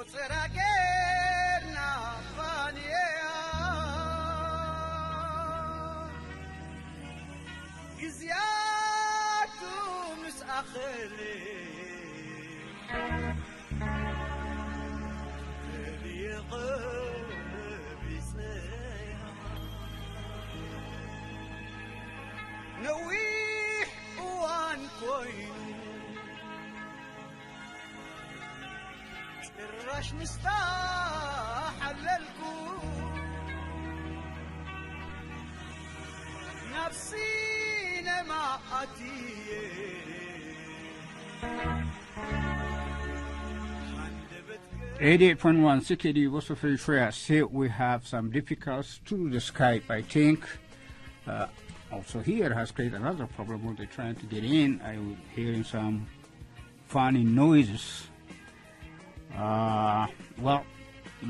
ቁጽራ ጌርና ፋንያ ግዝያቱ ምስ ኣኸለ ተልየ ቐቢጸያ ነዊሕ እዋን ኮይኑ ጭራሽ ምስታ ሓለልኩ ናብ ሲነማ ኣትየ ሃንደበት ገ- eighty-eight point one C K D U Voice of Eritrea. Still, we have some difficulties to the Skype, I think. Uh, also here has created another problem when they're trying to get in. I was hearing some funny noises. Uh, well,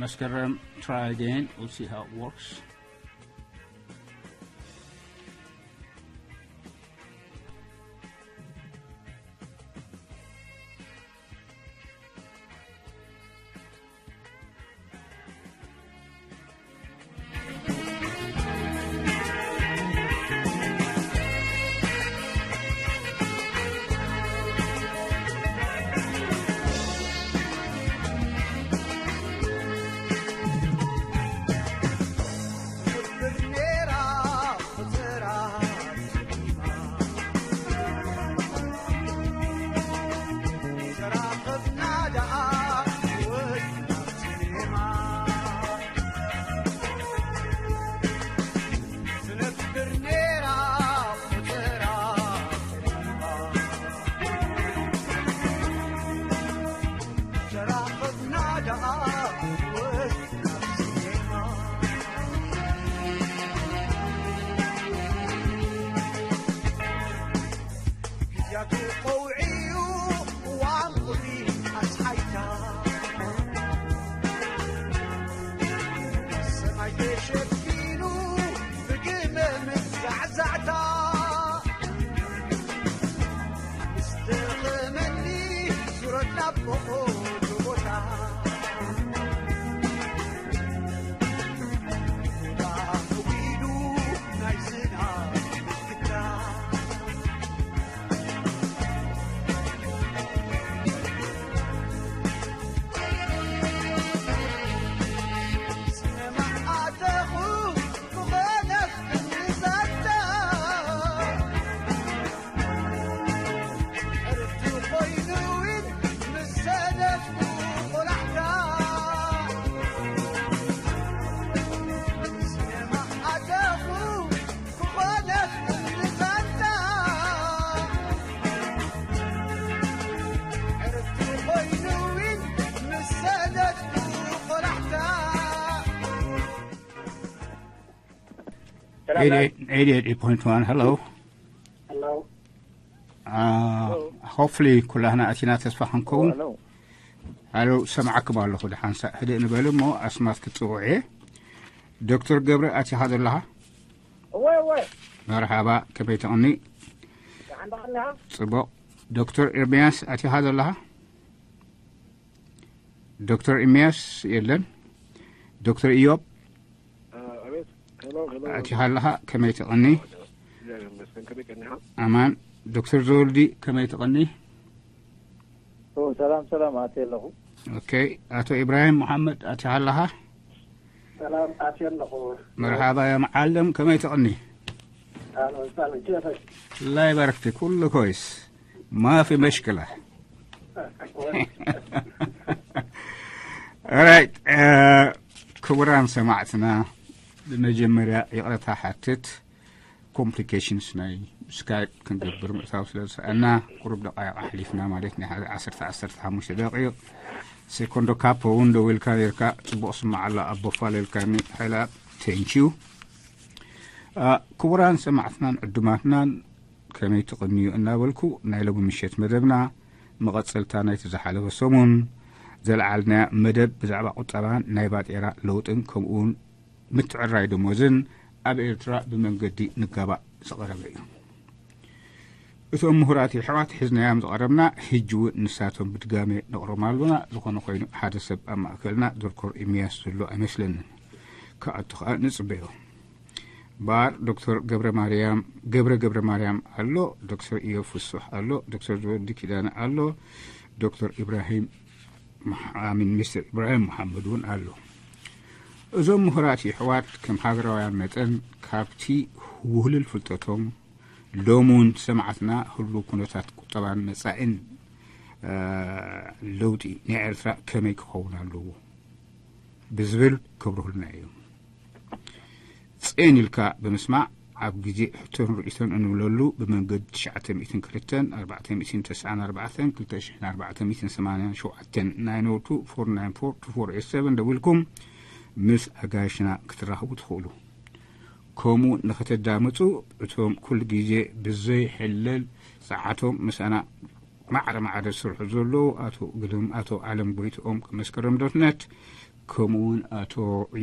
let's get them try again. We'll see how it works. Eighty-eight point one, hello. Hello. Uh, hopefully ኩላህና ኣቲና ተስፋ ክንከውን። Hello. Hello, ሰማዓኩም ኣለኹ። ደሓን ሳእ ህድእ ንበል እሞ ኣስማት ክትጽውዕ እየ። ዶክተር ገብረ ኣቲኻ ዘለኻ? እወ፣ እወ። መርሓባ፣ ከመይ ትቕኒ? ደሓን ትቕኒ ኢኻ? ጽቡቕ። ዶክተር ኤርምያስ ኣቲኻ ዘለኻ? ዶክተር ኤርምያስ የለን። ዶክተር ኢዮብ ኣቤት። ሄሎ፣ ሄሎ። ኣቲኻ ኣለኻ? ከመይ ትቕኒ? እግዚኣብሔር ይመስገን። ከመይ ቀኒኻ? ኣማን። ዶክተር ዘወልዲ ከመይ ትቕኒ? ኦ፣ ሰላም፣ ሰላም፣ ኣትየ ኣለኹ። ኦኬ። ኣቶ ኢብራሂም መሓመድ ኣቲኻ ኣለኻ? ሰላም፣ ኣትየ ኣለኹ። መርሓባ ያ መዓለም፣ ከመይ ትቕኒ? ኣህለን፣ ሰላም፣ ኬፈክ? الله يبارك فيك، كله كويس، ما في مشكلة. Alright. ክቡራን ሰማዕትና፣ ብመጀመርያ ይቕረታ ሓትት። ኮምፕሊኬሽንስ ናይ ስካይፕ ክንገብር ምእታው ስለ ዝሰኣና፣ ቁሩብ ደቃይቕ ኣሕሊፍና፣ ማለት ናይ ሓደ ዓሰርተ፣ ዓሰርተ ሓሙሽተ ደቂቕ። ሴኮንዶ ካፖ እውን ደው ኢልካ ነርካ፣ ጽቡቕ ስማዕ ኣላ፣ ኣቦ ፋል ኢልካኒ፣ ሓይላ፣ ቴንኪዩ። ክቡራን ሰማዕትናን ዕዱማትናን፣ ከመይ ትቕንዩ እናበልኩ፣ ናይ ሎሚ ምሸት መደብና መቐጸልታ ናይቲ ዝሓለፈ ሰሙን ዘልዓልናዮ መደብ ብዛዕባ ቁጠባን ናይ ባጤራ ለውጥን ከምኡውን ምትዕርራይ ደሞዝን ኣብ ኤርትራ ብመንገዲ ንጋባእ ዝቐረበ እዩ። እቶም ምሁራት የሕዋት ሒዝናዮም ዝቐረብና፣ ሕጂ እውን ንሳቶም ብድጋሜ ነቕርቦም ኣሎና። ዝኾነ ኮይኑ፣ ሓደ ሰብ ኣብ ማእከልና ዶክተር ኤርምያስ ዘሎ ኣይመስለንን። ክኣቱ ኸኣ ንጽበዮ። እምበኣር ዶክተር ገብረ ማርያም፣ ገብረ ገብረ ማርያም ኣሎ፣ ዶክተር ኢዮብ ፍሱሕ ኣሎ፣ ዶክተር ዘወዲ ኪዳነ ኣሎ፣ ዶክተር ኢብራሂም መሓ-፣ ኣሚን፣ ሚስተር ኢብራሂም መሓመድ እውን ኣሎ። እዞም ምሁራት የሕዋት ከም ሃገራውያን መጠን ካብቲ ውህሉል ፍልጠቶም ሎሚ እውን ሰማዕትና ህሉው ኩነታት ቁጠባን መጻኢን፣ እ፣ ለውጢ ናይ ኤርትራ ከመይ ክኸውን ኣለዎ ብዝብል ከብርሁልና እዮም። ጽን ኢልካ ብምስማዕ ኣብ ግዜ ሕቶን ርእይቶን እንብለሉ ብመንገዲ ትሽዓተ ሚእትን ክልተን ኣርባዕተ ሚእትን ተስዓን ኣርባዕተን ክልተ ሽሕን ኣርባዕተ ሚእትን ሰማንያን ሸውዓተን ናይን ኦ ቱ ፎር ናይን ፎር ቱ ፎር ኤት ሰቨን ደዊልኩም ምስ ኣጋይሽና ክትራኸቡ ትኽእሉ። ከምኡ ንኽተዳምጹ እቶም ኩሉ ግዜ ብዘይ ሕለል ሰዓቶም ምሳና ማዕረ ማዕረ ዝሰርሑ ዘለዉ ኣቶ ግርም፣ ኣቶ ዓለም ጎይትኦም መስከረም ዶት ነት፣ ከምኡ እውን ኣቶ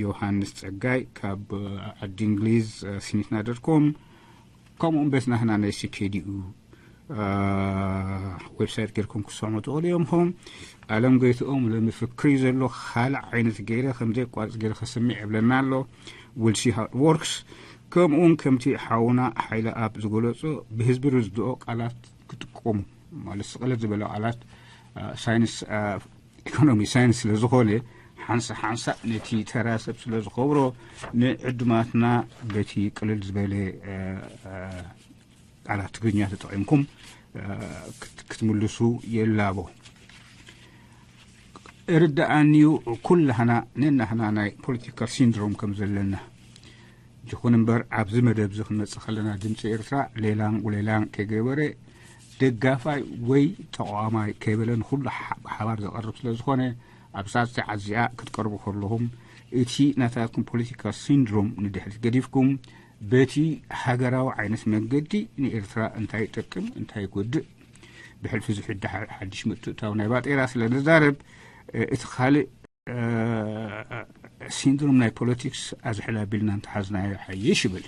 ዮሃንስ ጸጋይ ካብ ዓዲ እንግሊዝ፣ እ፣ ሲኒትና ዶት ኮም፣ ከምኡ እውን በቲ ናህና ናይ ሲ ኬ ዲ ኡ፣ እ፣ ዌብሳይት ጌርኩም ክሰምዑ ትኽእሉ እዮም። ኹም ዓለም ጎይትኦም ሎሚ ፍክሪ ዘሎ ካልእ ዓይነት ገይረ ከም ዘየቋርጽ ገይረ ከስምዕ የብለና ኣሎ። We'll see how it works። ከምኡ እውን ከምቲ ሓውና ሓይለ ኣብ ዝገለጾ ብህዝቢ ርድኦ ቃላት ክጥቀሙ፣ ማለት ስቕለት ዝበለ ቃላት፣ እ፣ ሳይንስ፣ እ፣ ኢኮኖሚ ሳይንስ ስለ ዝኾነ፣ ሓንሳ ሓንሳ ነቲ ተራ ሰብ ስለ ዝኸብሮ፣ ንዕዱማትና በቲ ቅልል ዝበለ፣ እ፣ እ፣ ቃላት ትግርኛ ተጠቒምኩም፣ እ፣ ክት-፣ ክትምልሱ የላቦ። እርድኣኒዩ ኩላህና ነናህና ናይ ፖለቲካል ሲንድሮም ከም ዘለና። ይኹን እምበር ኣብዚ መደብ እዚ ክንመጽእ ከለና ድምፂ ኤርትራ ሌላን ውሌላን ከይገበረ ደጋፋይ ወይ ተቋማይ ከይበለ ንኹሉ ሓ-፣ ሓባር ዘቐርብ ስለ ዝኾነ ኣብ ሰዓት እዚኣ ክትቀርቡ ከለኹም እቲ ናታትኩም ፖለቲካል ሲንድሮም ንድሕሪት ገዲፍኩም በቲ ሃገራዊ ዓይነት መንገዲ ንኤርትራ እንታይ ይጠቅም እንታይ ይጎድእ ብሕልፊ ዝሕዳ ሓ-፣ ሓድሽ ምትእታው ናይ ባጤራ ስለ ንዛረብ፣ እ፣ እቲ ካልእ፣ እ፣ ሲንድሮም ናይ ፖለቲክስ ኣዝሕል ኣቢልና እንተሓዝናዮ ይሓይሽ ይብል።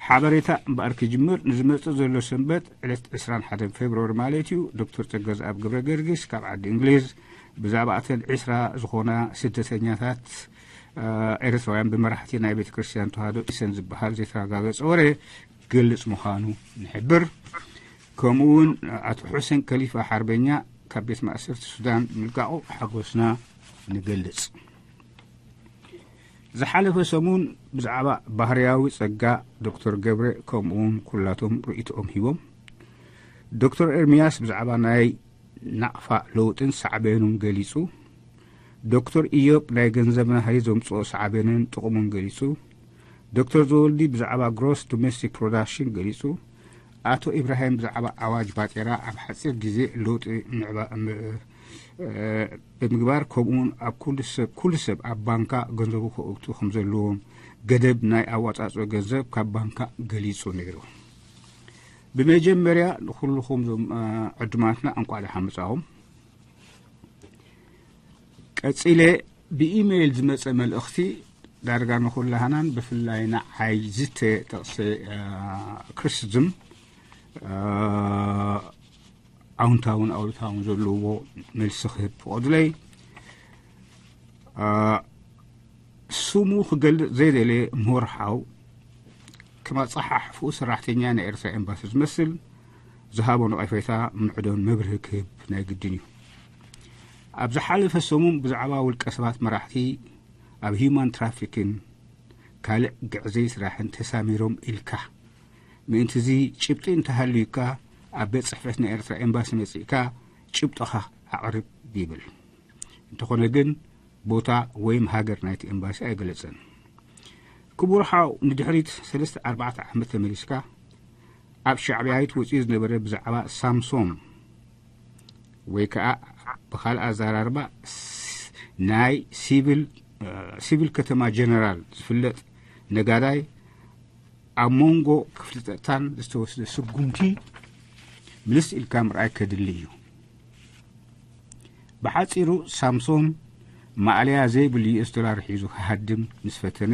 ሓበሬታ እምበኣር ክጅምር፣ ንዝመጽእ ዘሎ ሰንበት ዕለት ዕስራን ሓደን ፌብርዋሪ ማለት እዩ፣ ዶክተር ጸጋዝኣብ ገብረ ገርጊስ ካብ ዓዲ እንግሊዝ ብዛዕባ እተን ዕስራ ዝኾና ስደተኛታት፣ እ፣ ኤርትራውያን ብመራሕቲ ናይ ቤተ ክርስቲያን ተዋህዶ ኢሰን ዝበሃል ዘይተረጋገጸ ወረ ግልጽ ምዃኑ ንሕብር። ከምኡ እውን ኣቶ ሑሴን ከሊፋ ሓርበኛ ካብ ቤት ማእሰርቲ ሱዳን ምልቃቑ ሓጎስና ንገልጽ። ዝሓለፈ ሰሙን ብዛዕባ ባህርያዊ ጸጋ ዶክተር ገብረ ከምኡ እውን ኩላቶም ርእይቶኦም ሂቦም። ዶክተር ኤርምያስ ብዛዕባ ናይ ናቕፋ ለውጥን ሳዕቤኑን ገሊጹ። ዶክተር ኢዮብ ናይ ገንዘብ ናህሪ ዘምጽኦ ሳዕቤንን ጥቕሙን ገሊጹ። ዶክተር ዘወልዲ ብዛዕባ ግሮስ ዶሜስቲክ ፕሮዳክሽን ገሊጹ። ኣቶ ኢብራሂም ብዛዕባ ኣዋጅ ባጤራ ኣብ ሓጺር ግዜ ለውጢ ምዕባ-፣ ም-፣ እ፣ ብምግባር፣ ከምኡውን ኣብ ኩሉ ሰብ፣ ኩሉ ሰብ ኣብ ባንካ ገንዘቡ ከእቱ ከም ዘለዎም፣ ገደብ ናይ ኣዋጻጽኦ ገንዘብ ካብ ባንካ ገሊጹ ነይሩ። ብመጀመርያ ንኹልኹም ዞም፣ እ፣ ዕዱማትና እንቋዕ ደሓን መጻኹም። ቀጺለ ብኢሜይል ዝመጸ መልእኽቲ ዳርጋ ንኹላህናን ብፍላይ ንዓይ ዝተጠቕሰ፣ እ፣ ክሪቲሲዝም፣ እ፣ ኣውንታውን ኣሉታውን ዘለዎ መልሲ ክህብ ፍቐዱለይ። እ፣ ስሙ ክገልጽ ዘይደለየ ምሁር ሓው ከም ኣጸሓሕፍኡ ሰራሕተኛ ናይ ኤርትራ ኤምባሲ ዝመስል ዝሃቦ ነቐፌታ ምዕዶን መብርሂ ክህብ ናይ ግድን እዩ። ኣብ ዝሓለፈ ሰሙን ብዛዕባ ውልቀ ሰባት መራሕቲ ኣብ ሂዩማን ትራፊክን ካልእ ግዕዘይ ስራሕን ተሳሚሮም ኢልካ፣ ምእንቲ እዚ ጭብጢ እንተሃልዩካ ኣብ ቤት ጽሕፈት ናይ ኤርትራ ኤምባሲ መጺእካ ጭብጥኻ ኣቕርብ ይብል። እንተኾነ ግን ቦታ ወይም ሃገር ናይቲ ኤምባሲ ኣይገለጸን። ክቡር ሓው፣ ንድሕሪት ሰለስተ ኣርባዕተ ዓመት ተመሊስካ ኣብ ሻዕብያዊት ወጺኡ ዝነበረ ብዛዕባ ሳምሶም ወይ ከኣ ብኻልእ ኣዘራርባ ስ-፣ ናይ ሲቪል፣ እ፣ ሲቪል ከተማ ጀነራል ዝፍለጥ ነጋዳይ ኣብ መንጎ ክፍሊ ጸጥታን ዝተወስደ ስጉምቲ ምልስ ኢልካ ምርኣይ ከድሊ እዩ። ብሓጺሩ ሳምሶን ማእለያ ዘይብሉ ዩ ኤስ ዶላር ሒዙ ክሃድም ምስ ፈተነ፣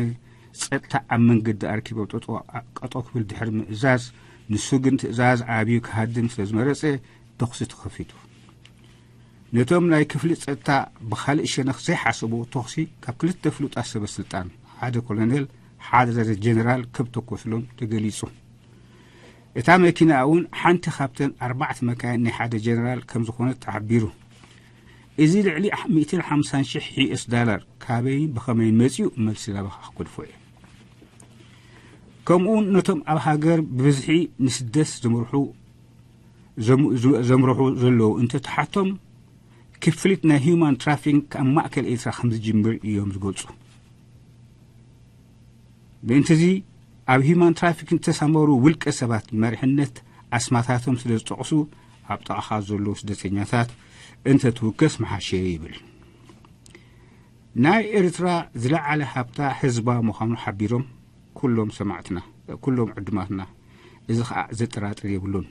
ጸጥታ ኣብ መንገዲ ኣርኪቦም ጠጠው፣ ጠጠው ክብል ድሕሪ ምእዛዝ፣ ንሱ ግን ትእዛዝ ዓብዩ ክሃድም ስለ ዝመረጸ ተኹሲ ተኸፊቱ። ነቶም ናይ ክፍሊ ጸጥታ ብኻልእ ሸነኽ ዘይሓሰብዎ ተኹሲ ካብ ክልተ ፍሉጣት ሰበ ስልጣን፣ ሓደ ኮሎኔል፣ ሓደ ጀነራል ከም ተኮስሎም ተገሊጹ። እታ መኪና እውን ሓንቲ ካብተን ኣርባዕተ መካይን ናይ ሓደ ጀነራል ከም ዝኾነት ተሓቢሩ። እዚ ልዕሊ ሚእትን ሓምሳን ሽሕ ዩ ኤስ ዳላር ካበይን ብኸመይን መጺኡ? መልሲ ናባኻ ክገድፎ እየ። ከምኡውን ነቶም ኣብ ሃገር ብብዝሒ ንስደት ዘምርሑ ዘም-፣ ዘ-፣ ዘምርሑ ዘለዉ እንተተሓቶም፣ ክፍሊት ናይ ሂዩማን ትራፊንግ ኣብ ማእከል ኤርትራ ከም ዝጅምር እዮም ዝገልጹ። ምእንትዚ ኣብ ሂዩማን ትራፊክ ዝተሰማሩ ውልቀ ሰባት መሪሕነት ኣስማታቶም ስለ ዝጠቕሱ፣ ኣብ ጥቓኻ ዘለዉ ስደተኛታት እንተትውከስ ምሓሸ ይብል። ናይ ኤርትራ ዝለዓለ ሃብታ ህዝባ ምዃኑ ሓቢሮም፣ ኩሎም ሰማዕትና፣ ኩሎም ዕዱማትና፣ እዚ ኸኣ ዘጠራጥር የብሉን።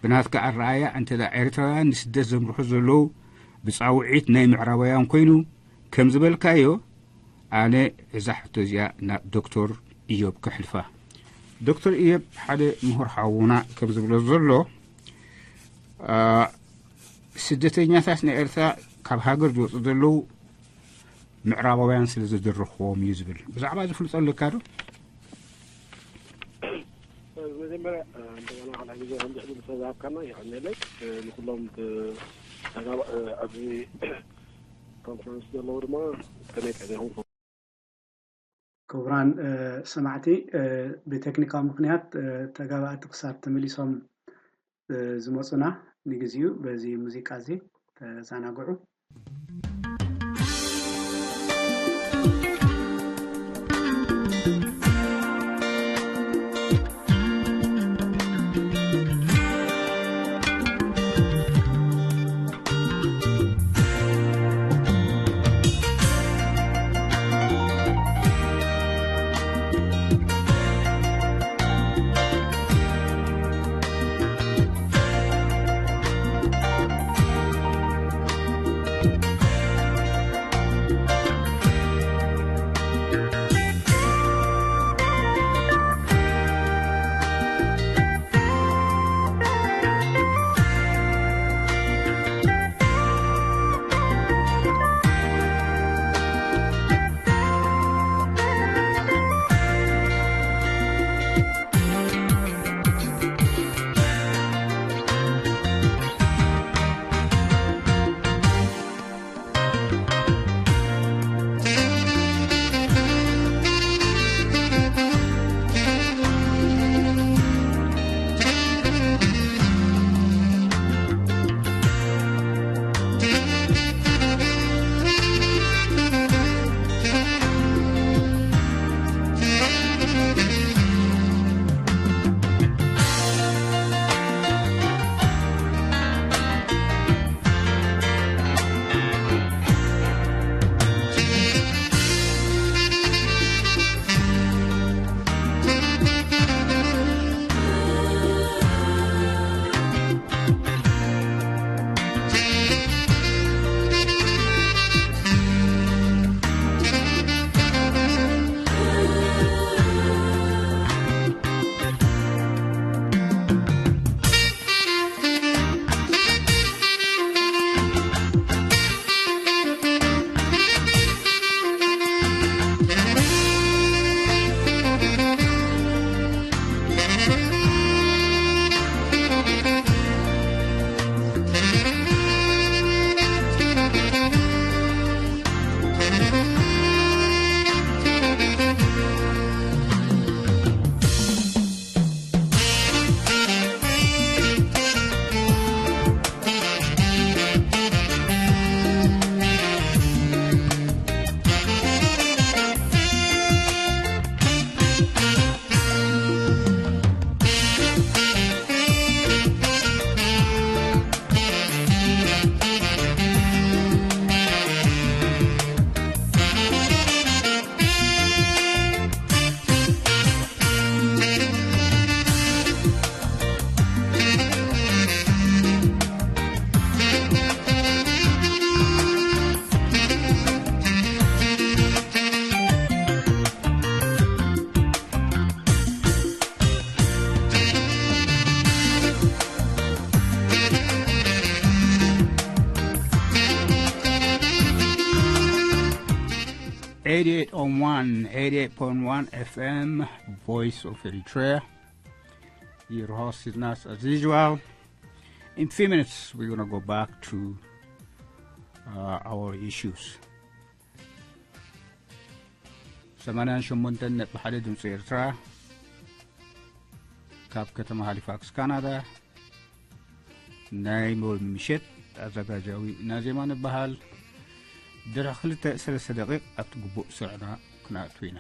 ብናትካ ኣረኣእያ፣ እንተ ደኣ ኤርትራውያን ንስደት ዘምርሑ ዘለዉ ብጻውዒት ናይ ምዕራባውያን ኮይኑ፣ ከም ዝበልካዮ፣ ኣነ እዛ ሕቶ እዚኣ ናብ ዶክተር ኢዮብ ከሕልፋ። ዶክተር ኢዮብ፣ ሓደ ምሁር ሓውና ከም ዝብሎ ዘሎ፣ ኣ፣ ስደተኛታት ናይ ኤርትራ ካብ ሃገር ዝወጹ ዘለዉ ምዕራባውያን ስለ ዘደረኽዎም እዩ ዝብል። ብዛዕባ እዚ ፍልጦ ኣለካ ዶ? መጀመርያ፣ እ፣ እንደገና ካልኣይ ግዜ ከምዚ ዕድል ስለዝሃብካና የቐንየለይ። እ፣ ንኹሎም ብ-፣ ተጋባ-፣ እ፣ ኣብዚ ኮንፈረንስ ዘለዉ ድማ ከመይ ቀኒኹም? ክቡራን፣ እ፣ ሰማዕቲ፣ እ፣ ብቴክኒካዊ ምኽንያት፣ እ፣ ተጋባእቲ ክሳብ ተመሊሶም፣ እ፣ ዝመጹና ንግዚኡ በዚ ሙዚቃ እዚ ተዘናግዑ። eighty-eight on one, eighty-eight point one F M, Voice of Eritrea. Your host is Nas as usual. In few minutes, we're going to go back to uh, our issues. ሰማንያን ሸሞንተን ነጥቢ ሓደ ድምፂ ኤርትራ ካብ ከተማ ሃሊፋክስ ካናዳ ናይ ሞል ምሸት ኣዘጋጃዊ ናዜማ ንበሃል። ድሕሪ ክልተ ሰለስተ ደቂቕ ኣብቲ ግቡእ ስርዕና ክነኣቱ ኢና።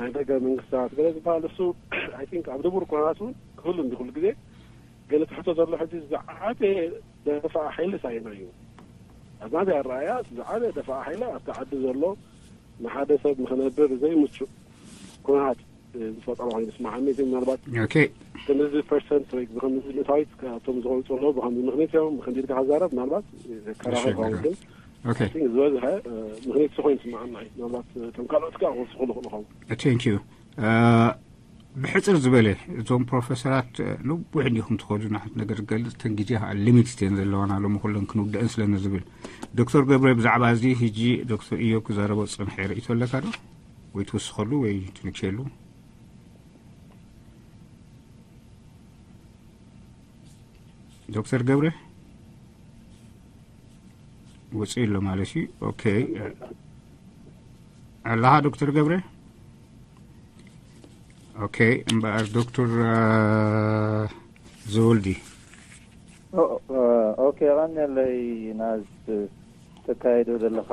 ናይ ደገ መንግስታት ገለ ዝበሃል እሱ፣ I think፣ ኣብ ንቡር ኩነታት እውን ክህሉ እንዲ ኩሉ ግዜ። ገለ ትሕቶ ዘሎ ሕጂ ዝዓበየ ደፋኢ ሓይሊ ሳይና እዩ። ኣብ ናተይ ኣረኣእያ ዝዓበየ ደፋኢ ሓይሊ ኣብቲ ዓዲ ዘሎ ንሓደ ሰብ ንክነብር ዘይምቹእ ኩነታት ዝፈጠሮ ኮይኑ ይስማዓኒ። እዚ ምናልባት ኦኬ። ከምዚ ፐርሰንት ወይ ብከምዚ ምእታዊት ካብቶም ዝቆልፁ ኣለዉ ብከምዚ ምክንያት እዮም ብከምዚ ኢልካ ክዛረብ ምናልባት ከራኸር እሺ፣ ክኸውን ግን ኦኬ። I think ዝበዝሐ ምክንያት ኮይኑ ይስማዓና እዩ። ምናልባት እቶም ካልኦት ከዓ ክወስኹ ዝኽእሉ ይኸውን። Thank you። ብሕፅር ዝበለ እዞም ፕሮፌሰራት ንቡሕ እንዲኹም ትኸዱ ንሓንቲ ነገር ገልፅ ተን ግዜ ከዓ ሊሚት እየን ዘለዋና ሎም ኩለን ክንውድአን ስለኒ ዝብል። ዶክተር ገብረ፣ ብዛዕባ እዚ ሕጂ ዶክተር እዮብ ክዛረቦ ዝፀንሐ ርእይቶ ኣለካ ዶ? ወይ ትውስኸሉ ወይ ትንክሸሉ? ዶክተር ገብረ ወፂኡ ኣሎ ማለት እዩ። ኦኬ፣ ኣለኻ ዶክተር ገብረ? ኦኬ፣ እምበኣር ዶክተር ዘወልዲ። ኦኬ፣ ቀንየለይ ናዝ ተካይዶ ዘለኻ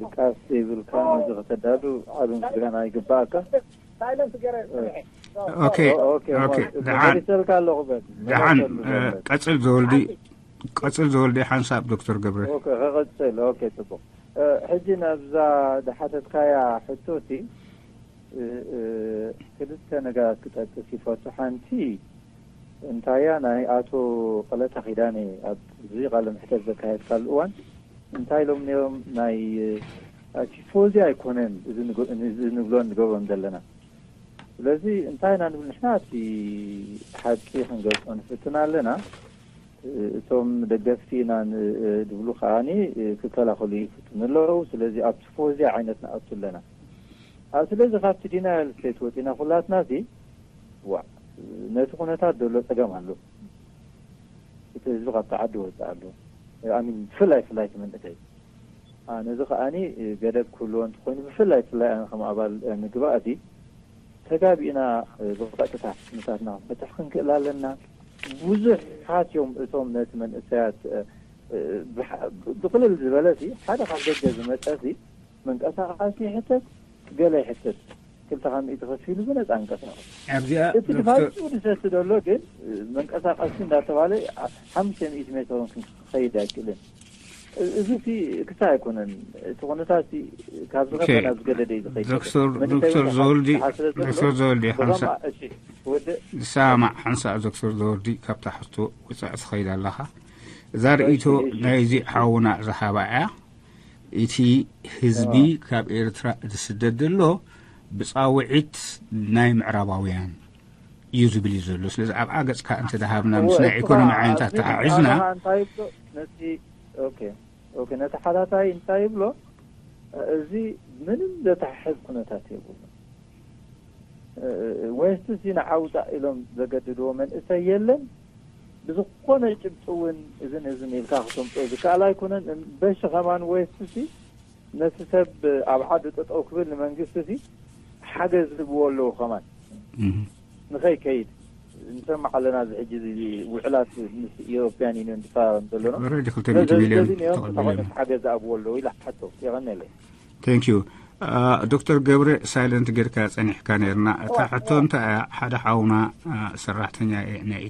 ድቃስ ዘይብልካ ነዚ ከተዳሉ ዓቢ ምስጋና ይግባኣካ። ኦኬ፣ ኦኬ፣ ደሓን። መሊሰልካ ኣለኹ በል። ደሓን፣ መለሰሉ በል። ቀጽል ዘወልዲ፣ ቀጽል ዘወልዲ ሓንሳብ ዶክተር ገብረ። ኦኬ፣ ከቐጽል። ኦኬ፣ ጽቡቕ። ሕጂ ናብዛ ድሓተትካያ ሕቶቲ፣ ክልተ ነገራት ክጠቅስ ይፈቱ። ሓንቲ እንታያ ናይ ኣቶ ቀለታ ኪዳነ ኣብዚ ቃለ ምሕተት ዘካየድካሉ እዋን እንታይ ኢሎም ነይሮም? ናይ ቲፎዚ ኣይኮነን እዚ ንግ-፣ እዚ ንብሎን ንገብሮን ዘለና። ስለዚ እንታይ ኢና ንብል ንሕና? እቲ ሓቂ ክንገልጾ ንፍትን ኣለና። እቶም ደገፍቲ ኢና ን-፣ ድብሉ ከዓኒ ክከላኸሉ ይፍትኑ ኣለዉ። ስለዚ ኣብ ቲፎዚ ዓይነት ንኣቱ ኣለና። ኣብ ስለዚ ካብቲ ዲናያል ስቴት ወፂና ኩላትና ሲ፣ ዋ፣ ነቲ ኩነታት ዘሎ ፀገም ኣሎ። እቲ ህዝቢ ካብቲ ዓዲ ወፅእ ኣሎ። ኣሚን ብፍላይ ፍላይ እቲ መንእሰይ። አ፣ ነዚ ከዓኒ ገደብ ክህልዎ እንተኾይኑ ብፍላይ ፍላይ ኣነ ከም ኣባል ምግባእ እዚ ተጋቢእና ብቐጥታ ምሳትና ክንፈትሕ ክንክእል ኣለና። ብዙሓት እዮም እቶም ነቲ መንእሰያት፣ እ፣ ብሓ-፣ ብቕልል ዝበለ ሲ ሓደ ካብ ደገ ዝመፀ ሲ መንቀሳቓሲ ይሕተት፣ ገለ ይሕተት። ክልተ ካብ ሚእቲ ከፊሉ ብነፃ እንቀሳቐስ። ኣብዚኣ እቲ ዶክተር ድፋጭ ዝሰቲ ዘሎ ግን መንቀሳቐሲ እንዳተባለ ሓሙሽተ ሚእቲ ሜትሮን ክኸይድ ኣይክእልን። እዚ እቲ ክሳ ኣይኮነን። እቲ ኩነታት ካብ ዝኸፈ ናብ ዝገደደ እዩ ዝኸይድ ዘሎ። ዶክተር መንእሰይ ዶክተር እውን ዘወልዲ ሓንሳእ ስለ ዘሎ ዶክተር ዘወልዲ ሓንሳ ብኸምኣ እሺ ወደ ዝሰማማዕ ሓንሳእ ዶክተር ዘወልዲ ካብታ ሕቶ ውፃእ ትኸይድ ኣለኻ። እዛ ርእይቶ ናይዚ ሓውና ዝሃባ እያ። እቲ ህዝቢ ካብ ኤርትራ ዝስደድ ዘሎ ብፃውዒት ናይ ምዕራባውያን እዩ ዝብል እዩ ዘሎ። ስለዚ ኣብኣ ገፅካ እንተደሃብና ምስ ናይ ኢኮኖሚ ዓይነት ኣተሓሒዝና እንታይ ይብሎ ነቲ ኦኬ ኦኬ ነቲ ሓታታይ እንታይ ይብሎ? እዚ ምንም ዘተሓሕዝ ኩነታት የብሉ። ወይስ እዚ ንዓውፃእ ኢሎም ዘገድድዎ መንእሰይ የለን? ብዝኾነ ጭብጢ እውን እዝን እዝን ኢልካ ክተምፅኦ ዝከኣል ኣይኮነን። በሺ ከማን ወይስ እዚ ነቲ ሰብ ኣብ ዓዲ ጠጠው ክብል ንመንግስቲ እዚ ሓገዝ ዝህብዎ ኣለዉ ከማን ንኸይከይድ ንሰምዕ ኣለና። እዚ ሕጂ እዚ ውዕላት ምስ ኢሮፕያን ዩኒዮን ዝፈራረም ዘሎ ነው። ኦልሬዲ ክልተ ሚእቲ ሚልዮን ተቐቢሎም እዮም። ሓገዝ ዝኣብዎ ኣለዉ ኢላ ሓቶ የቐነለይ። Thank you. ዶክተር ገብረ ሳይለንት ጌርካ ጸኒሕካ ነርና። እታ ሕቶ እንታይ እያ? ሓደ ሓውና ሰራሕተኛ ናይ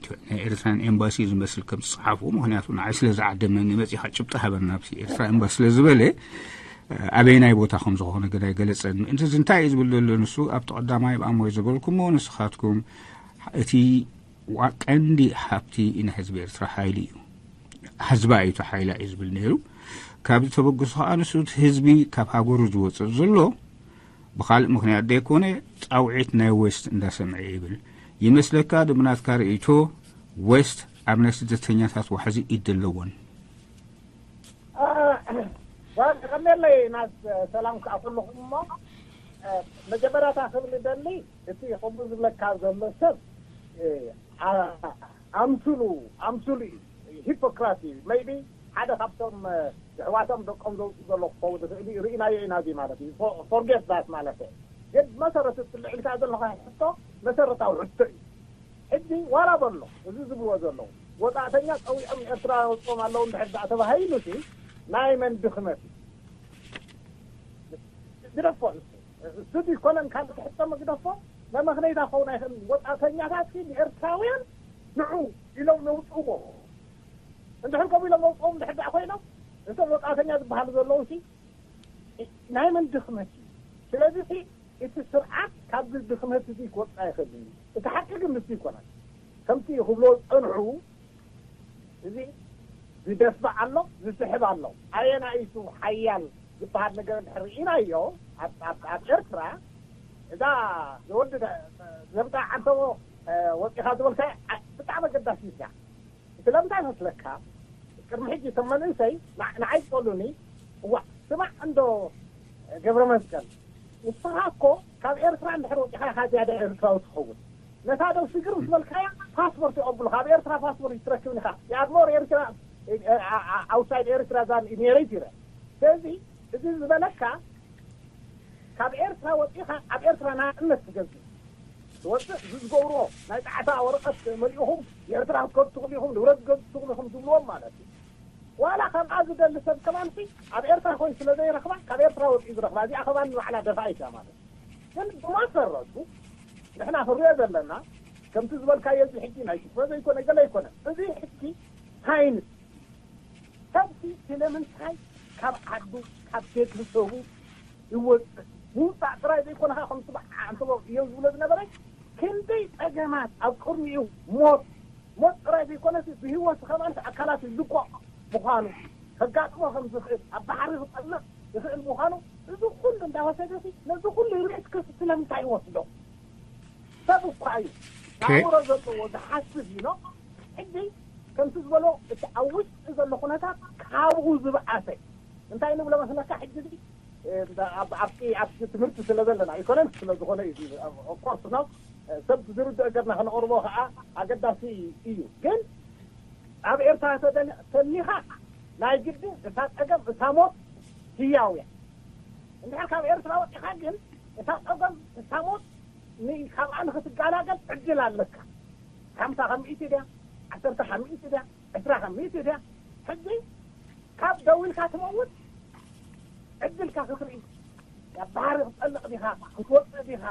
ኤርትራን ኤምባሲ ዝመስል ከም ዝጸሓፉ፣ ምክንያቱ ንዓይ ስለ ዝዓደመኒ መጺኻ ጭብጢ ሃበና ኣብዚ ኤርትራ ኤምባሲ ስለ ዝበለ ኣበይናይ ቦታ ከም ዝኾነ ግን ኣይገለጸን። እንተዚ እንታይ እዩ ዝብል ዘሎ ንሱ ኣብቲ ቀዳማይ ብኣሞይ ዝበልኩሞ ንስኻትኩም እቲ ቀንዲ ሃብቲ ናይ ህዝቢ ኤርትራ ሓይሊ እዩ። ህዝባ እዩ እቲ ሓይላ እዩ ዝብል ነይሩ። ካብዚ ተበግሶ ከዓ ንሱ እቲ ህዝቢ ካብ ሃገሩ ዝወፅእ ዘሎ ብካልእ ምክንያት ዘይኮነ ፃውዒት ናይ ዌስት እንዳሰምዐ ይብል ይመስለካ። ድብናትካ ርእይቶ ዌስት ኣብ ናይ ስደተኛታት ዋሕዚ ኢድ ዘለዎን ከመለይ ናት ሰላም ከዓ ኩልኹም እሞ መጀመሪያታ ክብል ደሊ እቲ ከምኡ ዝብለካ ዘሎ ሰብ ኣምስሉ ኣምስሉ እዩ። ሂፖክራት እዩ። ሜይቢ ሓደ ካብቶም ኣሕዋቶም ደቆም ዘውፅኡ ዘሎ ክኸውን ይኽእል እዩ። ርኢናዮ ኢና እዚ ማለት እዩ። ፎርጌት ዳት ማለት እዩ። ግን መሰረት እቲ ልዕልካ ዘለካ ሕቶ መሰረታዊ ሕቶ እዩ። ሕጂ ዋላ በሎ እዚ ዝብልዎ ዘለዉ ወፃእተኛ ፀዊዖም ኤርትራ ወፅኦም ኣለዉ እንድሕር ዳኣ ተባሂሉ ሲ ናይ መን ድኽመት እዩ? ግደፎ ንሱ እሱ ዘይኮነን ካልእ ትሕቶ መግደፎ መመኽነይታ ክኸውን ኣይኽእልን። ወፃእተኛታት ሲ ንኤርትራውያን ንዑ ኢሎም ነውፅዎ እንድሕር ከምኡ ኢሎም ነውፅዎም እንድሕር ዳኣ ኮይኖም እቶም ወፃእተኛ ዝበሃሉ ዘለዉ ሲ ናይ መን ድኽመት እዩ? ስለዚ እቲ ስርዓት ካብዚ ድኽመት እዚ ክወፅእ ኣይኽእልን እዩ። እቲ ሓቂ ግን ንሱ ይኮነን። ከምቲ ክብሎ ዝፀንሑ እዚ ዝደፍእ ኣሎ፣ ዝስሕብ ኣሎ። ኣየናይቱ ሓያል ዝበሃል ነገር እንድሕር ርኢናዮ ኣብ ኤርትራ እዛ ዘወዲ ዘምፃ ዓንተቦ ወፂኻ ዝበልካ ብጣዕሚ ኣገዳሲት እያ። ስለምንታይ መስለካ? ቅድሚ ሕጂ እቶም መንእሰይ ንዓይ ዝፀሉኒ እዋ ስማዕ እንዶ ገብረ መስቀል ንስኻ እኮ ካብ ኤርትራ እንድሕር ወፂኻ ኢኻ ዝያዳ ኤርትራዊ ትኸውን። ነታ ዶ ሽግር ምስ በልካያ ፓስፖርት ይቐብሉኻ። ኣብ ኤርትራ ፓስፖርት ትረክብን ኢኻ። You are more ኤርትራ outside ኤርትራ than in ኤሪትሪያ። ስለዚ እዚ ዝበለካ ካብ ኤርትራ ወፂኻ ኣብ ኤርትራ ናፅነት ትገዝእ ትወፅእ እዚ ዝገብርዎ ናይ ፃዕታ ወረቐት መሊእኹም ንኤርትራ ክትገዙ ትኽእሉ ኢኹም ንብረት ክትገዙ ትኽእሉ ኢኹም ዝብልዎም ማለት እዩ። ዋላ ከምኣ ዝደሊ ሰብ ከማን ሲ ኣብ ኤርትራ ኮይኑ ስለ ዘይረኽባ ካብ ኤርትራ ወፂኡ ዝረኽባ እዚኣ ከማን ንባዕላ ደፋኢት እያ ማለት እዩ። ግን ብመሰረቱ ንሕና ክንሪኦ ዘለና ከምቲ ዝበልካዮ እዚ ሕጂ ናይ ሽፍሮ ዘይኮነ ገለ ኣይኮነን። እዚ ሕጂ ሳይንስ ሰብሲ ስለምንታይ ካብ ዓዱ ካብ ቤተሰቡ ይወፅእ ምውፃእ ጥራይ ዘይኮነ ከዓ ከምቲ በዓ ኣንተቦ እዮም ዝብሎ ዝነበረ ክንደይ ፀገማት ኣብ ቅድሚኡ ሞት ሞት ጥራይ ዘይኮነስ ብህይወቱ ከማን ኣካላት ልቆቕ ምዃኑ ከጋጥሞ ከም ዝኽእል ኣብ ባሕሪ ክጠልቕ ይኽእል ምዃኑ እዚ ኩሉ እንዳወሰደ ነዚ ኩሉ ሪስክስ ስለምንታይ ይወስዶ? ሰብ እኳ እዩ ኣእምሮ ዘለዎ ዝሓስብ እዩ ነው። ሕጂ ከምቲ ዝበሎ እቲ ኣብ ውሽጢ ዘሎ ኩነታት ካብኡ ዝበኣሰ እንታይ ንብሎ መስለካ? ሕጂ እዚ ኣብቲ ኣብቲ ትምህርቲ ስለ ዘለና ኢኮኖሚክስ ስለ ዝኾነ እዩ። ኦፍኮርስ ነው ሰብ ዝርድኦ ገርና ከነቕርቦ ከዓ ኣገዳሲ እዩ። ግን ኣብ ኤርትራ ተኒኻ ናይ ግዲ እታ ፀገም እታ ሞት ህያው እያ። እንድሕር ካብ ኤርትራ ወፂኻ ግን እታ ፀገም እታ ሞት ካብኣ ንክትጋላገል ዕድል ኣለካ። ሓምሳ ካብ ሚእቲ ድያ፣ ዓሰርተ ካብ ሚእቲ ድያ፣ ዕስራ ካብ ሚእቲ ድያ። ሕጂ ካብ ደዊልካ ትመውት ዕድልካ ክትርኢ ኣብ ባሕሪ ክትጠልቕ ዲኻ፣ ክትወፅእ ዲኻ፣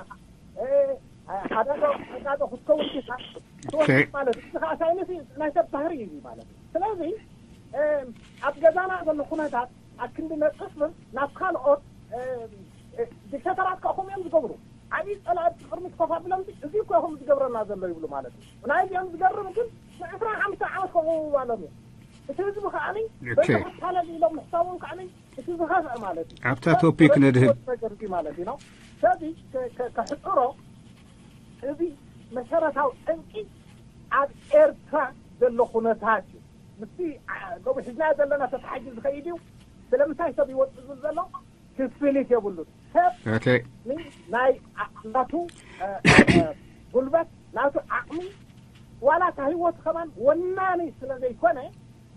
ሓዳዶ ሓዳዶ ክትከውን ዲኻ ማለት እዩ። እዚ ከዓ ሳይንስ ናይ ሰብ ባህሪ እዩ ማለት እዩ። ስለዚ ኣብ ገዛና ዘሎ ኩነታት ኣክንዲ ነፅፍር ናብ ካልኦት ዲክተተራት ከዓ ከምኡ እዮም ዝገብሩ። ዓብዪ ፀላእቲ ቅድሚት ኮፍ ኣቢሎም እዚ እኮ ይኹም ዝገብረና ዘሎ ይብሉ ማለት እዩ። ናይ እዚኦም ዝገርም ግን ንዕስራ ሓምሳ ዓመት ከምኡ ኣሎም እዮም። እቲ ህዝቢ ከዓኒ በዚ ክታለል ኢሎም ምሕሳቦም ከዓኒ እቲ ዝኸፍአ ማለት እዩ። ኣብታ ቶፒክ ነድህብ። ነገር እዚ ማለት እዩ ነው። ስለዚ ከ- ከ- ከሕፅሮ እዚ መሰረታዊ ጠንቂ ኣብ ኤርትራ ዘሎ ኩነታት እዩ። ምስቲ ሎሚ ሒዝናዮ ዘለና ተተሓሒዙ ዝኸይድ እዩ። ስለምንታይ ሰብ ይወፅእ ዝብል ዘሎ ክፍሊት የብሉን። ሰብ ኦኬ ናይ ናቱ ጉልበት ናቱ ዓቕሚ ዋላ እታ ህይወት ከማን ወናኒ ስለ ዘይኮነ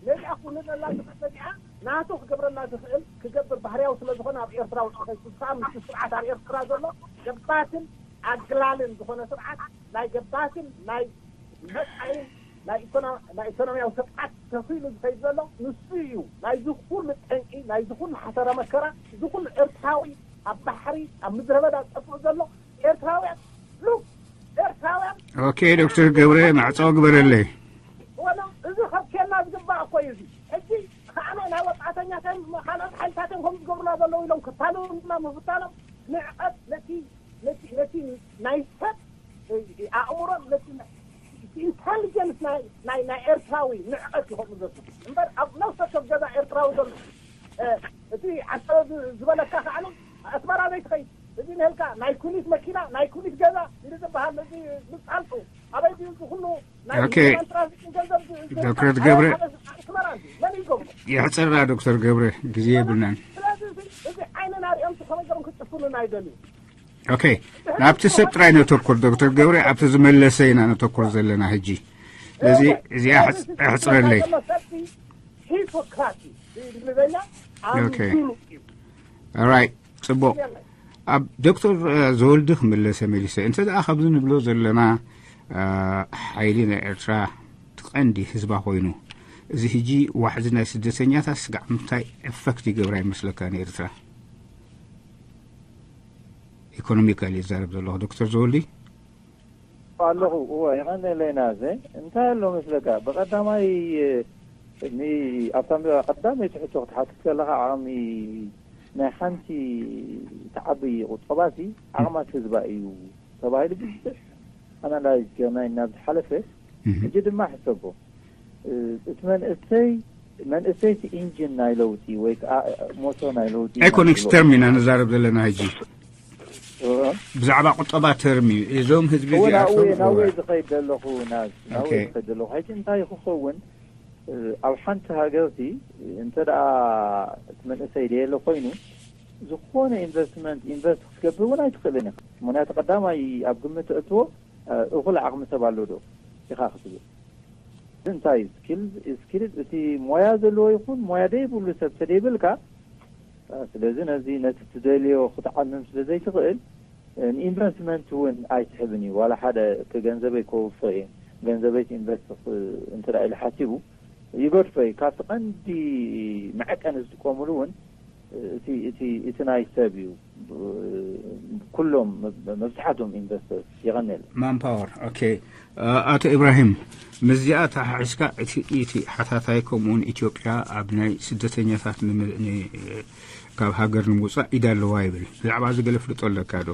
ነዚኣ ኩሉ ዘላ ዝኽእል ነዚኣ ናቱ ክገብረላ ዝኽእል ክገብር ባህርያዊ ስለ ዝኾነ ኣብ ኤርትራ ውፅእ ከይትስፋ ምስቲ ስርዓት ኣብ ኤርትራ ዘሎ ገባትን ኣግላልን ዝኾነ ስርዓት ናይ ገባትን ናይ መፃኢን ናይ ኢኮኖሚያዊ ስርዓት ተኺሉ ዝኸይድ ዘሎ ንሱ እዩ። ናይዚ ኩሉ ጠንቂ ናይዚ ኩሉ ሓሰረ መከራ እዚ ኩሉ ኤርትራዊ ኣብ ባሕሪ ኣብ ምድረ በዳ ጠፍኡ ዘሎ ኤርትራውያን ሉ ኤርትራውያን ኦኬ ዶክተር ገብረ ማዕፀው ግበረለይ። ወላ እዚ ከብክየና ዝግባእ እኮ እዩ። እዚ ሕጂ ከዓነ ናይ ወጣተኛተን ካልኦት ሓይልታትን ከም ዝገብሩና ዘለዉ ኢሎም ክታለውን ድማ ምፍታኖም ንዕቀት ነቲ ነቲ ነቲ ናይ ሰብ ኣእምሮን ነቲ ኢንተሊጀንስ ናይ ናይ ናይ ኤርትራዊ ንዕቀት ይኸሙ ዘብሉ እምበር ኣብ ነፍሰ ሰብ ገዛ ኤርትራዊ ዘሎ እቲ ዓሰበ ዝበለካ ከዓኒ ኣስመራ ዘይትኸይድ እዚ ንህልካ ናይ ኩሊት መኪና ናይ ኩሊት ገዛ እንዲ ዝበሃል እዚ ምጻልጡ ኣበይ ድዩ እዚ ኩሉ ናይ ኦኬ። ኢንሹራንስ ትራፊክ ገንዘብ ዶክተር ገብረ ኣስመራ እንዲ መን ይገብሩ? የሕፅርና ዶክተር ገብረ ግዜ የብልናን። ስለዚ እዚ ዓይንና ሪኦም ከመይ ገሮም ክጭፍኑና ይደልዩ? ኦኬ ናብቲ ሰብ ጥራይ ነተኩር ዶክተር ገብረ ኣብቲ ዝመለሰ ኢና ነተኩር ዘለና ሕጂ። ስለዚ እዚኣ ሕፅ- ሕፅረለይ። ሂፖክራሲ ብእንግሊዝኛ ኦኬ። ኣምስሉ እዩ። ኦራይት ጽቡቕ። ኣብ ዶክተር ዘወልዲ ክምለሰ መሊሰ እንተ ደኣ ካብዚ ንብሎ ዘለና ሓይሊ ናይ ኤርትራ ትቐንዲ ህዝባ ኮይኑ እዚ ሕጂ ዋሕዚ ናይ ስደተኛታት ስጋዕ ምንታይ ኤፈክት ይገብራ ይመስለካ ንኤርትራ? ኢኮኖሚካሊ ይዛረብ ዘለኹ ዶክተር ዘወልዲ። ኣለኹ እወ ይቐንለይ ናዘ እንታይ ኣሎ መስለካ ብቐዳማይ ኣብታ ቀዳመይቲ ሕቶ ክትሓትት ከለኻ ዓቕሚ ናይ ሓንቲ ትዓቢ ቁጠባሲ ዓቕማት ህዝባ እዩ ተባሂሉ ብዙሕ ኣናላይዝ ገርና ኢና ዝሓለፈ ሕጂ ድማ ሕሰቦ እቲ መንእሰይ መንእሰይቲ ኢንጂን ናይ ለውጢ ወይ ከዓ ሞቶ ናይ ለውጢ ኢና ኤኮኒክስ ንብሎ። ተርም ኢና ንዛረብ ዘለና ሕጂ እወ። ብዛዕባ ቁጠባ ተርም እዩ እዞም ህዝቢ እወ ናብኡ እየ- ናብኡ እየ እዚኣቶም ዝኸይድ ዘለኹ ናዝ ናብኡ ኦኬ። እየ ዝኸይድ ዘለኹ ሕጂ እንታይ ክኸውን ኣብ ሓንቲ ሃገርቲ እንተ ደኣ እቲ መንእሰይ ደየለ ኮይኑ ዝኾነ ኢንቨስትመንት ኢንቨስት ክትገብር እውን ኣይትኽእልን ኢኻ ምክንያቱ ቀዳማይ ኣብ ግምት እትዎ እኹል ዓቕሚ ሰብ ኣሎ ዶ ኢኻ ክትብል እንታይ ስኪል ስኪል እቲ ሞያ ዘለዎ ይኹን ሞያ ደይብሉ ሰብ ተደይብልካ ስለዚ ነዚ ነቲ ትደልዮ ክትዓምም ስለ ዘይትኽእል ንኢንቨስትመንት እውን ኣይትሕብን እዩ ዋላ ሓደ ገንዘበይ ከውፍቕ እየ ገንዘበይ ኢንቨስት እንተ ኢሉ ሓሲቡ ይገድፎ እዩ ካብቲ ቀንዲ መዐቀኒ ዝጥቀምሉ እውን እቲ እቲ እቲ ናይ ሰብ እዩ ኩሎም መብዛሕቶም ኢንቨስተርስ የቐንየልና ማንፓወር ኦኬ ኣቶ ኢብራሂም ምስዚኣ ተሓሒዝካ እቲ እቲ ሓታታይ ከምኡውን ኢትዮጵያ ኣብ ናይ ስደተኛታት ካብ ሃገር ንምውፃእ ኢድ ኣለዋ ይብል ብዛዕባ እዚ ገለ ፍልጦ ኣለካ ዶ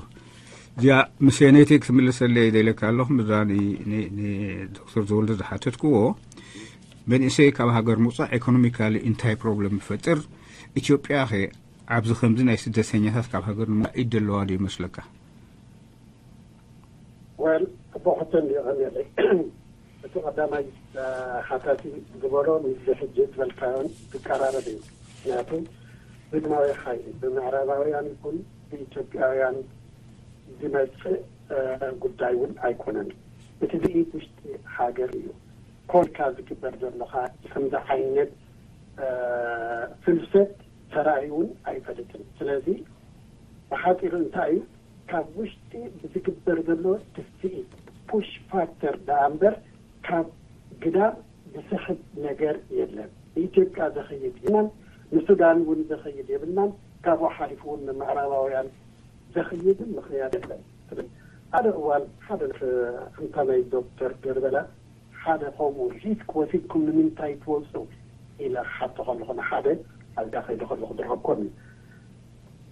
እዚኣ ምስ ኔቴ ክትምልሰለይ ደለካ ኣለኹ እዛ ንዶክተር ዘወልደ ዝሓተትክዎ መንእሰይ ካብ ሃገር ምውፃእ ኢኮኖሚካሊ እንታይ ፕሮብለም ይፈጥር ኢትዮጵያ ኸ ኣብዚ ከምዚ ናይ ስደተኛታት ካብ ሃገር ንምውፃእ ኢድ ኣለዋ ዶ ይመስለካ ወል ጽቡቕ ሕቶ እንዲዮ ቀኒለይ እቲ ቀዳማይ ሓታቲ ዝበሎ ምስዚ ሕጂ ዝበልካዮን ዝቀራረብ እዩ ምክንያቱ ብግማዊ ሓይሊ ብምዕራባውያን ይኹን ብኢትዮጵያውያን ዝመፅእ ጉዳይ እውን ኣይኮነን እቲ ዝኢት ውሽጢ ሃገር እዩ ኮንካ ዝግበር ዘሎ ከዓ ከምዚ ዓይነት ፍልሰት ተራእዩ እውን ኣይፈልጥን ስለዚ ብሓፂሩ እንታይ እዩ ካብ ውሽጢ ብዝግበር ዘሎ ድፍኢት ፑሽ ፋክተር ደኣ እምበር ካብ ግዳም ዝስሕብ ነገር የለን ንኢትዮጵያ ዘኽይድ የብልናን ንሱዳን እውን ዘኽይድ የብልናን ካብኡ ሓሊፉ እውን ንምዕራባውያን ዘኽይድን ምኽንያት የለን። ስለዚ ሓደ እዋን ሓደ፣ እንታ ናይ ዶክተር ገርበላ ሓደ ከምኡ ሪስክ ወሲድኩም ንምንታይ ትወፁ ኢለ ክሓቶ ከለኹ፣ ንሓደ ኣብዛ ከይደ ከለኹ ዝረኸብኮኒ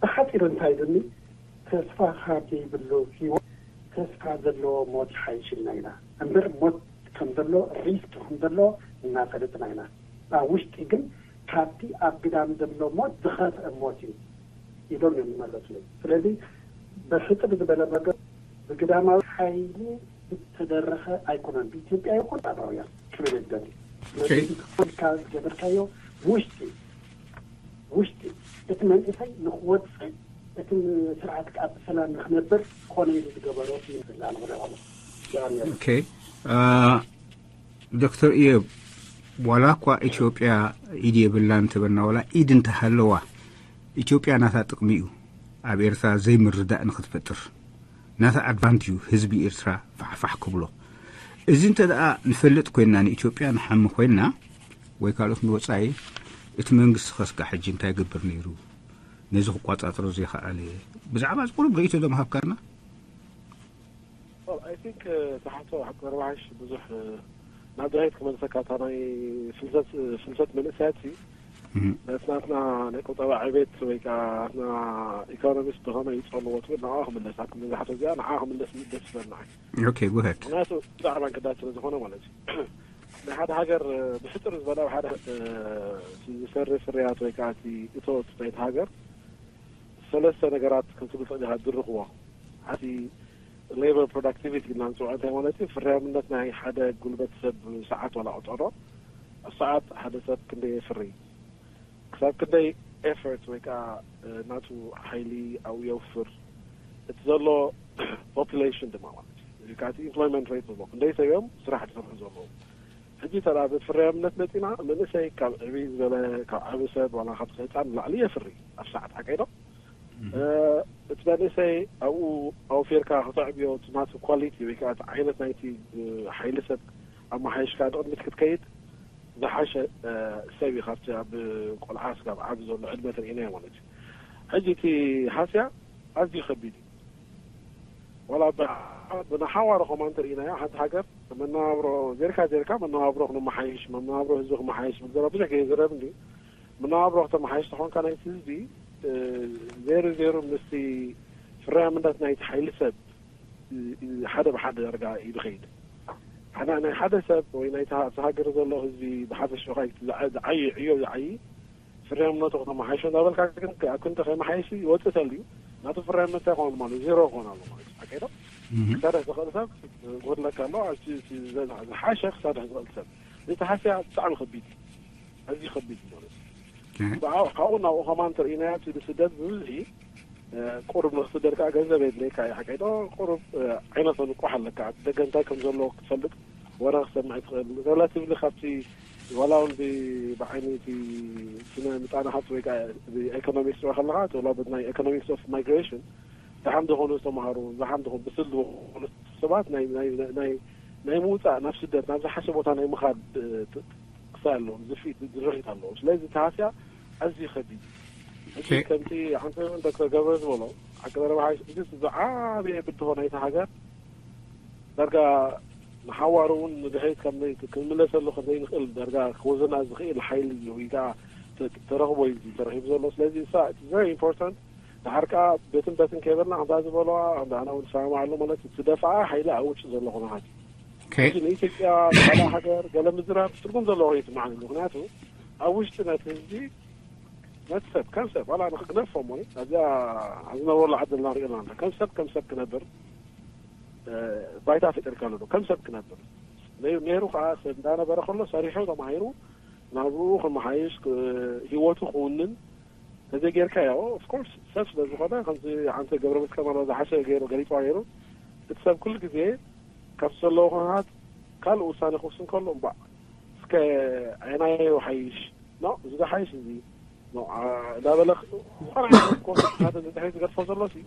ብሓፂሩ እንታይ ኢሉኒ፣ ተስፋ ካብ ዘይብሉ ህይወት ተስፋ ዘለዎ ሞት ይሓይሽ ኢልና ኢና እምበር፣ ሞት ከም ዘሎ፣ ሪስክ ከም ዘሎ እናፈለጥና ኢና። ኣብ ውሽጢ ግን ካብቲ ኣብ ግዳም ዘሎ ሞት ዝኸፍአ ሞት እዩ ኢሎም እዮም ዝመለሱለይ። ስለዚ ብሕፅር ዝበለ መገድ ብግዳማዊ ሓይሊ ዝተደረኸ ኣይኮነን፣ ብኢትዮጵያ ይኹን ምዕራባውያን ክብል እደሊ። ስለዚ ፖለቲካ ዝገበርካዮ ውሽጢ ውሽጢ እቲ መንእሰይ ንክወፅእ፣ እቲ ስርዓት ከዓ ብሰላም ንክነብር ኮነ ኢሉ ዝገበሮ ይመስል ኣነ ክሪኦ ከለኹ። ኦኬ። ዶክተር እዮብ፣ ዋላ እኳ ኢትዮጵያ ኢድ የብላን እንተበልና፣ ዋላ ኢድ እንተሃለዋ፣ ኢትዮጵያ ናታ ጥቕሚ እዩ ኣብ ኤርትራ ዘይምርዳእ ንክትፈጥር። ናታ ኣድቫንት እዩ ህዝቢ ኤርትራ ፋሕፋሕ ክብሎ። እዚ እንተ ደኣ ንፈልጥ ኮይንና፣ ንኢትዮጵያ ንሓሚ ኮይንና፣ ወይ ካልኦት ንወጻኢ፣ እቲ መንግስቲ ከስጋ ሕጂ እንታይ ይገብር ነይሩ? ነዚ ክቋጻጽሮ ዘይኸኣለ፣ ብዛዕባ እዚ ቁሩብ ርእይቶ ዶ ምሃብካና? I think ተሓቶ ሓቂ ረባሽ ብዙሕ ናብ ድሕሪት ክመልሰካ፣ እታ ናይ ፍልሰት ፍልሰት መንእሰያት ሲ ናትና ናይ ቁጠባ ዕቤት ወይ ከዓ ናትና ኢኮኖሚስት ብኸመይ ይፀልዎ ትብል ንዓ ክምለስ፣ ኣብቲ መዛሕቶ እዚኣ ንዓ ክምለስ ደስ ዝበልና። Okay, go ahead. ምክንያቱ ብዛዕባ እንክዳት ስለ ዝኾነ ማለት እዩ። ናይ ሓደ ሃገር ብሕፅር ዝበለ ኣብ ሓደ ዝሰሪ ፍርያት ወይ ከዓ እቲ እቶት ናይቲ ሃገር ሰለስተ ነገራት ከም ትብል ትኽእል ኢኻ ዝድርኽዎ። ሓቲ ሌበር ፕሮዳክቲቪቲ ኢልና ንፅውዖ እንታይ ማለት እዩ? ፍርያምነት ናይ ሓደ ጉልበት ሰብ ሰዓት ዋላ ቁፀሮ፣ ኣብ ሰዓት ሓደ ሰብ ክንደይ የፍሪ፣ ክሳብ ክንደይ ኤፈርት ወይ ከዓ ናቱ ሓይሊ ኣብኡ የውፍር፣ እቲ ዘሎ ፖፑሌሽን ድማ ማለት እዩ። እዚ ከዓ እቲ ኢምፕሎይመንት ሬት ንብሎ፣ ክንደይ ሰብ እዮም ስራሕ ዝሰርሑ ዘለዉ። ሕጂ ተላ በቲ ፍርያምነት መፂና፣ መንእሰይ ካብ ዕብይ ዝበለ፣ ካብ ዓቢ ሰብ ዋላ ካብቲ ህፃን ንላዕሊ የፍሪ ኣብ ሰዓት፣ ሓቀይ ዶ? እቲ መንእሰይ ኣብኡ ኣውፊርካ ክተዕብዮ፣ እቲ ናቱ ኳሊቲ ወይ ከዓ እቲ ዓይነት ናይቲ ሓይሊ ሰብ ኣመሓይሽካ ንቕድሚት ክትከይድ ዝሓሸ ሰብ እዩ ካብቲ ኣብ ቆልዓ ስጋብ ዓቢ ዘሎ ዕድመ ተርእናዮ ማለት እዩ። ሕጂ እቲ ሃስያ ኣዝዩ ከቢድ እዩ። ዋላ ብሓዋሩ ከማን ተርእናዮ፣ ሓንቲ ሃገር መነባብሮ ዜርካ ዜርካ መነባብሮ ክነመሓይሽ፣ መነባብሮ ህዝቢ ክመሓይሽ ዝብል ዘሎ ብዙሕ ግዜ ዝረብ እንዲ መነባብሮ ክተመሓይሽ ተኾንካ ናይቲ ህዝቢ ዜሩ ዜሩ ምስቲ ፍርያምነት ናይቲ ሓይሊ ሰብ ሓደ ብሓደ ዳርጋ እዩ ዝኸይድ። ሓና ናይ ሓደ ሰብ ወይ ናይ ኣብቲ ሃገር ዘሎ ህዝቢ ብሓፈሽኡ ዝዓይ ዕዮ ዝዓይ ፍርያምነቱ ክተመሓይሾ እናበልካ ግን ኣብ ክንዲ ከይመሓየሽ ይወፅእ ተልዩ ናቱ ፍርያምነት እንታይ ይኸውን ማለት ዜሮ ክኾን ኣሎ ማለት እዩ። ሓቀይ ዶ? ክሳድሕ ዝኽእል ሰብ ክህለካ ኣሎ። ኣብቲ ዝሓሸ ክሳድሕ ዝኽእል ሰብ እዚ ተሓስያ ብጣዕሚ ከቢድ እዩ። ኣዝዩ ከቢድ እዩ ማለት እዩ። ካብኡ ናብኡ ከማን ተርእናዮ እቲ ስደት ብብዝሒ ቁሩብ ንክስደድ ከዓ ገንዘብ የድልየካ እዩ። ሓቀይ ዶ? ቁሩብ ዓይነት እንቋሕ ኣለካ። ደገ እንታይ ከም ዘሎ ክትፈልጥ ወረ ክሰምዕ ትኽእል። ሬላቲቭሊ ካብቲ ዋላ እውን ብዓይኒ እቲ ስነ ምጣነ ሃብቲ ወይ ከዓ ኤኮኖሚክስ ሪኦ ከለካ እቲ ላ ናይ ኤኮኖሚክስ ኦፍ ማይግሬሽን ዝሓም ዝኾኑ ዝተምሃሩ ዝሓም ዝኾኑ ብስል ዝኾኑ ሰባት ናይ ናይ ናይ ናይ ምውፃእ ናብ ስደት ናብ ዝሓሸ ቦታ ናይ ምኻድ ክሳይ ኣለዎም ዝፊት ዝርኺት ኣለዎም። ስለዚ ተሃስያ ኣዝዩ ከቢድ እዩ። ከምቲ ዓንተ ዶክተር ገብረ ዝበሎ ሓቂ ዘረባ ሓይሽ እዚ ዝዓበየ ብድሆ ናይቲ ሃገር ዳርጋ ንሓዋሩ እውን ንድሕሪት ክንምለሰሉ ከምዘይንኽእል ዳርጋ ክወዘና ዝኽእል ሓይሊ እዩ ወይ ከዓ ተረኽቦ እዩ ተረኺቡ ዘሎ። ስለዚ እሳ very important ድሓር ከዓ በትን በትን ከይበልና ከምዛ ዝበለዋ ከምዛ ኣነ እውን ሰማማዓሉ ማለት እቲ ደፋኣ ሓይሊ ኣብ ውጭ ዘሎ ኩነታት እዩ። ሕጂ ንኢትዮጵያ ባላ ሃገር ገለ ምዝራብ ትርጉም ዘለዎ ይስማዓኒ። ምክንያቱ ኣብ ውሽጢ ነቲ ህዝቢ ነቲ ሰብ ከም ሰብ ዋላ ንክግነፎ እሞ ኣብዚኣ ኣብ ዝነበረሉ ዓዲ ዘለና ንሪኦ ኣለና። ከም ሰብ ከም ሰብ ክነብር ባይታ ፈጢርካሉ ዶ ከም ሰብ ክነብር ነይሩ ከዓ ሰብ እንዳነበረ ከሎ ሰሪሑ ተማሂሩ ናብኡ ክመሓይሽ ህይወቱ ክውንን ተዘይጌርካዮ ኦፍኮርስ ሰብ ስለዝኾነ ከምዚ ዓንተ ገብረ መስቀል ዝሓሸ ገይሩ ገሊፅዋ ነይሩ። እቲ ሰብ ኩሉ ግዜ ካብቲ ዘለዎ ኩነታት ካልእ ውሳነ ክውስን ከሎ እምባእ እስከ ኣየናይ ይሓይሽ ኖ እዚ ዝሓይሽ እዚ ኖ እንዳበለ ዝኾነ ዓይነት ኮርስ ሓደ ንድሕሪት ዝገድፎ ዘሎ ሲ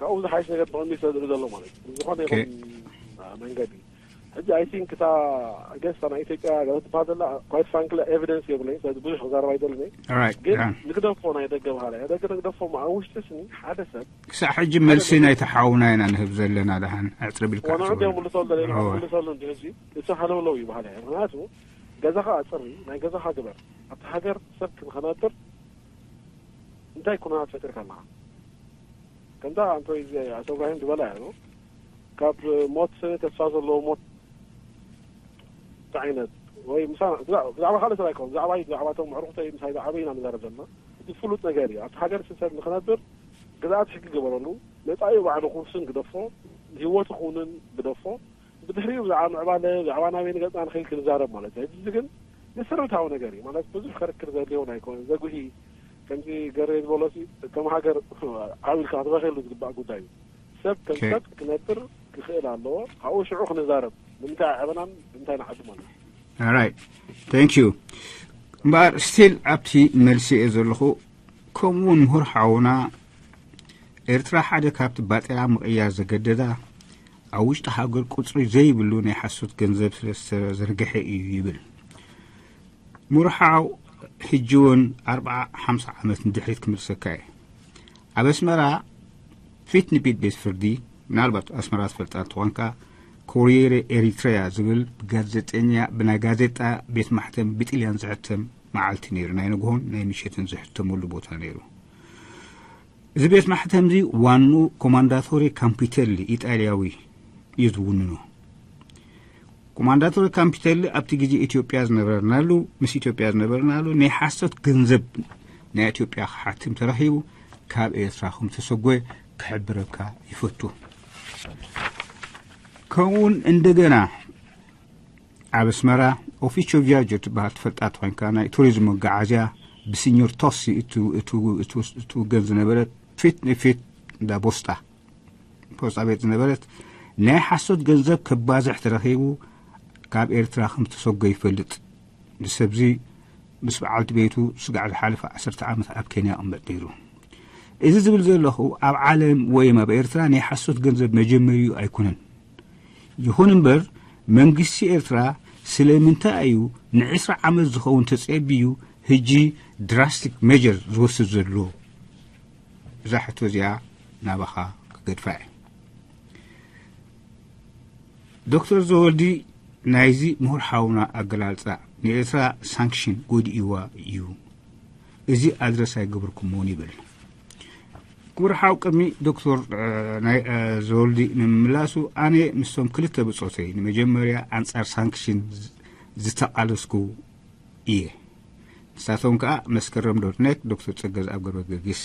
ካብኡ ዝሓይሽ ነገር ብቐሚት ዘርኢ ዘሎ ማለት እዩ። ዝኾነ ይኹን መንገዲ ሕጂ I think እታ ገስ ናይ ኢትዮጵያ ገለ ትበሃል ዘላ quite frankly evidence የብለይ። ስለዚ ብዙሕ ክዛረብ ኣይደልን እየ። Alright, ግን yeah. ንግደፎ ናይ ደገ ባህላ ናይ ደገ ንግደፎ ኣብ ውሽጢ ስኒ ሓደ ሰብ ክሳዕ ሕጂ መልሲ ናይ ተሓውና ኢና ንህብ ዘለና። ደሓን ኣዕፅር ቢልካ ዋና ኣዕፅር ዕድል በል። ምልሶ ለሌላ እወ። ምልሶ ሉ እንጂ ህዝቢ እቲ ሃለውለው ይባህል እያ። ምክንያቱ ገዛኻ ኣፅሪ ናይ ገዛኻ ግበር ኣብቲ ሃገር ሰብ ክንኸነብር እንታይ ኩነታት ፈጢርካ ኣለኻ? ከምታ ኣንቶ ኣቶ እብራሂም ዝበላ እያ ነው ካብ ሞት ተስፋ ዘለዎ ሞት እንታይ ዓይነት ወይ ምሳ ብዛዕባ ካልእ ሰብ ኣይኮን ብዛዕባ ብዛዕባ ቶም ምዕሩኽተይ ምሳይ ዝዓበዩ ኢና ንዛረብ ዘለና። እቲ ፍሉጥ ነገር እዩ ኣብቲ ሃገር ስንሰብ ንክነብር ግዛኣት ሕጊ ግበረሉ። መጻኢ ባዕሉ ኩርስን ግደፎ፣ ህይወቱ ክውንን ግደፎ። ብድሕሪኡ ብዛዕባ ምዕባለ ብዛዕባ ናበይ ንገጽና ንኸይድ ክንዛረብ ማለት እዩ። እዚ ግን መሰረታዊ ነገር እዩ ማለት ብዙሕ ክርክር ዘድልዮ ኣይኮነ ዘጉሂ ከምዚ ገሬ ዝበሎ ከም ሃገር ዓብልካ ክትበኸሉ ዝግባእ ጉዳይ እዩ። ሰብ ከም ሰብ ክነብር ክኽእል ኣለዎ። ካብኡ ሽዑ ክንዛረብ ንምንታይ ኣዕበናን ንምንታይ ንዓዱ ማለት እዩ። Alright, thank you. እምበኣር ስቲል ኣብቲ መልሲ እየ ዘለኹ። ከምኡውን ምሁር ሓውና ኤርትራ ሓደ ካብቲ ባጤራ ምቕያር ዘገደዳ ኣብ ውሽጢ ሃገር ቁፅሪ ዘይብሉ ናይ ሓሶት ገንዘብ ስለ ዝተዘርግሐ እዩ ይብል። ምሁር ሓው ሕጂ እውን ኣርብዓ ሓምሳ ዓመት ንድሕሪት ክምልሰካ እየ። ኣብ ኣስመራ ፊት ንፊት ቤት ፍርዲ ምናልባት ኣስመራ ትፈልጣ እንትኾንካ ኮሪየር ኤሪትሪያ ዝብል ብጋዜጠኛ ብናይ ጋዜጣ ቤት ማሕተም ብጥልያን ዝሕተም መዓልቲ ነይሩ። ናይ ንግሆን ናይ ምሸትን ዝሕተመሉ ቦታ ነይሩ። እዚ ቤት ማሕተምዚ ዋንኡ ኮማንዳቶሪ ካምፒቴሊ ኢጣልያዊ እዩ ዝውንኑ። ኮማንዳቶሪ ካምፒቴሊ ኣብቲ ግዜ ኢትዮጵያ ዝነበርናሉ ምስ ኢትዮጵያ ዝነበርናሉ ናይ ሓሶት ገንዘብ ናይ ኢትዮጵያ ክሓትም ተረኺቡ ካብ ኤርትራ ከም ተሰጎ ክሕብረካ ይፈቱ። ከምኡውን እንደገና ኣብ ኣስመራ ኦፊሾ ቪያጆ ትበሃል ትፈልጣ ኮይንካ ናይ ቱሪዝም መጋዓዝያ ብሲኞር ቶሲ እትውገን ዝነበረት ፊት ንፊት እንዳ ቦስጣ ፖስጣ ቤት ዝነበረት ናይ ሓሶት ገንዘብ ከባዝሕ ተረኺቡ ካብ ኤርትራ ከም ተሰጎ ይፈልጥ። ንሰብዚ ምስ በዓልቲ ቤቱ ስጋዕ ዝሓለፈ ዓሰርተ ዓመት ኣብ ኬንያ ቅመጥ ነይሩ። እዚ ዝብል ዘለኹ ኣብ ዓለም ወይም ኣብ ኤርትራ ናይ ሓሶት ገንዘብ መጀመሪኡ ኣይኮነን። ይኹን እምበር መንግስቲ ኤርትራ ስለምንታይ እዩ ንዕስራ ዓመት ዝኸውን ተጸቢዩ ህጂ ድራስቲክ ሜጀር ዝወስድ ዘሎ? እዛ ሕቶ እዚኣ ናባኻ ክገድፋ እየ። ዶክተር ዘወልዲ ናይዚ ምሁር ሓውና ኣገላልጻ ንኤርትራ ሳንክሽን ጎዲእዋ እዩ። እዚ ኣድረስ ኣይገበርኩሞን ይብል። ክቡር ሓው ቅድሚ ዶክተር ዘወልዲ ንምምላሱ ኣነ ምስቶም ክልተ ብጾተይ ንመጀመርያ ኣንጻር ሳንክሽን ዝተቓለስኩ እየ። ንሳቶም ከኣ መስከረም ዶርትኔክ ዶክተር ጸገዝ ኣብ ገርበ ገርጊስ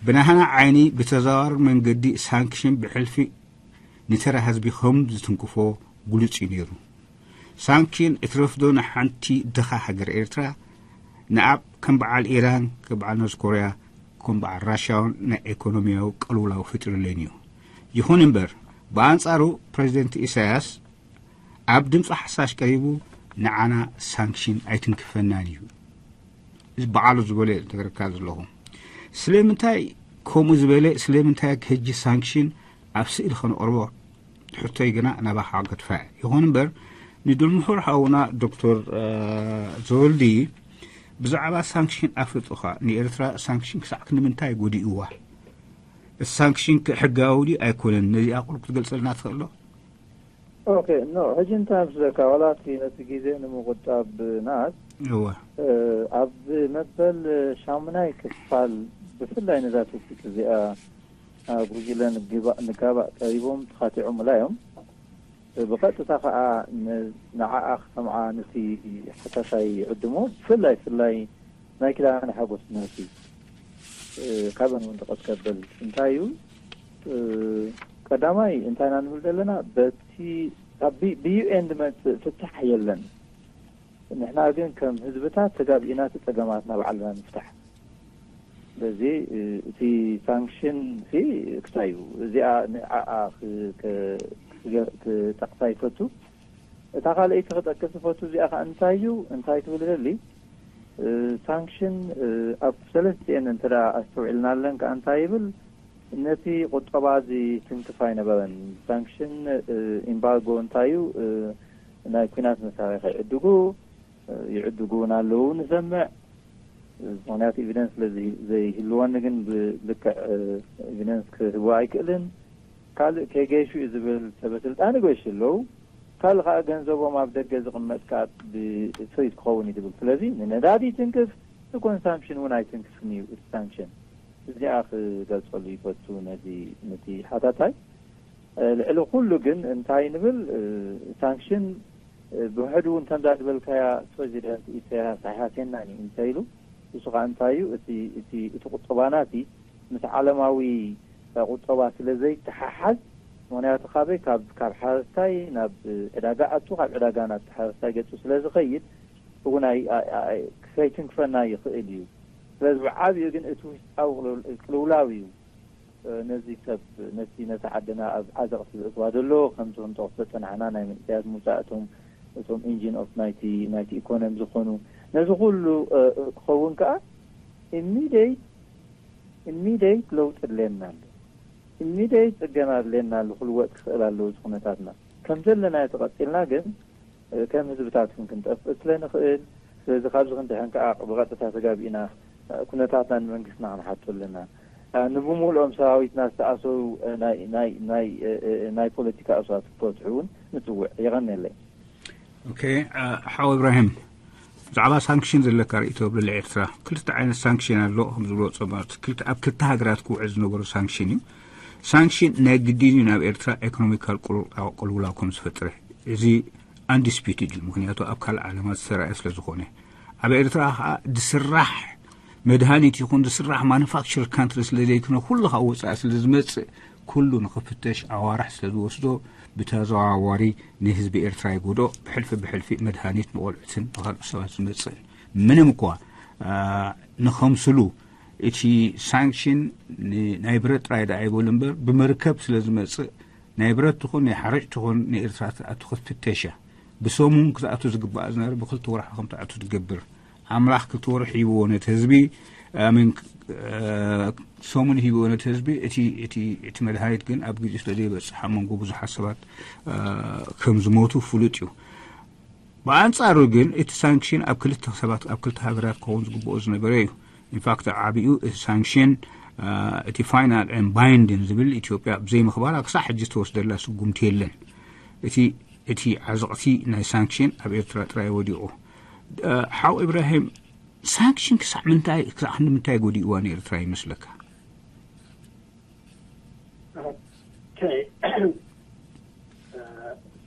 ብናህና ዓይኒ ብተዘዋር መንገዲ ሳንክሽን ብሕልፊ ንተራ ህዝቢ ከም ዝትንክፎ ግሉጽ እዩ ነይሩ። ሳንክሽን እትረፍዶ ንሓንቲ ድኻ ሃገር ኤርትራ ንኣብ ከም በዓል ኢራን ከም በዓል ኖርዝ ኮርያ ከም በዓል ራሽያውን ናይ ኤኮኖሚያዊ ቀልውላው ፍጥርለን እዩ። ይኹን እምበር ብኣንጻሩ ፕሬዚደንት ኢሳያስ ኣብ ድምፂ ሓሳሽ ቀሪቡ ንዓና ሳንክሽን ኣይትንክፈናን እዩ። እዚ በዓሉ ዝበለ ተገርካ ዘለኹ ስለምንታይ ከምኡ ዝበለ ስለምንታይ ክህጂ ሳንክሽን ኣብ ስእሊ ከነቕርቦ ሕቶይ ግና ናባኻ ገድፋ። ይኹን እምበር ንድምሑር ሓውና ዶክተር ዘወልዲ ብዛዕባ ሳንክሽን ኣፍልጡኻ ንኤርትራ ሳንክሽን ክሳዕ ክንምንታይ ጎዲእዋ? ሳንክሽን ሕጋዊ ድዩ ኣይኮነን? ነዚኣ ቁሩብ ክትገልጸልና ትኽእል ዶ? ኦኬ ኖ ሕጂ እንታይ ምስለካ ዋላ እቲ ነቲ ግዜ ንምቁጣብ ናት እወ ኣብ መበል ሻሙናይ ክፋል ብፍላይ ነዛ ትውፊት እዚኣ ኣብ ጉጅለ ንጋባእ ቀሪቦም ተኻቲዖምላ እዮም። ብቐጥታ ከዓ ንዓኣ ክሰምዓ ነቲ ሓታታይ ይዕድሞ። ብፍላይ ፍላይ ናይ ኪዳነ ሓጎስ ምህርቲ ካብን እውን ጥቀስ ከብል እንታይ እዩ ቀዳማይ እንታይ ኢና ንብል ዘለና በቲ ብዩኤን ዝመፅእ ፍታሕ የለን። ንሕና ግን ከም ህዝብታት ተጋቢእና እቲ ፀገማትና ባዕልና ንፍታሕ። ስለዚ እቲ ሳንክሽን ሲ ክሳይ እዩ እዚኣ ንዓኣ ክጠቅሳ ይፈቱ። እታ ካልኣይቲ ክጠቅስ ዝፈቱ እዚኣ ከዓ እንታይ እዩ እንታይ ትብል ደሊ ሳንክሽን ኣብ ሰለስቲኤን እንተ ኣስተውዒልና ኣለን ከዓ እንታይ ይብል ነቲ ቁጠባ እዚ ትንክፍ ኣይነበረን። ሳንክሽን፣ እ፣ ኢምባርጎ እንታይ እዩ? እ፣ ናይ ኲናት መሳርሒ ይዕድጉ፣ እ፣ ይዕድጉ እውን ኣለዉ ንሰምዕ። እ፣ ምኽንያቱ ኤቪደንስ ስለ ዘይ-፣ ዘይህልወኒ ግን ብልክዕ፣ እ፣ ኤቪደንስ ክህቦ ኣይክእልን። ካልእ ከይገይሹ እዩ ዝብል ሰበ ስልጣን ይገይሹ ኣለዉ። ካልእ ከዓ ገንዘቦም ኣብ ደገ ዝቕመጥ ከዓ ብትሪት ክኸውን እዩ ዝብል። ስለዚ ንነዳዲ ይትንክፍ፣ ንኮንሳምፕሽን እውን ኣይትንክፍን እዩ እቲ ሳንክሽን። እዚኣ ክገልጸሉ ይፈቱ ነዚ፣ ነቲ ሓታታይ። እ፣ ልዕሊ ኩሉ ግን እንታይ ንብል፣ እ፣ ሳንክሽን፣ እ፣ ብውሕዱ እውን ከምዛ ዝበልካያ ፕሬዚደንት ኢሳያስ ኣይሃስየናን እዩ እንተኢሉ፣ እሱ ከዓ እንታይ እዩ፣ እቲ፣ እቲ፣ እቲ ቁጠባና እቲ ምስ ዓለማዊ ቁጠባ ስለ ዘይተሓሓዝ፣ ምኽንያቱ ካበይ፣ ካብ፣ ካብ ሓረስታይ ናብ ዕዳጋ ኣቱ፣ ካብ ዕዳጋ ናብ ሓረስታይ ገጹ ስለ ዝኸይድ፣ እውን ኣይ-፣ ኣይ-፣ ኣይ-፣ ከይትንክፈና ይኽእል እዩ። ስለዚ ብዓብዩ ግን እቲ ውሽጣዊ ቅልው-፣ ቅልውላው እዩ። እ፣ ነዚ ሰብ፣ ነቲ፣ ነቲ ዓድና ኣብ ዓዘቕቲ ዘእትዋ ዘሎ፣ ከምቲ ክንጠቕሶ ዝጸናሕና ናይ መንእሰያት ምውጻእ፣ እቶም፣ እቶም ኢንጂን ኦፍ ናይቲ፣ ናይቲ ኢኮኖሚ ዝኾኑ፣ ነዚ ኩሉ፣ እ፣ እ፣ ክኸውን ከኣ ኢሚዲየት፣ ኢሚዲየት ለውጢ ኣድልየና ኣሎ። ኢሚዲየት ጽገና ኣድልየና ኣሎ። ክልወጥ ክኽእል ኣለዎ እዚ ኩነታትና። ከም ዘለና ተቐጺልና ግን፣ እ፣ ከም ህዝብታት እውን ክንጠፍእ ስለ ንኽእል፣ ስለዚ ካብዚ ክንድሕን ከኣ ብቐጥታ ተጋቢእና፣ እ፣ ኩነታትና ንመንግስትና ክንሓቶ ኣለና። እ፣ ንብምሉኦም ሰራዊትና ዝተኣሰሩ፣ እ፣ ናይ፣ ናይ፣ ናይ፣ እ፣ እ፣ ናይ ፖለቲካ እሱራት ክፈትሑ እውን ንጽውዕ። የቐንየለይ። ኦኬ፣ እ፣ ሓው እብራሂም፣ ብዛዕባ ሳንክሽን ዘለካ ርእይቶ ኣብ ልዕሊ ኤርትራ፣ ክልተ ዓይነት ሳንክሽን ኣሎ፣ ከም ዝብሎ ጸማት፣ ክልተ፣ ኣብ ክልተ ሃገራት ክውዕል ዝነበሩ ሳንክሽን እዩ። ሳንክሽን ናይ ግድን እዩ ናብ ኤርትራ ኤኮኖሚካል ቅልውላው፣ ቅልውላው ከም ዝፈጥረ። እዚ ኣንዲስፒትድ እዩ፣ ምኽንያቱ ኣብ ካልእ ዓለማት ዝተራእየ ስለ ዝኾነ። ኣብ ኤርትራ ኸኣ ዝስራሕ መድሃኒት ይኹን ዝስራሕ ማኑፋክቸር ካንትሪ ስለ ዘይኮነ፣ ኩሉ ካብ ወጻኢ ስለ ዝመጽእ፣ ኩሉ ንኽፍተሽ ኣዋርሕ ስለ ዝወስዶ፣ ብተዘዋዋሪ ንህዝቢ ኤርትራ ይጎድኦ። ብሕልፊ ብሕልፊ መድሃኒት ንቖልዑትን ንኻልኦት ሰባት ዝመጽእ፣ ምንም እኳ፣ አ፣ ንኸምስሉ እቲ ሳንክሽን ን-፣ ናይ ብረት ጥራይ ደኣ ይበሉ እምበር፣ ብመርከብ ስለ ዝመጽእ፣ ናይ ብረት ትኹን ናይ ሓረጭ ትኹን ንኤርትራ ትኣቱ ክትፍተሽ እያ። ብሰሙን ክትኣቱ ዝግባእ ዝነበረ ብክልተ ወርሒ ከም ትኣቱ ትገብር። ኣምላኽ ክልተ ወርሒ ሂብዎ ነቲ ህዝቢ፣ ኣሜን፣ እ፣ ሰሙን ሂብዎ ነቲ ህዝቢ። እቲ፣ እቲ፣ እቲ መድሃኒት ግን ኣብ ግዜ ስለ ዘይበጽሕ ኣብ መንጎ ብዙሓት ሰባት፣ እ፣ ከም ዝሞቱ ፍሉጥ እዩ። ብኣንጻሩ ግን እቲ ሳንክሽን ኣብ ክልተ ሰባት፣ ኣብ ክልተ ሃገራት ክኸውን ዝግብኦ ዝነበረ እዩ። ኢንፋክት ዓቢኡ እቲ ሳንክሽን፣ እ፣ እቲ ፋይናል ኤንድ ባይንዲን ዝብል ኢትዮጵያ ብዘይምኽባራ ክሳዕ ሕጂ ዝተወስደላ ስጉምቲ የለን። እቲ፣ እቲ ዓዘቕቲ ናይ ሳንክሽን ኣብ ኤርትራ ጥራይ ወዲቑ። እ፣ ሓው ኢብራሂም፣ ሳንክሽን ክሳዕ ምንታይ፣ ክሳዕ ክንዲ ምንታይ ጎዲእዋ ንኤርትራ ይመስለካ? ኦኬ። እ፣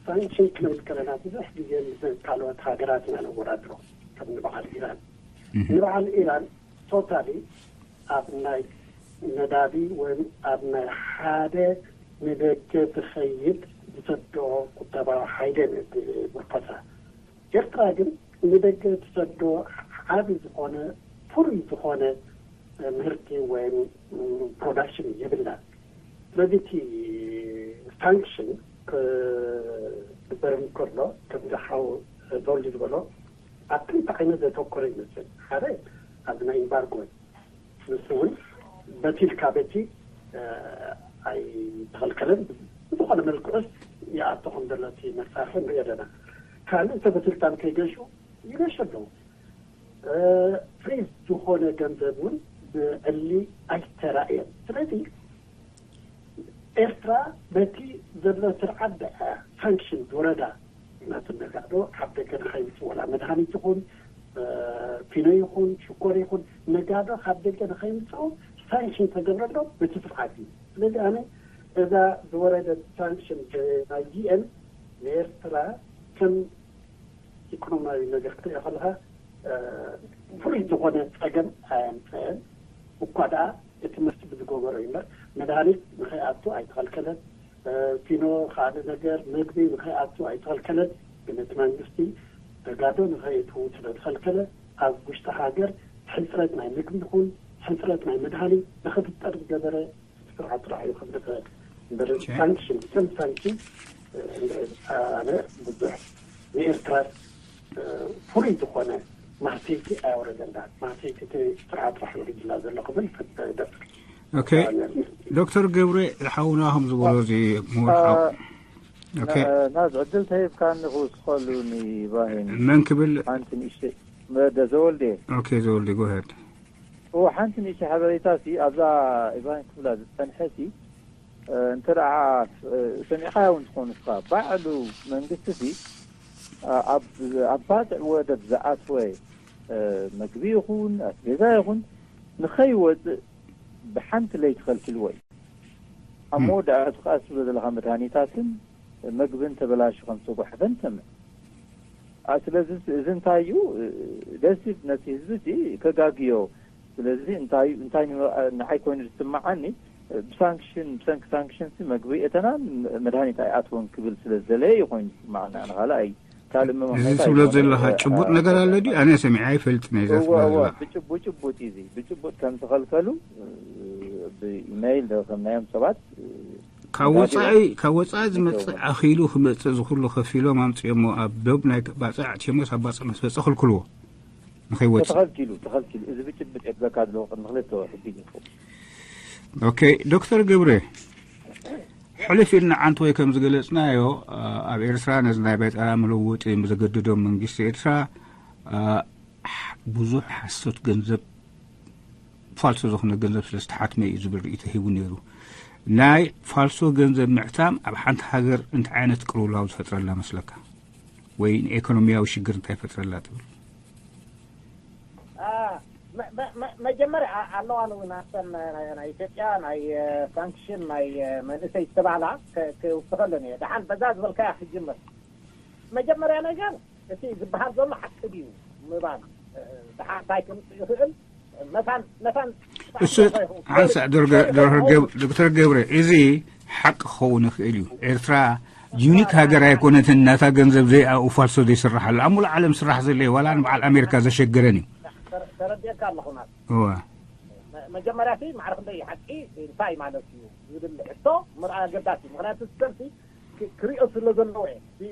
ሳንክሽን ክንብል ከለና ብዙሕ ግዜ ምስ ካልኦት ሃገራት ኢና ነወዳድሮ፣ ከም ንበዓል ኢራን። እህ። ንበዓል ኢራን ቶታሊ ኣብ ናይ ነዳዲ ወይም ኣብ ናይ ሓደ ንደገ ዝኸይድ ዝሰድኦ ቁጠባዊ ሓይሊ እዩ ዝምርኮሳ። ኤርትራ ግን ንደገ ትሰዶ ዓቢ ዝኾነ ፍሉይ ዝኾነ ምህርቲ ወይም ፕሮዳክሽን የብላን። ስለዚ እቲ ሳንክሽን ክግበር እንከሎ ከምዚ ሓው ዶሊ ዝበሎ ኣብ ክልተ ዓይነት ዘተኮረ ይመስል። ሓደ ኣብዚ ናይ ኢምባርጎ እዩ። ንሱ እውን በቲ ኢልካ በቲ ኣይተኸልከለን፣ ብዝኾነ መልክዑስ ይኣቶ ከም ዘሎ እቲ መሳርሒ ንሪኦ ኣለና። ካልእ ሰበስልጣን ከይገሹ ይገሹ ኣለዉ። ፍሪዝ ዝኾነ ገንዘብ እውን ብዕሊ ኣይተራእየን። ስለዚ ኤርትራ በቲ ዘሎ ስርዓት ደኣ ሳንክሽን ዝወረዳ ናቱ ነጋዶ ካብ ደገ ንኸይምፅእ፣ ወላ መድሃኒት ይኹን ፊኖ ይኹን ሽኮር ይኹን ነጋዶ ካብ ደገ ንኸይምፅኡ ሳንክሽን ተገብረሎም በቲ ስርዓት እዩ። ስለዚ ኣነ እዛ ዝወረደት ሳንክሽን ናይ ዩኤን ንኤርትራ ከም ኢኮኖሚያዊ ነገር ክትሪኦ ከለኻ ፍሉይ ዝኾነ ፀገም ኣየምፀአን። እኳ ደኣ እቲ መስቲ ብዝገበሮ እዩ እምበር መድሃኒት ንኸይኣቱ ኣይተኸልከለን። ፊኖ ካልእ ነገር መግቢ ንኸይኣቱ ኣይተኸልከለን። ግን እቲ መንግስቲ ነጋዶ ንኸይእትዉ ስለ ዝኸልከለ ኣብ ውሽጢ ሃገር ሕፅረት ናይ ምግቢ ይኹን ሕፅረት ናይ መድሃኒት ንኽፍጠር ዝገበረ ስርዓት ጥራሕ እዩ ክብል ይኽእል። እምበር ሳንክሽን ከም ሳንክሽን ኣነ ብዙሕ ንኤርትራ ፍሉይ ዝኾነ ማህሰይቲ ኣየውረደላ። ማህሰይቲ እቲ ስርዓት ጥራሕ ወሪድላ ዘሎ ክብል ይደፍር። ኦኬ። ዶክተር ገብረ ሓውና ከም ዝበሎ እዚ ምሁር ሓው። ኦኬ። ናዝ ዕድል ተሂብካኒ ክውስኸሉ ንባሂን መን ክብል? ሓንቲ ንእሽተይ መደ ዘወልዴ። ኦኬ፣ ዘወልዴ፣ ጎሄድ። እዎ፣ ሓንቲ ንእሽተይ ሓበሬታ ሲ ኣብዛ ኢባን ክብላ ዝጸንሐ ሲ እንተ ደኣ ሰሚዕካዮ እውን ትኾኑ እስኻ፣ ባዕሉ መንግስቲ ሲ ኣብ ኣብ ባጽዕ ወደብ ዝኣትወ መግቢ ይኹን ኣስቤዛ ይኹን ንኸይወጽእ ብሓንቲ ለይቲ ከልክልዎ እዩ። ኣብ መወዳእቱ ከኣ ስለ ዘለኻ መድሃኒታትን መግብን ተበላሹ ከም ዝተጓሕፈ ንሰምዕ። ስለዚ እዚ እንታይ እዩ? ደስ ነቲ ህዝቢ ከጋግዮ። ስለዚ እንታይ እንታይ ንዓይ ኮይኑ ዝስምዓኒ፣ ብሳንክሽን ብሰንኪ ሳንክሽን መግቢ እተና መድሃኒት ኣይኣትወን ክብል ስለ ዝደለየ እዩ ኮይኑ ዝስምዓኒ። ኣነ ካልኣይ ካልእ እዚ ትብሎ ዘለኻ ጭቡጥ ነገር ኣሎ ድዩ? ኣነ ሰሚዐ ኣይፈልጥን እየ። እዛ ትብሎ ዘለኻ ብጭቡጥ እዩ። እዚ ብጭቡጥ ከም ዝኸልከሉ ብኢመይል ከም ናዮም ሰባት ካብ ወፃኢ ካብ ወፃኢ ዝመፅእ ኣኺሉ ክመፅእ ዝኽሉ ከፊሎም ኣምፅኦሞ ኣብ ዶብ ናይ ባፅዕ ኣዕትዮሞስ ኣብ ባፅዕ ምስ በፀ ክልክልዎ ንኸይወፅእ። ተኸልኪሉ ተኸልኪሉ። እዚ ብጭብጥ የብለካ ኣለዎ ቅድሚ ክልተ ወርሒ ቢልኩ። ኦኬ፣ ዶክተር ገብረ፣ ሕልፍ ኢልና ዓንት ወይ ከም ዝገለፅናዮ ኣብ ኤርትራ ነዚ ናይ ባይጠራ መለወጢ ዘገድዶም መንግስቲ ኤርትራ ብዙሕ ሓሶት ገንዘብ ፋልሶ ዝኾነ ገንዘብ ስለ ዝተሓትመ እዩ ዝብል ርእይቶ ሂቡ ነይሩ። ናይ ፋልሶ ገንዘብ ምሕታም ኣብ ሓንቲ ሃገር እንታይ ዓይነት ቅልውላው ዝፈጥረላ መስለካ? ወይ ንኤኮኖሚያዊ ሽግር እንታይ ይፈጥረላ ትብል? መጀመርያ ኣለዋን እውን ኣሰን ናይ ኢትዮጵያ ናይ ሳንክሽን ናይ መንእሰይ ዝተባህላ ክውስኸለን እየ። ደሓን በዛ ዝበልካያ ክጅምር። መጀመርያ ነገር እቲ ዝበሃል ዘሎ ሓቂ ድዩ ምባል፣ ደሓን እንታይ ከምፅእ ይኽእል መታን መታን እሱ ሓንሳእ ዶክተር ገብረ፣ እዚ ሓቂ ክኸውን ይኽእል እዩ። ኤርትራ ዩኒክ ሃገር ኣይኮነትን። ናታ ገንዘብ ዘይኣኡ ፋልሶ ዘይስራሓሉ ኣብ ሙሉእ ዓለም ስራሕ ዘለ እዩ። ዋላ ንበዓል ኣሜሪካ ዘሸግረን እዩ። ተረዲእካ ኣለኹ ናት። እወ። መጀመርያ ሲ ማዕረ ክንደይ ሓቂ እንታይ ማለት እዩ ዝብል ሕቶ ምርኣይ ኣገዳሲ እዩ። ምክንያቱ ሰብ ሲ ክሪኦ ስለ ዘለዎ እየ።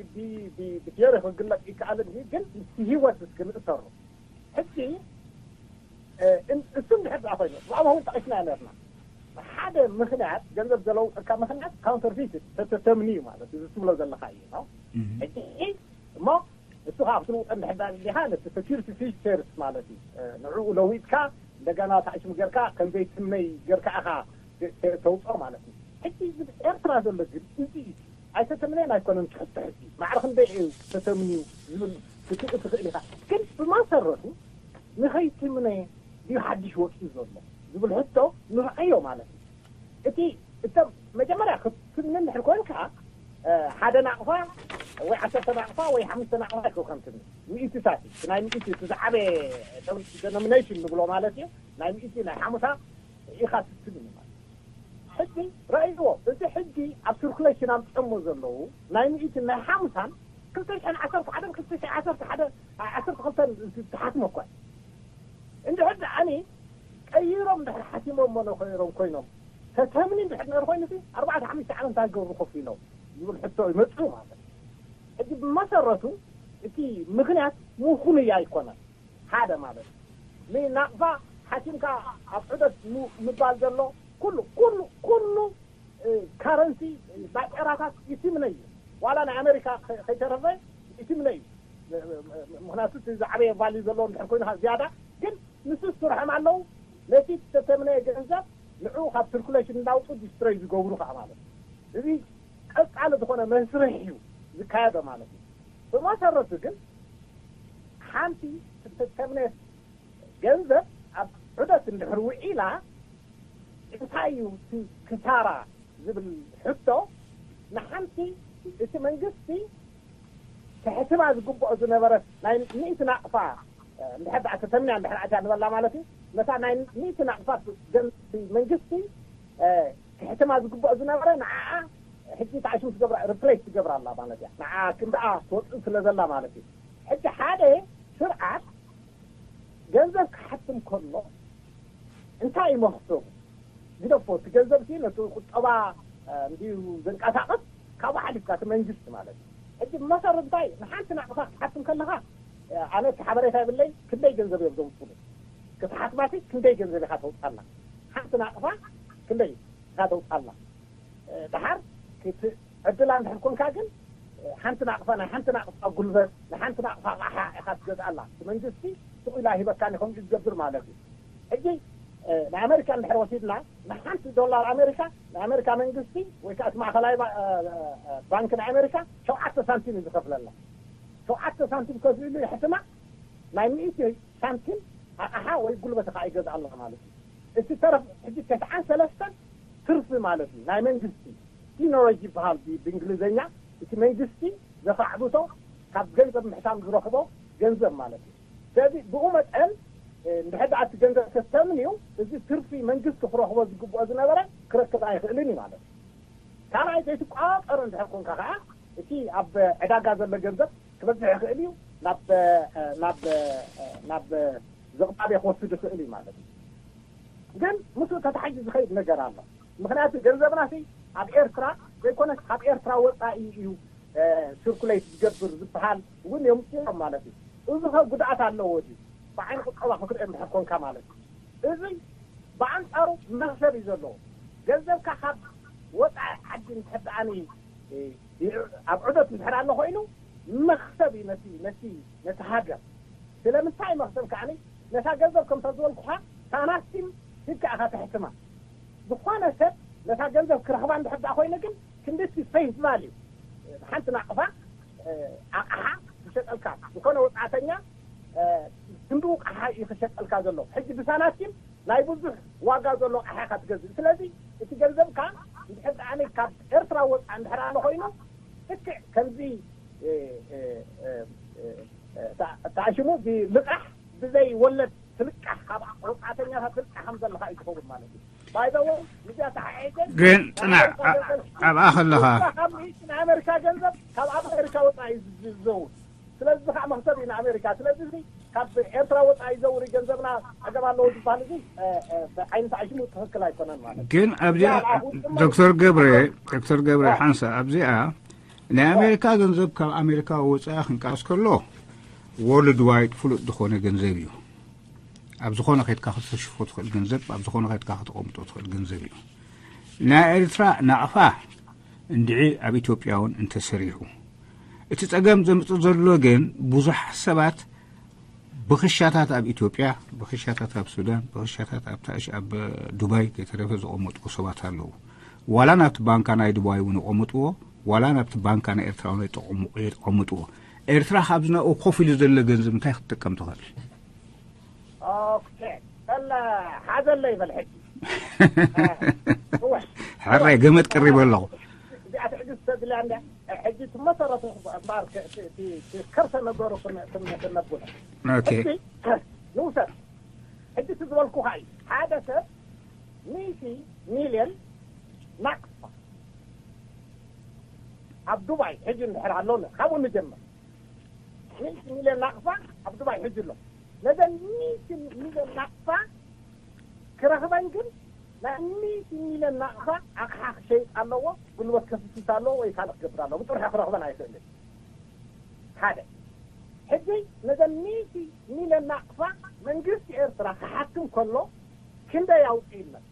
ብቲዮሪ ክግለፅ ይከኣል እንዲ ግን ህይወት እስኪ ንእሰሩ። ሕጂ እሱ እንድሕር ደኣ ኮይኑ ብኣማ እውን ጠቂስና ነርና። ሓደ ምክንያት ገንዘብ ዘለውጠካ ምክንያት ካውንተርፊት ተተምኒ እዩ ማለት እዚ ትብሎ ዘለካ እዩ ነው። ሕጂ እሞ እሱ ከዓ ክትልውጠ እንድሕር ደኣ ዲኻ ነቲ ሴኪሪቲ ፊቸርስ ማለት እዩ ንዕኡ ለዊጥካ እንደገና ታዕሽም ገርካ ከምዘይትምነይ ገርካ ኢኻ ተውፅኦ ማለት እዩ። ሕጂ ኤርትራ ዘሎ ግን እዚ ኣይተተምነን ኣይኮነን ትሕቶ ሕጂ ማዕረ ክንደይ እዩ ተተምንዩ ዝብል ክትርኢ ትኽእል ኢኻ። ግን ብመሰረቱ ንኸይትምነ ድዩ ሓድሽ ወፂኡ ዘሎ ዝብል ሕቶ ንርኣዮ ማለት እዩ። እቲ እቶም መጀመርያ ክትምነ እንድሕር ኮንካ ሓደ ናቕፋ ወይ ዓሰርተ ናቕፋ ወይ ሓሙሽተ ናቕፋ ይከው ከም ትምኒ ሚእትታት እዩ። ናይ ሚእቲ እቲ ዝዓበየ ዶሚኔሽን ንብሎ ማለት እዩ። ናይ ሚእቲ ናይ ሓሙሳ ኢኻ ትትምኒ ማለት ሕጂ ረእይዎ። እዚ ሕጂ ኣብ ሲርኩሌሽን ኣምፅኦሞ ዘለዉ ናይ ሚእትን ናይ ሓምሳን ክልተ ሽሕን ዓሰርተ ሓደን ክልተ ሽሕን ዓሰርተ ሓደ ዓሰርተ ክልተን ዝሓትመ እኳ እንድሕር ደኣኒ ቀይሮም እንድሕር ሓቲሞሞ ነኸይሮም ኮይኖም ተተምኒ እንድሕር ነሩ ኮይኑ ኣርባዕተ ሓሙሽተ ዓመት እንታይ ገብሩ ኮፍ ኢሎም ዝብል ሕቶ ይመፅኡ ማለት ሕጂ ብመሰረቱ እቲ ምክንያት ምኹን እያ ኣይኮነን ሓደ ማለት ንናቕፋ ሓኪምካ ኣብ ዑደት ምባል ዘሎ ኩሉ ኩሉ ኩሉ ካረንሲ ባጤራታት ይትምነ እዩ። ዋላ ናይ ኣሜሪካ ከይተረፈ ይትምነ እዩ። ምክንያቱ እቲ ዝዓበየ ቫልዩ ዘለዎ እንድሕር ኮይኑ ዝያዳ ግን ንሱ ስርሖም ኣለዉ ነቲ ዝተተምነየ ገንዘብ ንዕኡ ካብ ስርኩሌሽን እንዳውፁ ዲስትሮይ ዝገብሩ ከዓ ማለት እዩ። እዚ ቀፃሊ ዝኾነ መስርሕ እዩ ዝካየዶ ማለት እዩ። ብመሰረቱ ግን ሓንቲ ዝተተምነየት ገንዘብ ኣብ ዑደት እንድሕር ውዒላ እንታይ እዩ እቲ ክሳራ ዝብል ሕቶ ንሓንቲ እቲ መንግስቲ ክሕትማ ዝግብኦ ዝነበረ ናይ ሚእቲ ናቕፋ እንድሕር ደኣ ተተምንያ እንድሕር ኣትያ ንበላ ማለት እዩ ነታ ናይ ሚእቲ ናቕፋ መንግስቲ ክሕትማ ዝግብኦ ዝነበረ ንዓኣ ሕጂ ተዓሽም ትገብራ ሪፕሌስ ትገብራ ኣላ ማለት እያ። ንዓ ክንድኣ ትወፅእ ስለ ዘላ ማለት እዩ። ሕጂ ሓደ ስርዓት ገንዘብ ክሓትም ከሎ እንታይ እዩ መክሰቡ? ግደፎ እቲ ገንዘብ ሲ ነቲ ቁጠባ እንዲዩ ዘንቀሳቀስ ካብኡ ሓሊፍካ እቲ መንግስቲ ማለት እዩ። ሕጂ ብመሰረት እንታይ ንሓንቲ ናቕፋ ክትሓትም ከለካ ኣነ እቲ ሓበሬታ የብለይ ክንደይ ገንዘብ እዮም ዘውፅሉ ክትሓትማሲ ክንደይ ገንዘብ ኢካ ተውፃላ ሓንቲ ናቕፋ ክንደይ ኢኻ ተውፅኣላ። እ፣ ደሓር ክት-፣ ዕድላ እንድሕር ኮንካ ግን፣ እ፣ ሓንቲ ናቕፋ፣ ናይ ሓንቲ ናቕፋ ጉልበት፣ ናይ ሓንቲ ናቕፋ ኣቕሓ ኢኻ ትገዝኣላ። እቲ መንግስቲ ስቕ ኢሉ ኣይህበካን እዩ ከምኡ ዝገብር ማለት እዩ። ሕጂ፣ እ፣ ንኣሜሪካ እንድሕር ወሲድና፣ ንሓንቲ ዶላር ኣሜሪካ፣ ንኣሜሪካ መንግስቲ ወይ ከዓ እቲ ማእኸላይ ባ-፣ እ፣ እ፣ ባንክ ንኣሜሪካ ሸውዓተ ሳንቲም እዩ ዝኸፍለላ። ሸውዓተ ሳንቲም ከፊሉ የሕትማ፣ ናይ ሚእቲ ሳንቲም ኣቕሓ ወይ ጉልበት ከዓ ይገዝኣላ ማለት እዩ። እቲ ተረፍ ሕጂ ተስዓን ሰለስተን ትርፊ ማለት እዩ። ናይ መንግስቲ ሲኖረጅ ይበሃል ብ-፣ ብእንግሊዝኛ። እቲ መንግስቲ ዘኻዕብቶ ካብ ገንዘብ ምሕታም ዝረኽቦ ገንዘብ ማለት እዩ። ስለዚ ብኡ መጠን፣ እ፣ እንድሕር ደኣ እቲ ገንዘብ ተስተምን እዩ፣ እዚ ትርፊ መንግስቲ ክረኽቦ ዝግብኦ ዝነበረ ክረክብ ኣይኽእልን እዩ ማለት እዩ። ካልኣይ ዘይትቆጻጸር እንድሕር ኮንካ ከዓ እቲ ኣብ ዕዳጋ ዘሎ ገንዘብ ክበዝሕ ይኽእል እዩ፣ ናብ፣ እ፣ ናብ፣ እ፣ ናብ ዝቕጣቤ ክወስድ ይኽእል እዩ ማለት እዩ። ግን ምስኡ ተታሒዙ ዝኸይድ ነገር ኣሎ። ምኽንያቱ ገንዘብና ሲ ኣብ ኤርትራ ዘይኮነስ ካብ ኤርትራ ወጻኢ እዩ፣ እ፣ ሲርኩሌት ዝገብር ዝበሃል እውን የምፅኦም ማለት እዩ። እዚ ኸ ጉድኣት ኣለዎ ድዩ? ብዓይኒ ቁጠባ ክትሪኦ እንድሕር ኮንካ ማለት እዩ። እዚ ብኣንጻሩ መኽሰብ እዩ ዘለዎ። ገንዘብካ ካብ ወጻኢ ዓዲ እንድሕር ደኣኒ፣ እ፣ ኣብ ዑደት እንድሕር ኣሎ ኮይኑ መኽሰብ እዩ ነቲ፣ ነቲ፣ ነቲ ሃገር። ስለምንታይ መኽሰብ ከዓኒ ነታ ገንዘብ ከምታ ዝበልኩኻ ሳናቲም ሂብካ ኢኻ ተሕትማ። ዝኾነ ሰብ ነታ ገንዘብ ክረኽባ እንድሕር ደኣ ኮይኑ ግን ክንድቲ ፌስ ቫልዩ ሓንቲ ናቕፋ፣ እ፣ ኣቕሓ ዝሸጠልካ ዝኾነ ወጻእተኛ፣ እ፣ ክንድኡ ኣቕሓ እዩ ክሸጠልካ ዘሎ። ሕጂ ብሳናቲም ናይ ብዙሕ ዋጋ ዘሎ ኣቕሓ ኢኻ ትገዝእ። ስለዚ እቲ ገንዘብካ እንድሕር ደኣ ካብ ኤርትራ ወጻእ እንድሕር ኣሎ ኮይኑ ልክዕ ከምዚ፣ እ፣ እ፣ እ፣ እ፣ እ፣ ታ-፣ ታሽሙ ብልቃሕ ብዘይ ወለድ ትልቃሕ ካብ ወጻእተኛታት ትልቃሕ ከም ዘለኻ እዩ ዝኸውን ማለት እዩ። ባይ ዘ ወይ ምስዚኣ ተሓሒዘ ግን ጽናሕ፣ ኣሜሪካ ኣ-፣ ገንዘብ ኣብኣ ከለኻ ካብ ሚእቲ ናይ ኣሜሪካ ገንዘብ ካብ ኣሜሪካ ወጻኢ እዩ ዝዘውር። ስለዚ ከዓ መኽሰብ እዩ ንኣሜሪካ። ስለዚ እዚ ካብ ኤርትራ ወጻኢ ይዘውር እዩ ገንዘብና ጸገም ኣለዎ ዝበሃል እዚ፣ እ፣ እ፣ ብዓይኒ ተዓሽሙ ትኽክል ኣይኮነን ማለት እዩ። ግን ኣብዚኣ እዚኣ ኣብ ኣፍንጭ ዶክተር ገብረ፣ ዶክተር ገብረ ሓንሳ ኣብዚኣ ናይ ኣሜሪካ ገንዘብ ካብ ኣሜሪካ ወጻኢ ክንቀሳቀስ ከሎ ወርልድ ዋይድ ፍሉጥ ዝኾነ ገንዘብ እዩ። ኣብ ዝኾነ ከይድካ ከተሽፎ ትኽእል ገንዘብ፣ ኣብ ዝኾነ ከይድካ ከተቐምጦ ትኽእል ገንዘብ እዩ። ናይ ኤርትራ ናቕፋ እንድዒ ኣብ ኢትዮጵያ እውን እንተሰሪሑ፣ እቲ ጸገም ዘምጽእ ዘሎ ግን ብዙሓት ሰባት ብኽሻታት ኣብ ኢትዮጵያ፣ ብኽሻታት ኣብ ሱዳን፣ ብኽሻታት ኣብ ታሽ-፣ ኣብ ዱባይ ከይተረፈ ዘቐመጥዎ ሰባት ኣለዉ። ዋላ ናብቲ ባንካ ናይ ዱባይ እውን የቐምጥዎ፣ ዋላ ናብቲ ባንካ ናይ ኤርትራ እውን የጠቐሙ-፣ የቐምጥዎ። ኤርትራ ካብዚ ናብኡ ኮፍ ኢሉ ዘሎ ገንዘብ እንታይ ክትጥቀም ትኽእል? ኦኬ፣ ከላ ሓዘለይ በል ሕጂ። እወ። ሕራይ ገመድ ቀሪበ ኣለኹ። እዚኣ ትዕግስቲ ተድልያ እንድያ። ሕጂ እቲ መሰረቱ እምበኣር ከ-፣ እቲ፣ እቲ፣ እቲ ከርሰ ነገሩ ክነ-፣ ክነ-፣ ክነብሎ። ኦኬ። ሕጂ ንውሰድ። ሕጂ እቲ ዝበልኩኻ እዩ። ሓደ ሰብ ሚእቲ ሚልዮን ናቕፋ ኣብ ዱባይ ሕጂ እንድሕር ኣሎ፣ ካብኡ ንጀምር። ሚእቲ ሚልዮን ናቕፋ ኣብ ዱባይ ሕጂ ኣሎ። ነዘን ሚእቲ ሚልዮን ናቕፋ ክረኽበን ግን ናይ ሚእቲ ሚልዮን ናቕፋ ኣቕሓ ክሸይጥ ኣለዎ፣ ጉልበት ከፍስስ ኣለዎ ወይ ካልእ ክገብር ኣለዎ። ብጥርሑ ክረኽበን ኣይኽእልን። ሓደ። ሕጂ ነዘን ሚእቲ ሚልዮን ናቕፋ መንግስቲ ኤርትራ ክሓትም ከሎ ክንደይ ኣውፅእለን?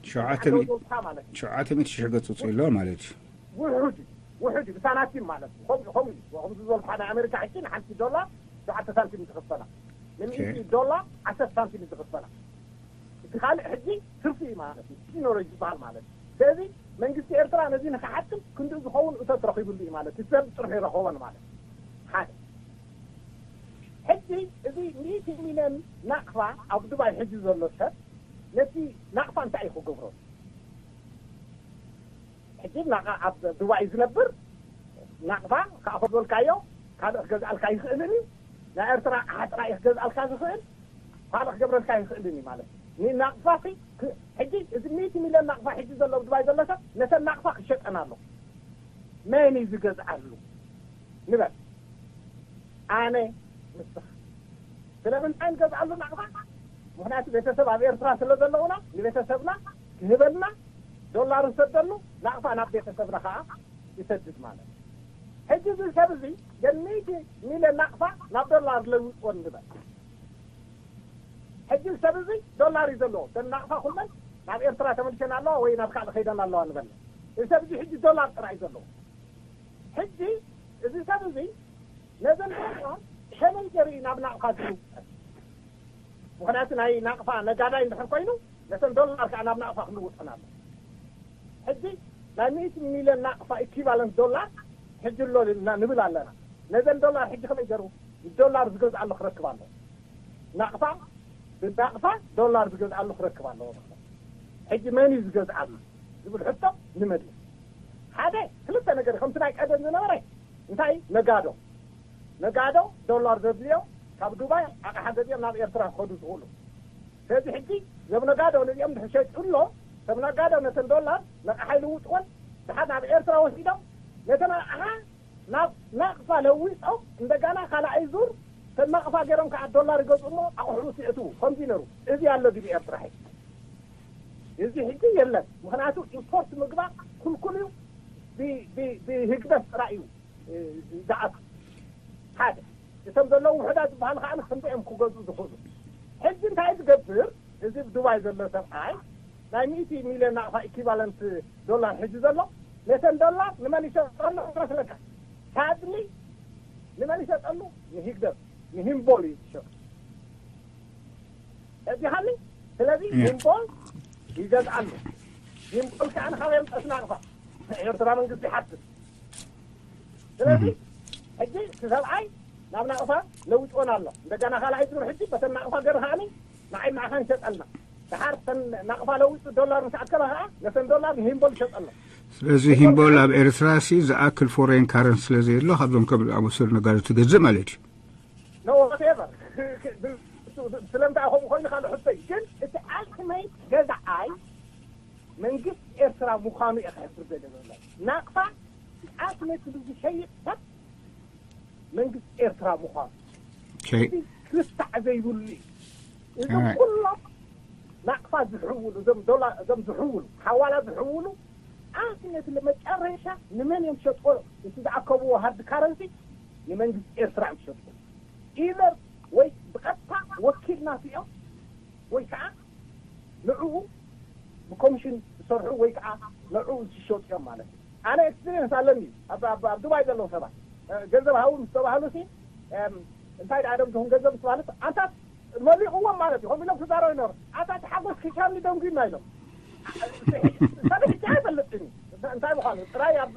ሸውዓተ ሚእቲ፣ ኣዶ ዶልታ ማለት እዩ። ሸውዓተ ሚእቲ ሽሕ ገጽ ውፅእ ኣሎ ማለት እዩ። ውሑድ እዩ፣ ውሑድ እዩ፣ ብሳናቲም ማለት እዩ። ከምኡ፣ ከምኡ እዩ። ከምዚ ዝበልኩኻ ናይ ኣሜሪካ ሕጂ ንሓንቲ ዶላር ሸውዓተ ሳንቲም እዩ ዝኽፈላ። ንሚእቲ ኦኬ። ዶላር ዓሰርተ ሳንቲም እዩ ዝኽፈላ። እቲ ካልእ ሕጂ ትርፊ እዩ ማለት እዩ። ሲኖረጅ ዝበሃል ማለት እዩ። ስለዚ መንግስቲ ኤርትራ ነዚ ንክሓትም ክንድኡ ዝኸውን እቶት ረኺቡሉ እዩ ማለት እዩ። ሰብ ጥርሑ ይረኸቦን ማለት እዩ። ሓደ። ሕጂ እዚ ሚእቲ ሚልዮን ናቕፋ ኣብ ዱባይ ሕጂ ዘሎ ሰብ ነቲ ናቕፋ እንታይ እዩ ክገብሮ? ሕጂ ናቕፋ ኣብ ዱባይ ዝነብር ናቕፋ፣ ከዓ ከበልካዮ ካልእ ክገዝኣልካ ይኽእልን እዩ። ናይ ኤርትራ ኣቕሓ ጥራይ እዩ ክገዝኣልካ ዝኽእል፣ ካልእ ክገብረልካ ይኽእልን እዩ ማለት እዩ። ንናቕፋ ሲ ክ-፣ ሕጂ እዚ ሚእቲ ሚልዮን ናቕፋ ሕጂ ዘሎ ኣብ ዱባይ ዘሎ ሰብ ነተን ናቕፋ ክሸጠን ኣሎ። መን እዩ ዝገዝኣሉ? ንበል። ኣነ፣ ንስኻ። ስለምንታይ ንገዝኣሉ ናቕፋ? ምኽንያቱ ቤተሰብ ኣብ ኤርትራ ስለ ዘለውና ንቤተሰብና ክህበልና ዶላር ንሰደሉ፣ ናቕፋ ናብ ቤተሰብና ከዓ ይሰድድ ማለት እዩ። ሕጂ እዚ ሰብ እዚ ሚእቲ ሚልዮን ናቕፋ ናብ ዶላር ለዊጥዎ ንበል። ሕጂ ሰብ እዚ ዶላር እዩ ዘለዎ። እተን ናቕፋ ኩለን ናብ ኤርትራ ተመልሰን ኣለዋ ወይ ናብ ካልእ ከይደን ኣለዋ ንበል። እዚ ሰብ እዚ ሕጂ ዶላር ጥራይ እዩ ዘለዎ። ሕጂ እዚ ሰብ እዚ ነዘን ዶላር ከመይ ገይሩ እዩ ናብ ናቕፋ ዝልውጠን? ምኽንያቱ ናይ ናቕፋ ነጋዳይ እንድሕር ኮይኑ ነተን ዶላር ከዓ ናብ ናቕፋ ክልውጠን ኣሎ። ሕጂ ናይ ሚእቲ ሚልዮን ናቕፋ ኢኩቫለንት ዶላር ሕጂ ኣሎ ንብል ኣለና። ነዘን ዶላር ሕጂ ከመይ ገይሩ ዶላር ዝገዝኣሉ ክረክብ ኣለዎ? ናቕፋ ብናቕፋ ዶላር ዝገዝኣሉ ክረክብ ኣለዎ። ሕጂ መን እዩ ዝገዝኣሉ ዝብል ሕቶ ንመልስ። ሓደ ክልተ ነገር ከምቲ ናይ ቀደም ዝነበረ እንታይ ነጋዶ ነጋዶ ዶላር ዘድልዮ ካብ ዱባይ ኣቕሓ ገዚኦም ናብ ኤርትራ ክኸዱ ዝኽእሉ። ስለዚ ሕጂ እዞም ነጋዶ ነዚኦም ድሕር ሸይጡሎ ሰብ ነጋዶ ነተን ዶላር ነቕሓ ይልውጥወን ድሓር ናብ ኤርትራ ወሲዶም ነተን ኣቕሓ ናብ ናቕፋ ለዊጦም እንደገና ካልኣይ ዙር ሰብ ናቕፋ ገይሮም ከዓ ዶላር ይገዝኡ እሞ ኣቑሑ ስእቱ ከምዚ ነሩ። እዚ ኣሎ እዚ ብኤርትራ ሕጂ እዚ ሕጂ የለን። ምኽንያቱ ኢምፖርት ምግባር ክልኩል እዩ። ብህግደፍ ጥራይ እዩ ዝኣቱ። ሓደ እቶም ዘለዉ ውሕዳት ዝበሃሉ ከዓ ክንደይ እዮም ክገዝኡ ዝኽእሉ? ሕጂ እንታይ ዝገብር እዚ ዱባይ ዘሎ ሰብኣይ ናይ ሚእቲ ሚልዮን ናቕፋ ኢኪቫለንት ዶላር ሕጂ ዘሎ ነተን ዶላር ንመን ይሸጠሉ መስለካ? ሳድሊ ንመን ይሸጠሉ? ንሂግደፍ ንሂምቦል እዩ ዝሸጡ። እዚኻኒ ስለዚ ሂምቦል ይገዝኣሉ። ሂምቦል ከዓ ንካበይ የምፀስ ናቕፋ ኤርትራ መንግስቲ ይሓትት። ስለዚ ሕጂ እቲ ሰብኣይ ናብ ናቕፋ ለዊጥወን ኣሎ። እንደገና ካልኣይ ዙር ሕጂ በተን ናቕፋ ገር ከዓኒ ንዓይ ንዓኻ ንሸጠልና። ድሓር ተን ናቕፋ ለዊጡ ዶላር ምስ ኣከበ ከዓ ነተን ዶላር ንሂምቦል ይሸጠሎ። ስለዚ ሂምቦል ኣብ ኤርትራ ሲ ዝኣክል ፎሬን ካረንሲ ስለ ዘየሎ ካብዞም ከም ዝኣመሰሉ ነጋዶ ትገዝእ ማለት እዩ። No, whatever. ስለምንታይ ከምኡ ኮይኑ ካልእ ሕቶ እዩ። ግን እቲ ኣልቲሜት ገዛኣይ መንግስቲ ኤርትራ ምዃኑ እየ ክሕብር ዘለ ዘሎ። ናቕፋ ኣልቲሜት ዝሸይጥ ሰብ መንግስቲ ኤርትራ ምዃኑ ክርታዕ ዘይብሉ እዩ። እዞም ኩሎም ናቕፋ ዝሕውሉ እዞም ዶላ እዞም ዝሕውሉ ሓዋላ ዝሕውሉ ኣልቲሜት መጨረሻ ንመን እዮም ሸጥዎ? እቲ ዝኣከብዎ ሃርድ ካረንሲ ንመንግስቲ ኤርትራ እዮም ሸጥዎ። ኢዘር ወይ ብቐጥታ ወኪል ናቱ እዮም ወይ ከዓ ንዕኡ ብኮሚሽን ዝሰርሑ ወይ ከዓ ንዕኡ ዝሸጡ እዮም ማለት እዩ። ኣነ ኤክስፒሪየንስ ኣለኒ ኣብ ዱባይ ዘለዉ ሰባት ገንዘብ ሃቡ ምስ ተባህሉ ሲ እንታይ ደኣ ደም ትኹን ገንዘብ ምስ ማለት ኣንታት መሊቕዎም ማለት እዩ። ከምኡ ኢሎም ክዛረቡ ይነበሩ ኣንታት ሓጎስ ክሻም ደንጉና ኢሎም ሰበ ሕጂ ኣይፈልጥን እንታይ ምዃኑ ጥራይ ኣብ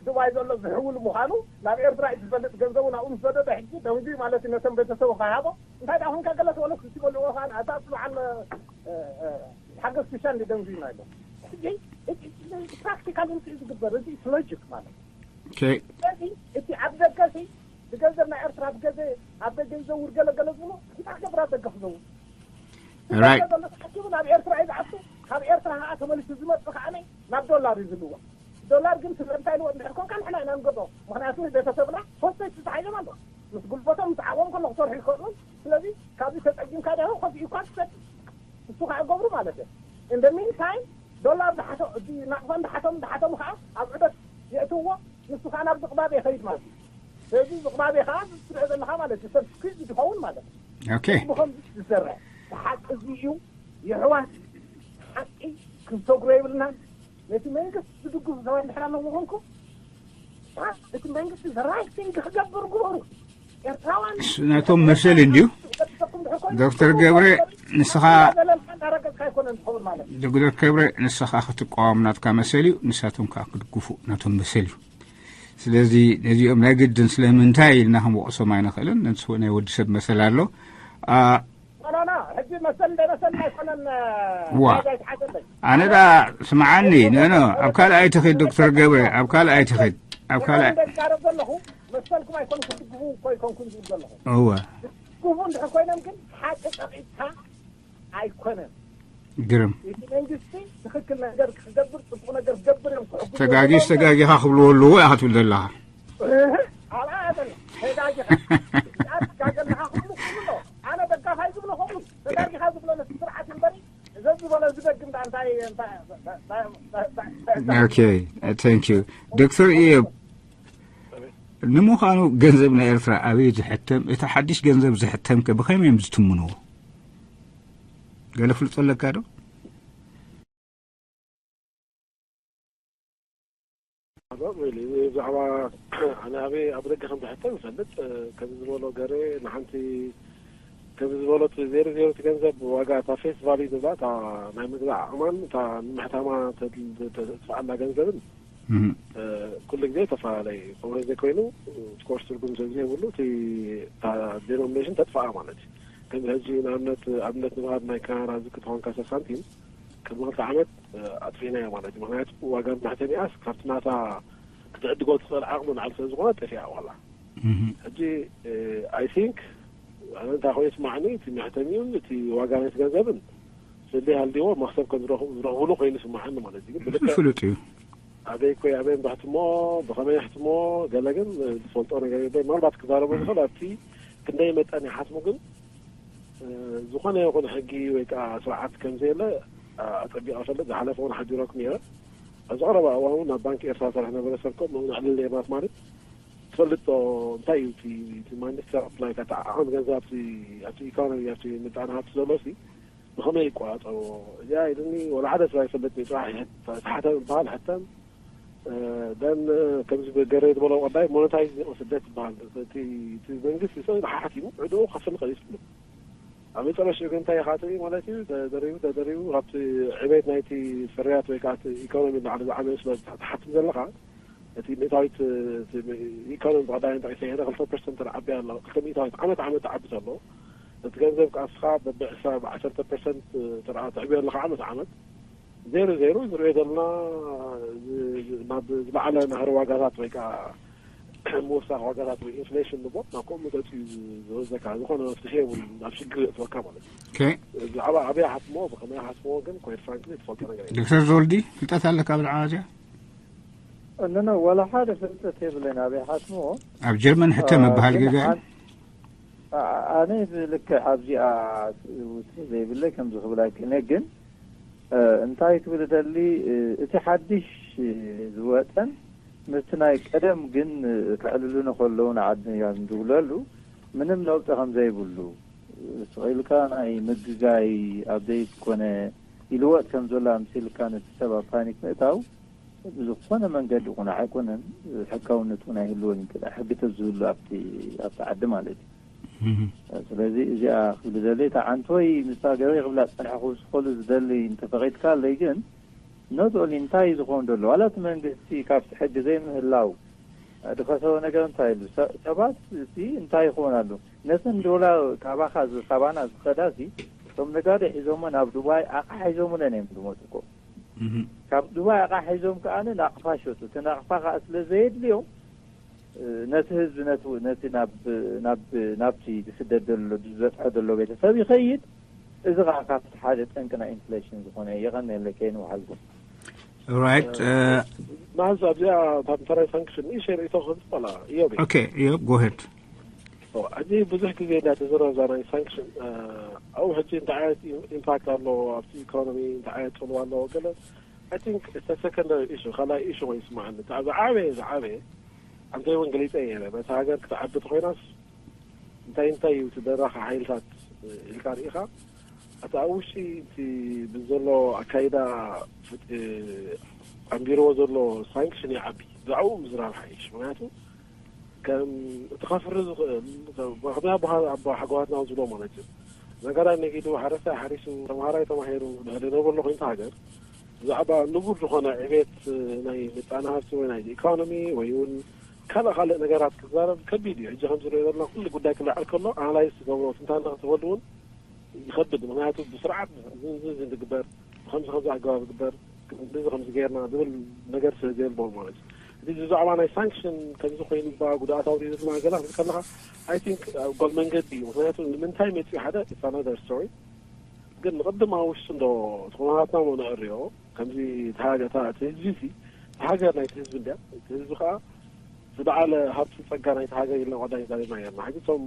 ዱባይ ዘሎ ዝሕውል ምዃኑ ናብ ኤርትራ እዩ ዝፈልጥ። ገንዘቡ ናብኡ ምስ ሰደደ ሕጂ ደንጉ ማለት እዩ ነቶም ቤተሰቡ ከይሃቦ እንታይ ደኣ ኮንካ ገለ ተወለስ ዝትበልዎ ከዓ ኣታ በዓል ሓገዝ ክሻ እንዲ ደንጉ ኢና ኢሎም። ሕጂ ፕራክቲካል ምስ እዩ ዝግበር እዚ ሎጂክ ማለት እዩ። ስለዚ እቲ ኣብ ደገ ሲ ብገንዘብ ናይ ኤርትራ ብገዘ ኣብ ደገ ይዘውር ገለገለ ዝብሎ እንታይ ገብር ኣብ ደገ ክዘውር ዘሎ ተኣኪቡ ናብ ኤርትራ እዩ ዝኣቱ። ካብ ኤርትራ ከዓ ተመሊሱ ዝመፅእ ከዓ ናብ ዶላር እዩ ዝልወጥ። ዶላር ግን ስለምንታይ ልወጥ እንድሕር ኮንካ ንሕና ኢና ንገብሮ። ምክንያቱ ቤተሰብና ሆስቴጅ ተታሒዞም ኣለዉ። ምስ ጉልበቶም ምስ ዓቕሞም ከሎ ክሰርሑ ይክእሉ። ስለዚ ካብዚ ተፀጊምካ ዲኻ ከዚ እኳ ትሰድ እሱ ከዓ ገብሩ ማለት እዩ። እንደ ሚን ታይም ዶላር ዝሓቶ ናቕፋ እንዳሓቶም እንዳሓቶም ከዓ ኣብ ዑደት የእትዎ። ንሱ ከዓ ናብ ዝቕባብ ይኸይድ ማለት እዩ። ስለዚ ዝቕባብ ከዓ ትሪኦ ዘለካ ማለት እዩ። ሰብ ስኩዝ ዝኸውን ማለት እዩ። ኦኬ። ብኸምዚ ዝሰርሕ ብሓቂ እዚ እዩ። የሕዋት ሓቂ ክንሰግሮ የብልናን። ነቲ መንግስቲ ዝድግፉ ሰባት እንድሕር ኣለዎ ኮንኩም እቲ መንግስቲ ራይት ቲንግ ክገብር ግበሩ። ኤርትራውያን ናቶም መሰል እንድዩ። ዶክተር ገብረ ንስኻ ዶክተር ገብረ ንስኻ ክትቃወም ናትካ መሰል እዩ፣ ንሳቶም ከዓ ክድግፉ ናቶም መሰል እዩ። ስለዚ ነዚኦም ናይ ግድን ስለምንታይ ኢልና ክንወቕሶም ኣይንኽእልን። ንሱ ናይ ወዲ ሰብ መሰል ኣሎ። ኖ ኖ ኖ ሕጂ መሰል እንዳይመሰል ኣይኮነን። ዋ። ኣነ ዳ ስምዓኒ ኖ ኖ ኣብ ካልእ ኣይትኺድ ዶክተር ገብረ ኣብ ካልእ ኣይትኺድ ኣብ ካልእ እንደዛረብ ዘለኹ መሰልኩም ኣይኮንኩም ትግቡ እኮ ኣይኮንኩም ዝብል ዘለኹ እወ ትግቡ እንድሕር ኮይኖም ግን ሓቂ ጸቂጥካ ኣይኮነን። ግርም እቲ መንግስቲ ትኽክል ነገር ክገብር ጽቡቕ ነገር ክገብር እዮም ክሕግዙ ተጋጊስ ዘለዎም። ተጋጊኻ ክብልዎ ኣለዎ ኢኻ ትብል ዘለኻ። እህ፣ ኣብኣ ኣዘን ተጋጊኻ ትጋገ ኣለኻ ክብሉ ክብሉ ኣሎ። ኣነ ደጋፋይ ዝብሎ ከምኡ ተጋጊኻ ዝብሎ ነቲ ስርዓት እምበሪ ዘዝበሎ ዝደግም ዳ እንታይ እንታይ እንታይ እንታይ እንታይ እንታይ ኦኬ ታንክ ዩ ዶክተር እዮብ። ንምዃኑ ገንዘብ ናይ ኤርትራ ኣበይ ዝሕተም? እቲ ሓድሽ ገንዘብ ዝሕተም ከ ብኸመይ እዮም ዝትምንዎ? ገለ ፍልጦ ኣለካ ዶ? ብዛዕባ ኣነ ኣበይ ኣብ ደገ ከም ዝሕተም ይፈልጥ። ከምዚ ዝበሎ ገሬ ንሓንቲ ከምዚ ዝበሎ ዜሮ ዜሮ እቲ ገንዘብ ዋጋ እታ ፌስ ቫሊ ዝብላ እታ ናይ ምግዛእ ዓቕማን እታ ንምሕታማ ተድፍኣላ ገንዘብን ኩሉ ግዜ ተፈላለዩ። ከምኡ ዘይኮይኑ ኦፍኮርስ ትርጉም ስለዘይብሉ እቲ ዲኖሚኔሽን ተጥፋኣ ማለት እዩ። ከም ሕጂ ንኣብነት ኣብነት ንምሃብ ናይ ካናዳ ዝክትኾንካ ሰሳንቲም ቅድሚ ክልተ ዓመት ኣጥፊእናዮ ማለት እዩ። ምክንያቱ ዋጋ መሕተሚኣስ ካብቲ ናታ ክትዕድጎ ትኽእል ዓቕሚ ንዓል ስለ ዝኾነ ጠፊኣ ዋላ ሕጂ ኣይ ቲንክ ኣነ እንታይ ኮይኑ ይስማዕኒ እቲ መሕተሚኡን እቲ ዋጋ ናይቲ ገንዘብን ስለ ሃልዲዎ መክሰብ ከም ዝረኽብሉ ኮይኑ ይስማዓኒ ማለት እዩ። ግን ብልክዕ ፍሉጥ እዩ። ኣበይ ኮይ ኣበይ ባሕትሞ ብኸመይ ሕትሞ ገለ ግን ዝፈልጦ ነገር የለ። ምናልባት ክዛረቦ ዝኽእል ኣብቲ ክንደይ መጠን ይሓትሙ ግን ዝኾነ ይኹን ሕጊ ወይ ከዓ ስርዓት ከምዘየለ ኣፀቢቐ ፈልጥ። ዝሓለፈ እውን ሓቢረኩም እየ። ኣብ ዝቐረባ እዋን እውን ናብ ባንክ ኤርትራ ሰርሕ ነበረ ሰብኮም ምእውን ዕልል ባት ማለት ትፈልጥ ዶ እንታይ እዩ እቲ ማንዴት ሰራፕ ላይክ ኣጠዓዓም ገንዘብ ኣብቲ ኢኮኖሚ ኣብቲ ምጣን ሃብቲ ዘሎ ሲ ብኸመይ ይቋፀዎ? እዚኣ ኢሉኒ ወላ ሓደ ሰብ ኣይፈልጥ። ፅባሕ ተሓተ ዝበሃል ሕተም ደን ከምዚ ገረ ዝበሎ ቀዳይ ሞነታይዝ ስደት ይበሃል። እቲ መንግስቲ ሰ ሓሓት እዩ ዕድኡ ከፍል ቀሊስ ብሉ ኣብ መጨረሽኡ ግን እንታይ ይኻትርኢ ማለት እዩ። ተደሪቡ ተደሪቡ ካብቲ ዕቤት ናይቲ ፍርያት ወይ ከዓ ኢኮኖሚ ላዕሊ ዝዓበዩ ስለ ትሓትም ዘለካ እቲ ሚእታዊት ኢኮኖሚ ብቐዳይ እንጠቂሰ ሄደ ክልተ ፐርሰንት ተዓቢ ኣሎ። ክልተ ሚእታዊት ዓመት ዓመት ተዓቢ ዘሎ እቲ ገንዘብ ከዓ እስኻ በብዕስራ ብዓሰርተ ፐርሰንት ተዓ ተዕብዮ ኣለካ ዓመት ዓመት ዜሮ ዜሮ ንሪኦ ዘለና ናብ ዝለዓለ ናህሪ ዋጋታት ወይ ከዓ ምውሳኽ ዋጋታት ወይ ኢንፍሌሽን ንቦ ናብ ከምኡ ገፂ ዝወዘካ ዝኾነ መፍትሒ የብሉ ናብ ሽግር የእትወካ ማለት እዩ። ብዛዕባ ኣበይ ሓስሞ ብከመይ ሓስሞ ግን ኮይድ ፍራንክሊ ትፈልጦ ነገር ዶክተር ዘወልዲ ፍልጠት ኣለካ ብዛዕባ እዚኣ? እነነ ወላ ሓደ ፍልጠት የብለን ኣበይ ሓስሞ። ኣብ ጀርመን ሕተ ምበሃል ገዛ ኣነ ብልክዕ ኣብዚኣ ዘይብለይ ከምዚ ክብል ኣይክእልነ ግን እንታይ ክብል ደሊ እቲ ሓድሽ ዝወጠን ምስቲ ናይ ቀደም ግን ከዕልሉነ ከለዉ ንዓዲ ዝብለሉ ምንም ለውጢ ከም ዘይብሉ ስቕ ኢልካ ናይ ምግጋይ ኣብደይት ኮነ ይልወጥ ከም ዘሎ ኣምሲልካ ነቲ ሰብ ኣብ ፓኒክ ምእታው ብዝኾነ መንገዲ ኩነ ኣይኮነን ሕጋውነት እውን ኣይህልዎን እዩ ሕጊ ተዝህሉ ኣብቲ ኣብቲ ዓዲ ማለት እዩ። ስለዚ እዚኣ ክብል ደሊ እታ ዓንቶይ ምስታ ገበይ ክብላ ዝፀንሐ ክውስኸሉ ዝደሊ እንተፈቂድካ ኣለይ ግን ኖት ኦንሊ እንታይ እዩ ዝኸውን ዘሎ ዋላ እቲ መንግስቲ ካብቲ ሕጊ ዘይምህላው ድኸሰቦ ነገር እንታይ ኢሉ ሰባት እቲ እንታይ ይኸውን ኣሎ ነተን ዶላር ካባኻ ካባና ዝኸዳ ሲ እቶም ነጋዶ ሒዞሞ ናብ ዱባይ ኣቕሓ ሒዞምለን እዮም ዝመፁ እኮ ካብ ዱባይ ኣቕሓ ሒዞም ከኣ ናቕፋ ሸጡ እቲ ናቕፋ ከዓ ስለ ዘየድልዮም ነቲ ህዝቢ ነቲ ናብ ናብ ናብቲ ዝስደድ ዘሎ ዝበፅሐ ዘሎ ቤተሰብ ይኸይድ እዚ ከዓ ካብቲ ሓደ ጠንቂ ናይ ኢንፍሌሽን ዝኾነ የቐነለ ከይንውሓልኩም ራይት ማዝ ኣብዚኣ ታንተራይ ሳንክሽን ንእሽተይ ርእቶ ክህብ ዋላ እዮብ ኦኬ እዮብ ጎሄድ ሕጂ ብዙሕ ግዜ እንዳተዘረብዛ ናይ ሳንክሽን ኣብኡ ሕጂ እንታይ ዓይነት ኢምፓክት ኣለዎ ኣብቲ ኢኮኖሚ እንታይ ዓይነት ፅልዋ ኣለዎ ገለ I think it's a secondary issue ካልኣይ ኢሹ ወይ ይስማዓኒ እቲ ዝዓበየ ዝዓበየ ኣንተ እውን ገሊፀ እየ በቲ ሃገር ክትዓቢ ተኮይናስ እንታይ እንታይ እዩ እቲ ደራኺ ሓይልታት ኢልካ ርኢኻ እቲ ኣብ ውሽጢ እቲ ብዘሎ ኣካይዳ ኣንቢርዎ ዘሎ ሳንክሽን ይዓቢ ብዛዕኡ ምዝራብ ሓይሽ ምክንያቱ ከም እቲ ከፍሪ ዝኽእል ከመይ ኣቦ ሓጎባትና ዝብሎ ማለት እዩ ነገራይ ነጊዱ ሓረስታይ ሓሪሱ ተምሃራይ ተማሂሩ ንዕሊ ነብሎ ኮይንታ ሃገር ብዛዕባ ንቡር ዝኾነ ዕቤት ናይ ምጣነ ሃብቲ ወይ ናይ ኢኮኖሚ ወይ እውን ካልእ ካልእ ነገራት ክዛረብ ከቢድ እዩ ሕጂ ከም ዝሪኦ ዘለና ኩሉ ጉዳይ ክልዓል ከሎ ኣናላይዝ ትገብሮ ትንታነ ክትበሉ እውን ይኸብድ ምክንያቱ ብስርዓት ዝንዝን ዝግበር ብከምዚ ከምዚ ኣገባብ ዝግበር እዚ ከምዚ ገይርና ዝብል ነገር ስለ ዘየልቦ ማለት እዩ እዚ ብዛዕባ ናይ ሳንክሽን ከምዚ ኮይኑ ባ ጉድኣት ኣውሪድልና ገላ ክትብል ከለካ I think ጓል መንገዲ እዩ ምክንያቱ ንምንታይ መፅኡ ሓደ it's another story ግን ንቅድም ኣብ ውሽጢ እንዶ እቲ ኩነታትና ሞ ንዕርዮ ከምዚ እቲ ሃገር እቲ ህዝቢ ሲ እቲ ሃገር ናይቲ ህዝቢ እንድያ እቲ ህዝቢ ከዓ ዝለዓለ ሃብቲ ፀጋ ናይቲ ሃገር ኢልና ቀዳይ ዛሪብና ነርና ሕጂ እቶም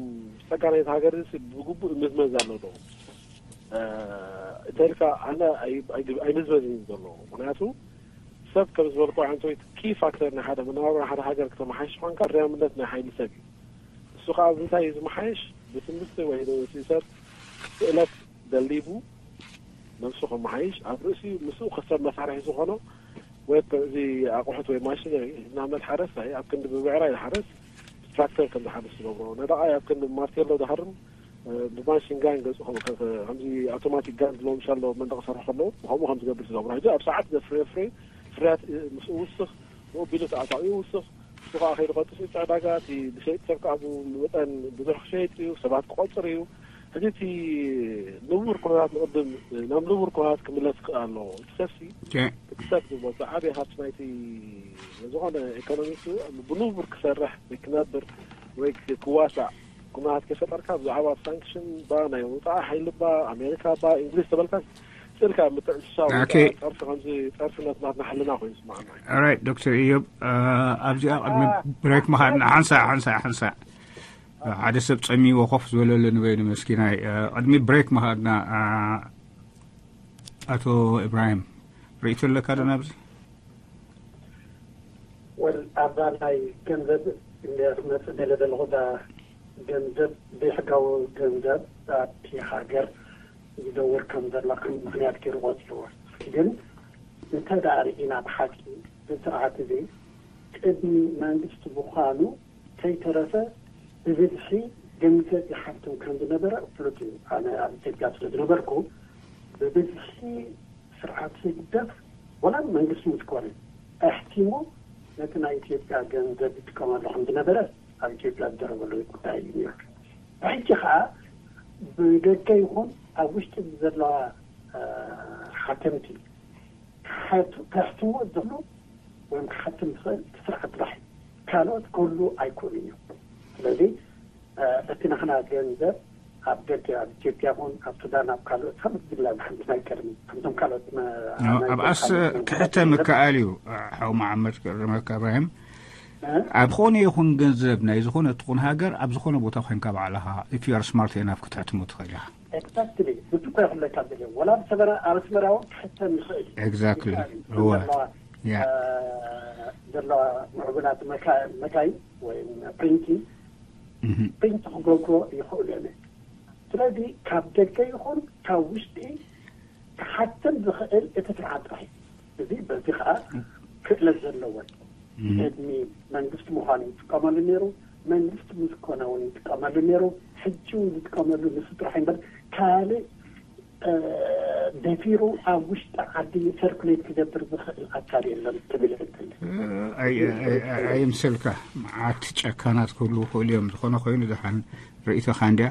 ፀጋ ናይቲ ሃገር እዚ ብግቡእ ምዝመዝ ኣሎ ዶ እንተልካ ኣነ ኣይምዝመዝን እዩ ዘሎ ምክንያቱ ሰብ ከም ዝበልኩ ዓንቶይት ኪ ፋክተር ናይ ሓደ መነባብሮ ሓደ ሃገር ክተመሓይሽ ኳንካ ሪያምነት ናይ ሓይሊ ሰብ እዩ እሱ ከዓ እንታይ እዩ ዝመሓየሽ ብትምህርቲ ወይ ሰብ ክእለት ደሊቡ ነብሱ ከመሓይሽ ኣብ ርእሲ ምስኡ ከሰብ መሳርሒ ዝኾኖ ወይ እዚ ኣቑሑት ወይ ማሽነሪ ንኣብነት ሓረስታይ ኣብ ክንዲ ብብዕራይ ዝሓርስ ትራክተር ከም ዝሓርስ ዝገብሮ፣ ነዳቓይ ኣብ ክንዲ ብማርቴሎ ዝሃርም ብማሽን ጋን ገጹ ከምዚ ኣውቶማቲክ ጋን ዝለዎም ሻሎ መንደቕ ሰርሑ ከለዉ ከምኡ ከም ዝገብር ዝገብሮ ሕጂ ኣብ ሰዓት ዘፍርዮ ፍሬ ፍርያት ምስ ውስኽ ብኡ ቢሉ ተኣታዊ ይውስኽ። እሱ ከዓ ከይዲ ቀጥሱ እቲ ዕዳጋ እቲ ዝሸይጥ ሰብ ከዓ ብኡ መጠን ብዙሕ ክሸይጥ እዩ፣ ሰባት ክቆፅር እዩ። ሕጂ እቲ ንቡር ኩነታት ንቅድም ናብ ንቡር ኩነታት ክምለስ ክኽእል ኣለዎ። እቲ ሰብሲ እቲ ሰብ ዝሞ ዓብዪ ሃብቲ ናይቲ ዝኾነ ኢኮኖሚ ብንቡር ክሰርሕ ወይ ክነብር ወይ ክዋሳእ ኩነታት ከይፈጠርካ ብዛዕባ ሳንክሽን ባ ናይ ውፃኢ ሓይሊ ባ ኣሜሪካ ባ እንግሊዝ ተበልካ ስእልካ ምትዕስሳው ጸርፊ ከምዚ ጸርፊ ነቲ ናትና ሕልና ኮይኑ ይስማዓና። ራይት ዶክተር ኢዮብ ኣብዚኣ ቅድሚ ብሬክ ምኻድና ሓንሳእ ሓንሳእ ሓንሳእ ሓደ ሰብ ጸሚዎ ኮፍ ዝበለሉ ንበይኑ መስኪናይ ቅድሚ ብሬክ ምኻድና ኣቶ ኢብራሂም ርእይቶ ኣለካ ዶ ናብዚ ወል ኣብዛ ናይ ገንዘብ እንደ ክመጽእ ደለ ዘለኹ እዛ ገንዘብ ዘይሕጋዊ ገንዘብ ኣብቲ ሃገር ይዘውር ከም ዘሎ ከም ምኽንያት ገይሩ ቆጺርዎ። ግን እንተ ደኣ ርኢና ብሓቂ እዚ ስርዓት እዚ ቅድሚ መንግስቲ ምዃኑ ከይተረፈ ብብዝሒ ገንዘብ ይሓትም ከም ዝነበረ ፍሉጥ እዩ። ኣነ ኣብ ኢትዮጵያ ስለ ዝነበርኩ ብብዝሒ ስርዓት ህግደፍ ወላ መንግስቲ ምስ ኮነ ኣሕቲሙ ነቲ ናይ ኢትዮጵያ ገንዘብ ይጥቀመሉ ከም ዝነበረ ኣብ ኢትዮጵያ ዝደረበሉ ጉዳይ እዩ ነይሩ። ሕጂ ከዓ ብደገ ይኹን ኣብ ውሽጢ ዘለዋ ሓተምቲ ከሕትሞ ዝኽእሉ ወይም ክሓትም ዝኽእል እቲ ስርዓት ጥራሕ እዩ። ካልኦት ክህሉ ኣይክእሉን እዮም። ስለዚ እቲ ንሕና ገንዘብ ኣብ ደገ ኣብ ኢትዮጵያ ኹን ኣብ ሱዳን ኣብ ካልኦት ከም ዝብላ ሓንቲ ናይ ቀድሚ ከምቶም ካልኦት ኣብኣስ ክሕተ ምከኣል እዩ። ሓው መዓመድ ክእርመካ እብራሂም ኣብ ዝኾነ ይኹን ገንዘብ ናይ ዝኾነ ትኹን ሃገር ኣብ ዝኾነ ቦታ ኮይንካ ባዕልኻ if you are smart enough ክትሕትሞ ትኽእል ኢኻ። Exactly ብትኮ ይኽለካ ዘለ ወላ ብሰበራ ኣብ ኣስመራ እውን ክሕተም ይኽእል እዩ። Exactly ይኽእል እዩ። እወ ዘለዋ ያ ዘለዋ ምዕቡላት መካ- መካይን ወይ ፕሪንቲንግ Mhm. ፕሪንት ክገብሮ ይኽእሉ እዮም። ስለዚ ካብ ደገ ይኹን ካብ ውሽጢ ክሓትም ዝኽእል እቲ ስርዓት ጥራሕ እዩ። እዚ በዚ ከዓ ክእለት ዘለዎን ቅድሚ መንግስቲ ምዃኑ ይጥቀመሉ ነይሩ። መንግስቲ ምስ ኮነ እውን ይጥቀመሉ ነይሩ። ሕጂ እውን ዝጥቀመሉ ንሱ ጥራሕ እምበር ካልእ ደፊሩ ኣብ ውሽጢ ዓዲ ሰርኩሌት ክገብር ዝኽእል ኣካል የለን ትብል ሕትል ኣይምሰልካ። መዓት ጨካናት ክህልዉ ይኽእሉ እዮም። ዝኾነ ኮይኑ ደሓን ርእይቶኻ እንድያ።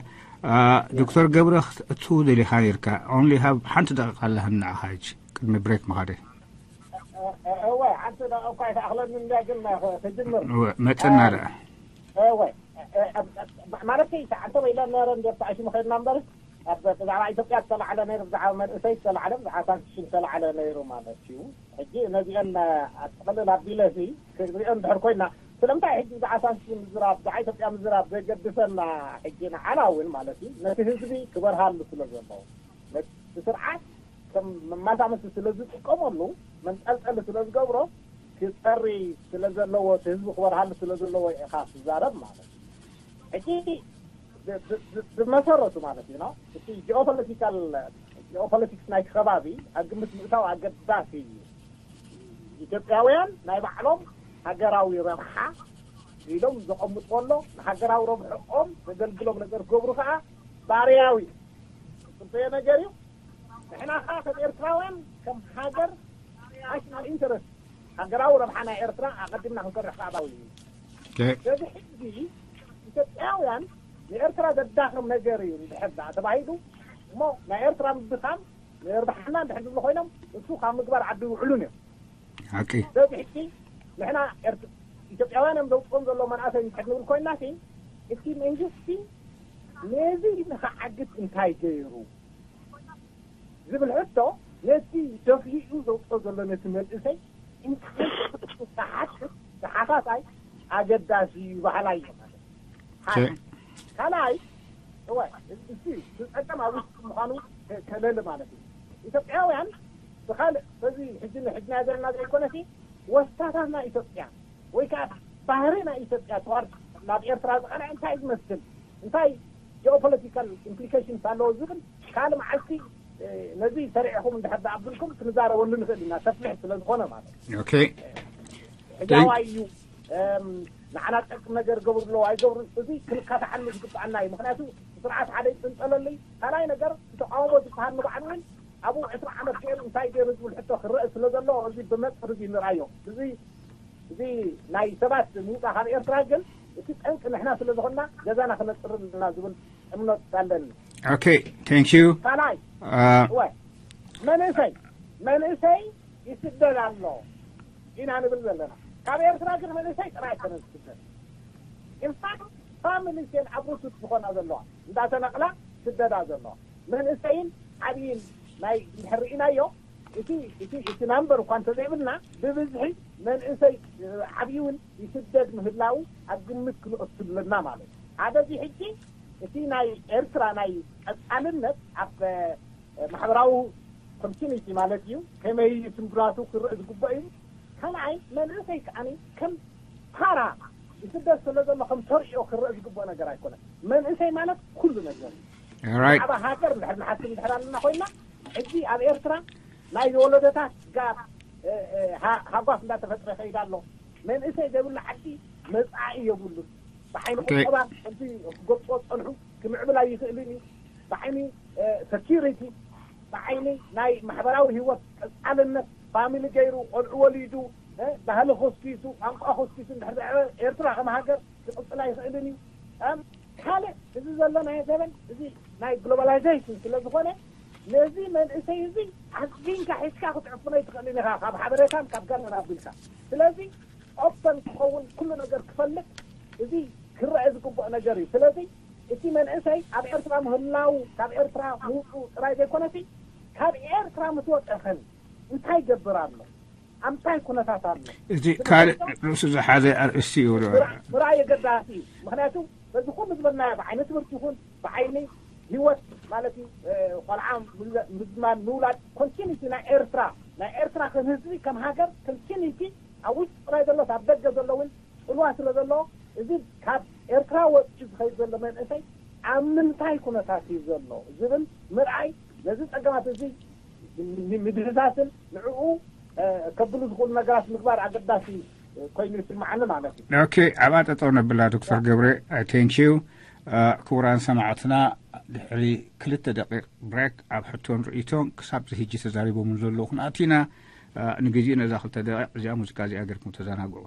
ዶክተር ገብረ ክትእትው ደሊኻ ነርካ። Only have ሓንቲ ደቂቃ ኣለሃኒ ንዓኻ ሕጂ ቅድሚ ብሬክ ምኻደ። እወ ሓንቲ ደቂቃ እኳ ኣይተኣኽለኒ እንድያ ግን ክጅምር። እወ መጸና ደኣ። እወ ማለት ሰዓንተ ወይለ ነረ እንደ ተኣሽሙ ኸድና እምበር ኣብ ብዛዕባ ኢትዮጵያ ዝተላዕለ ነይሩ፣ ብዛዕባ መንእሰይ ዝተላዕለ፣ ብዛዕባ ሳንክሽን ዝተላዕለ ነይሩ ማለት እዩ። ሕጂ ነዚአን ኣጠቕልል ኣቢለ ሲ ክሪኦ እንድሕር ኮይና ስለምንታይ ሕጂ ብዛዕባ ሳንክሽን ምዝራብ፣ ብዛዕባ ኢትዮጵያ ምዝራብ ዘገድሰና ሕጂ ንዓና እውን ማለት እዩ ነቲ ህዝቢ ክበርሃሉ ስለ ዘለዎ ነቲ ስርዓት ከም መማዛመሲ ስለ ዝጥቀመሉ መንጠልጠሊ ስለ ዝገብሮ ክፀሪ ስለ ዘለዎ እቲ ህዝቢ ክበርሃሉ ስለ ዘለዎ ኢኻ ትዛረብ ማለት እዩ። ሕጂ ብመሰረቱ ማለት እዩ እቲ ጂኦፖለቲካል ጂኦፖለቲክስ ናይቲ ከባቢ ኣብ ግምት ምእታው ኣገዳሲ እዩ። ኢትዮጵያውያን ናይ ባዕሎም ሃገራዊ ረብሓ ኢሎም ዘቐምጥዎ ኣሎ ንሃገራዊ ረብሕኦም ዘገልግሎም ነገር ክገብሩ ከዓ ባርያዊ እዩ። ፅበየ ነገር እዩ። ንሕና ከዓ ከም ኤርትራውያን ከም ሃገር ናሽናል ኢንተረስት ሃገራዊ ረብሓ ናይ ኤርትራ ኣቐዲምና ክንሰርሕ ከዓ ባዊ እዩ። ስለዚ ሕጂ ኢትዮጵያውያን ንኤርትራ ዘዳኽም ነገር እዩ እንድሕር ደኣ ተባሂሉ እሞ ናይ ኤርትራ ምድኻም ንኤርትራና እንድሕር ዝብሉ ኮይኖም እሱ ካብ ምግባር ዓዲ ይውዕሉን እዮም። ሓቂ ስለዚ ሕጂ ንሕና ኢትዮጵያውያን እዮም ዘውፅኦም ዘሎ መናእሰይ እንድሕር ንብል ኮይና እቲ መንግስቲ ነዚ ንክዓግት እንታይ ገይሩ ዝብል ሕቶ ነቲ ደፊኡ ዘውፅኦ ዘሎ ነቲ መንእሰይ እንታይ ክሓትት ተሓሳሳይ ኣገዳሲ እዩ በሃላይ እዩ ማለት እዩ። ካልኣይ እወ እቲ ዝፀቀም ኣብ ውሽጢ ምዃኑ ከለሊ ማለት እዩ። ኢትዮጵያውያን ብካልእ በዚ ሕጂ ንሕድና ዘለና ዘይኮነሲ ወስታታት ናይ ኢትዮጵያ ወይ ከዓ ባህሪ ናይ ኢትዮጵያ ተዋርድ ናብ ኤርትራ ዝቐንዐ እንታይ ዝመስል እንታይ ጂኦፖለቲካል ኢምፕሊኬሽንስ ኣለዎ ዝብል ካልእ መዓልቲ ነዚ ሰሪዕኹም እንድሕር ደኣ ኣብልኩም ክንዛረበሉ ንኽእል ኢና፣ ሰፊሕ ስለ ዝኾነ ማለት እዩ። Okay. ሕጋዋይ እዩ። እም፣ ንዓና ጠቅም ነገር ገብሩ ኣለዎ ኣይገብሩን፣ እዚ ክንካታዓሉ ዝግባኣና እዩ። ምክንያቱ ስርዓት ሓደ ይፅንጠለሉ እዩ። ካልኣይ ነገር፣ ተቃውሞ ዝበሃል ንባዕሉ እውን ኣብኡ ዕስራ ዓመት ገይሩ እንታይ ገይሩ ዝብል ሕቶ ክረአ ስለ ዘለዎ፣ እዚ ብመፅር እዚ ንርኣዮ። እዚ እዚ ናይ ሰባት ምውፃእ ካብ ኤርትራ ግን እቲ ጠንቂ ንሕና ስለ ዝኾንና ገዛና ክነፅር ኣለና ዝብል እምነት ኣለኒ። Okay, thank you. ካልኣይ Uh, እወ፣ መንእሰይ መንእሰይ ይስደድ ኣሎ ኢና ንብል ዘለና። ካብ ኤርትራ ግን መንእሰይ ጥራይ ኣይኮነን ዝስደድ። ኢንፋክት ፋሚሊስ እየን ኣብ ርሱት ዝኾና ዘለዋ፣ እንዳተነቕላ ስደዳ ዘለዋ። መንእሰይን ዓብይን ናይ እንድሕር ርኢናዮ፣ እቲ እቲ እቲ ናምበር እኳ እንተዘይብልና፣ ብብዝሒ መንእሰይ ዓብዪ እውን ይስደድ ምህላው ኣብ ግምት ክንወስድ ኣለና ማለት እዩ። ሓደ እዚ ሕጂ እቲ ናይ ኤርትራ ናይ ቀጻልነት ኣብ ማሕበራዊ ኮንቲኒቲ ማለት እዩ፣ ከመይ ስንብራቱ ክረአ ዝግባእ እዩ። ካልኣይ መንእሰይ ከዓኒ ከም ፓራ ይስደድ ስለ ዘሎ ከም ተርእዮ ክረአ ዝግባእ ነገር ኣይኮነን። መንእሰይ ማለት ኩሉ ነገር እዩ። All right. ብዛዕባ ሃገር እንድሕር ንሓስብ እንድሕር ኣለና ኮይና፣ ሕጂ ኣብ ኤርትራ ናይ ወለዶታት ጋር ሃጓፍ እንዳተፈጥረ ይኸይድ ኣሎ። መንእሰይ ዘይብሉ ዓዲ መፃኢ የብሉን። ብዓይኒ Okay. ቁጠባ ከምቲ ክገብፅዎ ዝፀንሑ ክምዕብል ኣይኽእልን እዩ። ብዓይኒ ሰኪሪቲ፣ ብዓይኒ ናይ ማሕበራዊ ህይወት ቀፃልነት፣ ፋሚሊ ገይሩ፣ ቆልዑ ወሊዱ፣ እ፣ ባህሊ ኮስኪሱ፣ ቋንቋ ኮስኪሱ እንድሕር ዘዕበ ኤርትራ ከም ሃገር ክቕፅል ኣይኽእልን እዩ። እም፣ ካልእ እዚ ዘሎ ናይ ዘበን እዚ ናይ ግሎባላይዜሽን ስለ ዝኾነ፣ ነዚ መንእሰይ እዚ ኣዚንካ ሒዝካ ክትዕፍኖ ኣይትኽእልን ኢኻ፣ ካብ ሓበሬታን ካብ ጋር ኣቢልካ። ስለዚ ኦፐን ክኸውን፣ ኩሉ ነገር ክፈልጥ፣ እዚ ክረአ ዝግባእ ነገር እዩ። ስለዚ እቲ መንእሰይ ኣብ ኤርትራ ምህላው፣ ካብ ኤርትራ ምውፅኡ ጥራይ ዘይኮነሲ፣ ካብ ኤርትራ ምስ ወፀ ኸን እንታይ ይገብር ኣሎ፣ ኣብ እንታይ ኩነታት ኣሎ፣ እዚ ካልእ ርእሱ ዝሓዘ ኣርእስቲ እዩ። ምርኣይ ኣገዳሲ እዩ። ምክንያቱ በዚ ኩሉ ዝበልናዮ፣ ብዓይኒ ትምህርቲ ይኹን ብዓይኒ ህይወት ማለት እዩ፣ ቆልዓ ምዝማን ምውላድ፣ ኮንቲኒቲ ናይ ኤርትራ፣ ናይ ኤርትራ ከም ህዝቢ ከም ሃገር ኮንቲኒቲ ኣብ ውሽጢ ጥራይ ዘሎስ ኣብ ደገ ዘሎ እውን ፅልዋ ስለ ዘሎ፣ እዚ ካብ ኤርትራ ወፂኡ ዝኸይድ ዘሎ መንእሰይ ኣብ ምንታይ ኩነታት እዩ ዘሎ ዝብል ምርኣይ፣ ነዚ ፀገማት እዚ ምድህሳስን ንዕኡ ከብሉ ዝኽእሉ ነገራት ምግባር ኣገዳሲ ኮይኑ ይስምዓኒ ማለት እዩ። Okay, ኣብኣ ጠጠው ነብላ ዶክተር ገብረ። Thank you. ክቡራን ሰማዕትና፣ ድሕሪ ክልተ ደቂቕ ብሬክ ኣብ ሕቶን ርእይቶን ክሳብ ዝህጂ ተዛሪቦምን ዘለዉ ክንኣቱ ኢና። ንግዜኡ ነዛ ክልተ ደቂቕ እዚኣ ሙዚቃ እዚኣ ገርኩም ተዘናግዑ።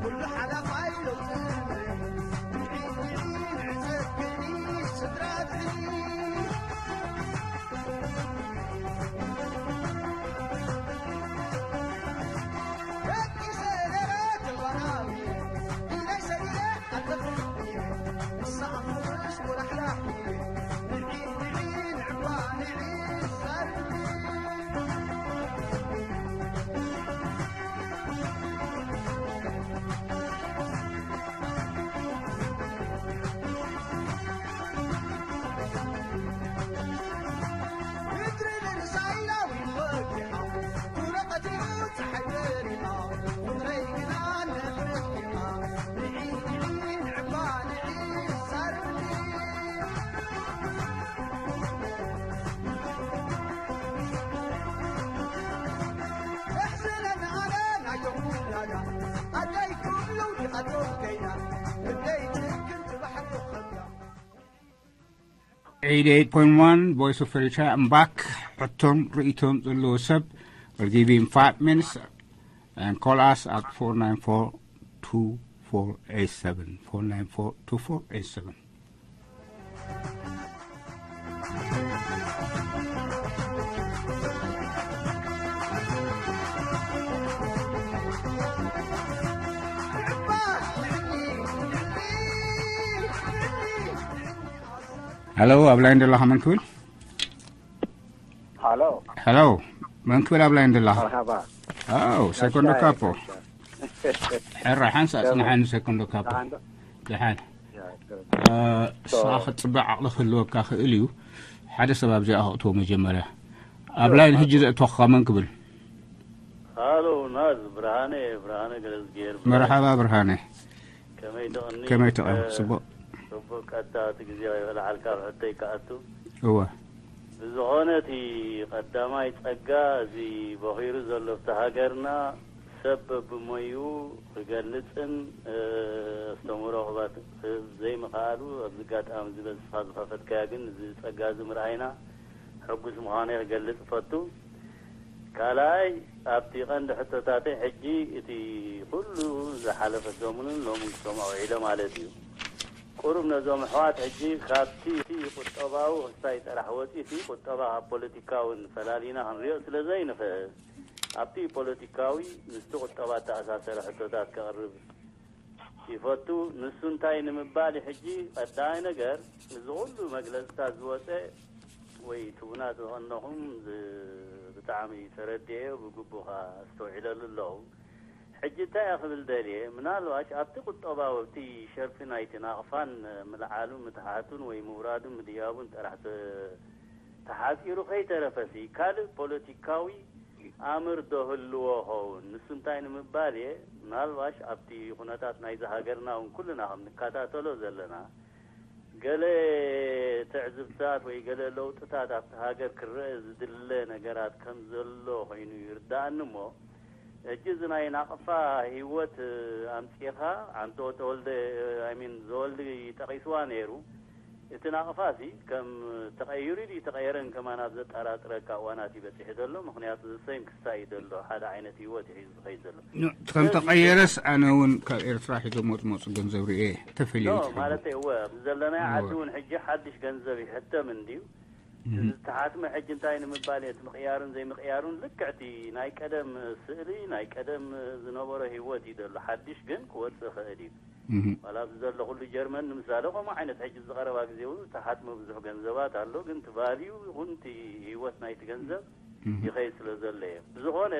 ኩሉ ሓላፋይ ለውጢ ንዕዘብኒ ስድራ ቤት። Eighty-eight point one Voice of Eritrea, I'm back. ሕቶን ርእይቶን ዘለዎ ሰብ፣ we're giving five minutes and call us at four nine four two four eight seven, four nine four two four eight seven. Hello, ኣብ ላይን ዘለኻ መን ክብል? Hello. Hello, መን ክብል ኣብ ላይን ዘለኻ? مرحبا. Oh, ሰኮንዶ ካፖ። ሕራ ሓንሳ ጽንሓኒ ሰኮንዶ ካፖ። ደሓን። ስኻ ክትጽበ ዓቕሊ ክህልወካ ክእል እዩ። ሓደ ሰብ ኣብዚኣ ከእትዎ መጀመርያ። ኣብ ላይን ሕጂ ዘእተወካ መን ክብል? ሃሎ ናዝ፣ ብርሃነ፣ ብርሃነ ገለዝጌር። መርሓባ ብርሃነ። ከመይ ትቕኒ? ከመይ ትቕኒ? ጽቡቕ። ጽቡቕ። ቀጥታ እቲ ግዜ ከይበላዓልካ ኣብ ሕቶይ ክኣቱ። እወ። ብዝኾነ እቲ ቀዳማይ ጸጋ እዚ በኺሩ ዘሎ ኣብቲ ሃገርና ሰብ በብሞይኡ ክገልጽን ኣስተምህሮ ክህብ ዘይምኽኣሉ ኣብዚ ኣጋጣሚ እዚ በዚ ንስኻ ዝኸፈትካያ ግን እዚ ጸጋ እዚ ምርኣይና ሕጉስ ምዃነይ ክገልጽ እፈቱ። ካልኣይ ኣብቲ ቀንዲ ሕቶታተይ ሕጂ እቲ ኩሉ ዝሓለፈ ሰሙንን ሎምን ክሰምዖ ውዒለ ማለት እዩ። ቁሩብ ነዞም ኣሕዋት ሕጂ ካብቲ እቲ ቁጠባዊ ክስታይ ጥራሕ ወፂእቲ ቁጠባ ካብ ፖለቲካውን ፈላሊና ክንሪኦ ስለ ዘይንኽእል ኣብቲ ፖለቲካዊ ምስቲ ቁጠባ እተኣሳሰረ ሕቶታት ከቕርብ ይፈቱ። ንሱ እንታይ ንምባል እዩ ሕጂ ቀዳማይ ነገር እዚ ኩሉ መግለፅታት ዝወፀ ወይ ትቡናት ዝቐነኹም ብጣዕሚ ተረዲኤዮ ብግቡእ ከዓ ኣስተውዒለሉ ኣለኹ። ሕጂ እንታይ እየ ክብል ደልየ ምናልባሽ ኣብቲ ቁጠባዊ ኣብቲ ሸርፊ ናይቲ ናቕፋን ምልዓሉ ምትሓቱን ወይ ምውራዱን ምድያቡን ጥራሕ ተሓፂሩ ከይተረፈሲ ካልእ ፖለቲካዊ ኣምር ዶ ህልዎ ኸውን? ንሱ እንታይ ንምባል እየ ምናልባሽ ኣብቲ ኩነታት ናይዚ ሃገርና እውን ኩልና ከም ንከታተሎ ዘለና ገለ ትዕዝብታት ወይ ገለ ለውጥታት ኣብቲ ሃገር ክረአ ዝድለ ነገራት ከም ዘሎ ኮይኑ ይርዳእኒ እሞ ሕጂ እዚ ናይ ናቕፋ ህይወት ኣምፂኻ ኣንቶ ተወልደ ሚን ዘወልዲ ጠቒስዋ ነይሩ። እቲ ናቕፋ ሲ ከም ተቐይሩ ድዩ ተቐየረን ከማን ኣብ ዘጠራጥረካ እዋናት እዩ በፂሑ ዘሎ። ምክንያቱ ዘሰይም ክስታይ እዩ ዘሎ ሓደ ዓይነት ህይወት እዩ ሒዙ ዝኸይድ ዘሎ። ከም ተቐየረስ ኣነ እውን ካብ ኤርትራ ሒዞም መፅመፁ ገንዘብ ርኤ ተፈልዩ ማለት እወ ኣብዚ ዘለናይ ዓዲ እውን ሕጂ ሓድሽ ገንዘብ ይሕተም እንድዩ። ዝተሓትመ ሕጂ እንታይ ንምባል እቲ ምቕያሩን ዘይምቕያሩን ልክዕቲ ናይ ቀደም ስእሊ ናይ ቀደም ዝነበሮ ህይወት እዩ ዘሎ። ሓድሽ ግን ክወፅእ ኽእል እዩ። ዋላ ኣብዚ ዘለኹሉ ጀርመን ንምሳሌ ከምኡ ዓይነት ሕጂ ዝቐረባ ግዜ እውን ዝተሓትመ ብዙሕ ገንዘባት ኣሎ። ግን እቲ ቫልዩ ይኹን እቲ ህይወት ናይቲ ገንዘብ ይኸይድ ስለ ዘሎ እየ። ብዝኾነ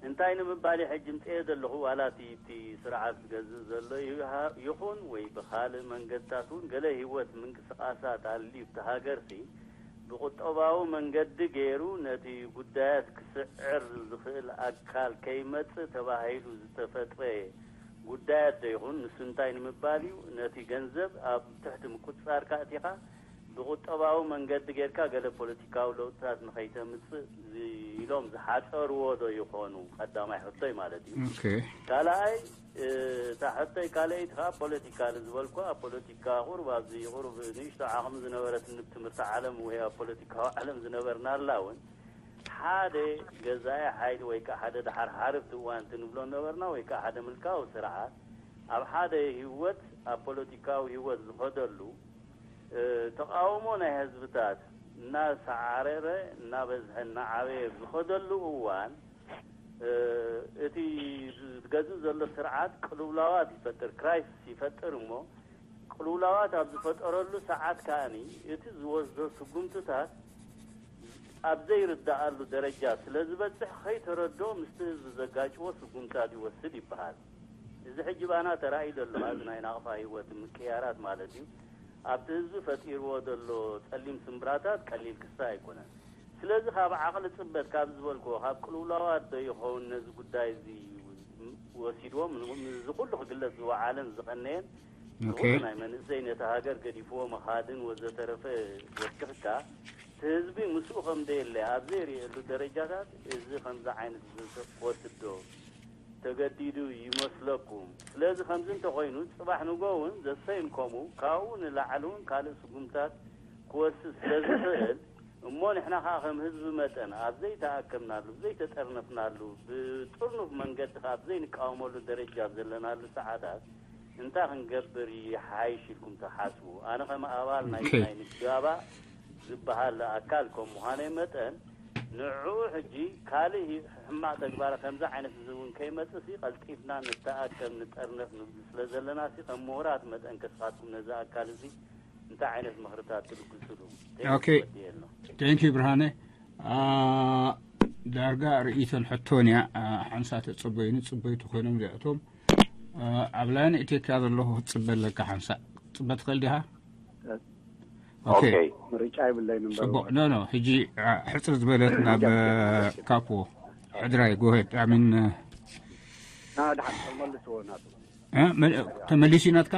እንታይ ንምባል እየ ሕጂ ምፅኤ ዘለኹ ዋላ እቲ እቲ ስርዓት ዝገዝእ ዘሎ ይሃ- ይኹን ወይ ብኻልእ መንገድታት እውን ገለ ህይወት ምንቅስቃሳት ኣልዩ እቲ ሃገርሲ ብቁጠባዊ መንገዲ ገይሩ ነቲ ጉዳያት ክስዕር ዝኽእል ኣካል ከይመጽእ ተባሂሉ ዝተፈጥረ ጉዳያት ዶ ይኹን ንሱ እንታይ ንምባል እዩ ነቲ ገንዘብ ኣብ ትሕቲ ምቁጽጻርካ ኣእቲኻ ብቁጠባዊ መንገዲ ጌርካ ገለ ፖለቲካዊ ለውጥታት ንኸይተምጽእ ኢሎም ዝሓጸርዎ ዶ ይኾኑ? ቀዳማይ ሕቶይ ማለት እዩ። ካልኣይ እታ ሕቶይ ካልኣይቲ ከዓ ፖለቲካ ዝበልኩ ኣብ ፖለቲካ ቁሩብ ኣብዚ ቁሩብ ንእሽቶ ዓቕሚ ዝነበረትኒ ብትምህርቲ ዓለም ወይ ኣብ ፖለቲካዊ ዓለም ዝነበርና ኣላ እውን ሓደ ገዛኢ ሓይሊ ወይ ከዓ ሓደ ደሓር ሓርፍቲ እዋን እንብሎ ነበርና፣ ወይ ከዓ ሓደ ምልካዊ ስርዓት ኣብ ሓደ ህይወት፣ ኣብ ፖለቲካዊ ህይወት ዝኸደሉ፣ እ፣ ተቃውሞ ናይ ህዝብታት እናሰዓረረ፣ እናበዝሐ፣ እናዓበየ ዝኸደሉ እዋን፣ እ፣ እቲ ዝገዝእ ዘሎ ስርዓት ቅልውላዋት ይፈጥር፣ ክራይሲስ ይፈጥር። እሞ ቅልውላዋት ኣብ ዝፈጠረሉ ሰዓት ከኣኒ እቲ ዝወስዶ ስጉምትታት ኣብ ዘይርዳኣሉ ደረጃ ስለ ዝበጽሕ፣ ከይተረድኦ ምስቲ ህዝቢ ዘጋጭዎ ስጉምታት ይወስድ ይበሃል። እዚ ሕጂ ባና ተራእዩ ዘሎ፣ ኣብዚ ናይ ናቕፋ ህይወት ምቅያራት ማለት እዩ። ኣብቲ ህዝቢ ፈጢርዎ ዘሎ ጸሊም ስምብራታት ቀሊል ክሳ ኣይኮነን። ስለዚ ካብ ዓቕሊ ጽበት ካብ ዝበልክዎ፣ ካብ ቅልውላዋት ዶ ይኸውን ነዚ ጉዳይ እዚ ወሲድዎም? እዚ ኩሉ ክግለጽ ዝወዓለን ዝቐነየን፣ ኦኬ። ዝኹሉ ናይ መንእሰይ ነቲ ሃገር ገዲፍዎ ምኻድን ወዘተረፈ ወሲኽካ፣ እቲ ህዝቢ ምስኡ ከም ደየለ ኣብ ዘይርእየሉ ደረጃታት፣ እዚ ከምዚ ዓይነት ዝንጥቅ ክወስድ ዶ ተገዲዱ ይመስለኩም? ስለዚ ከምዚ እንተኾይኑ፣ ጽባሕ ንጎ እውን ዘሰይም ከምኡ፣ ካብኡ ንላዕሊ እውን ካልእ ስጉምታት ክወስድ ስለ ዝኽእል፣ እሞ ንሕና ከኣ ከም ህዝቢ መጠን ኣብ ዘይተኣከብናሉ፣ ዘይተጠርነፍናሉ፣ ብጥርኑፍ መንገዲ ከኣ ኣብ ዘይንቃወመሉ ደረጃ ኣብ ዘለናሉ ሰዓታት፣ እንታይ ክንገብር ይሓይሽ ኢልኩም ትሓስቡ? ኣነ ከም ኣባል ናይ ኦኬ። ናይ ንጋባ ዝበሃል ኣካል ከም ምዃነይ መጠን፣ ንዕኡ ሕጂ ካልእ ሂ-፣ ሕማቕ ተግባር ከምዚ ዓይነት እዚ እውን ከይመጽእ ሲ፣ ቀልጢፍና ንተኣከብ፣ ንጠርነፍ ንብል ስለ ዘለና ሲ፣ ከም ምሁራት መጠን ከስኻትኩም ነዚ ኣካል እዚ እንታይ ዓይነት ምኽርታት ትልግስሉ? ኦኬ። ተወዲኤ ኣሎ። ቴንክ ዩ ብርሃነ። አ፣ ዳርጋ ርእይቶን ሕቶን እያ። አ፣ ሓንሳእ ተጸበዩኒ፣ ጽበይቲ ኮይኖም እዚኣቶም። አ፣ ኣብ ላይን እቴካ ዘለኹ ክትጽበ ኣለካ ሓንሳእ። ክትጽበ ትኽእል ዲኻ? ኦኬ። ኦኬ። ምርጫ የብለይን እምበር። ጽቡቕ። ኖ፣ ኖ፣ ሕጂ፣ አ፣ ሕጽር ዝበለት ናብ፣ እ፣ ካፖ። ሕድራይ፣ ጎሄድ፣ ኣሚን፣ እ፣ ና፣ ድሓን ተመልስዎ ናቱ። እ፣ መ-፣ ተመሊሱ እዩ ናትካ?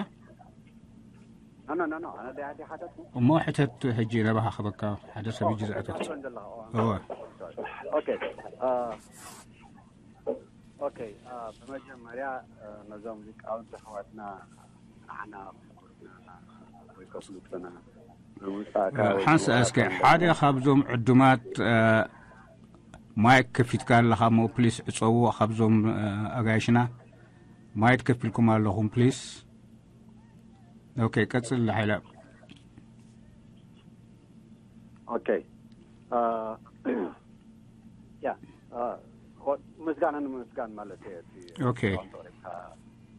ኖ፣ ኖ፣ ኖ፣ ኖ፣ ኣነ ዳያ ዲሓተትኩ። እሞ ሕተት ሕጂ ናባኻ ክበካ ሓደ ሰብ ሕጂ ዝኣተት። እወ። ኦኬ፣ አ፣ ኦኬ፣ አ፣ ብመጀመርያ፣ አ፣ ነዞም ሊቃውንቲ ኣሕዋትና ንዓና ወይ ከፍልጡና ንምውጻእካ ወይ ሓንሳ እስከ ሓደ ካብዞም ዕዱማት፣ አ፣ ማይክ ከፊትካ ኣለኻ እሞ ፕሊስ ዕጸዎ። ካብዞም፣ አ፣ ኣጋይሽና ማይክ ከፊልኩም ኣለኹም ፕሊስ። ኦኬ፣ ቀጽል ሓይላ። ኦኬ። አ፣ ያ፣ አ፣ ኮ-፣ ምስጋና ንምስጋን ማለት እየ። እቲ ኦኬ። ሊቃውንቲ ኣቕሪብካ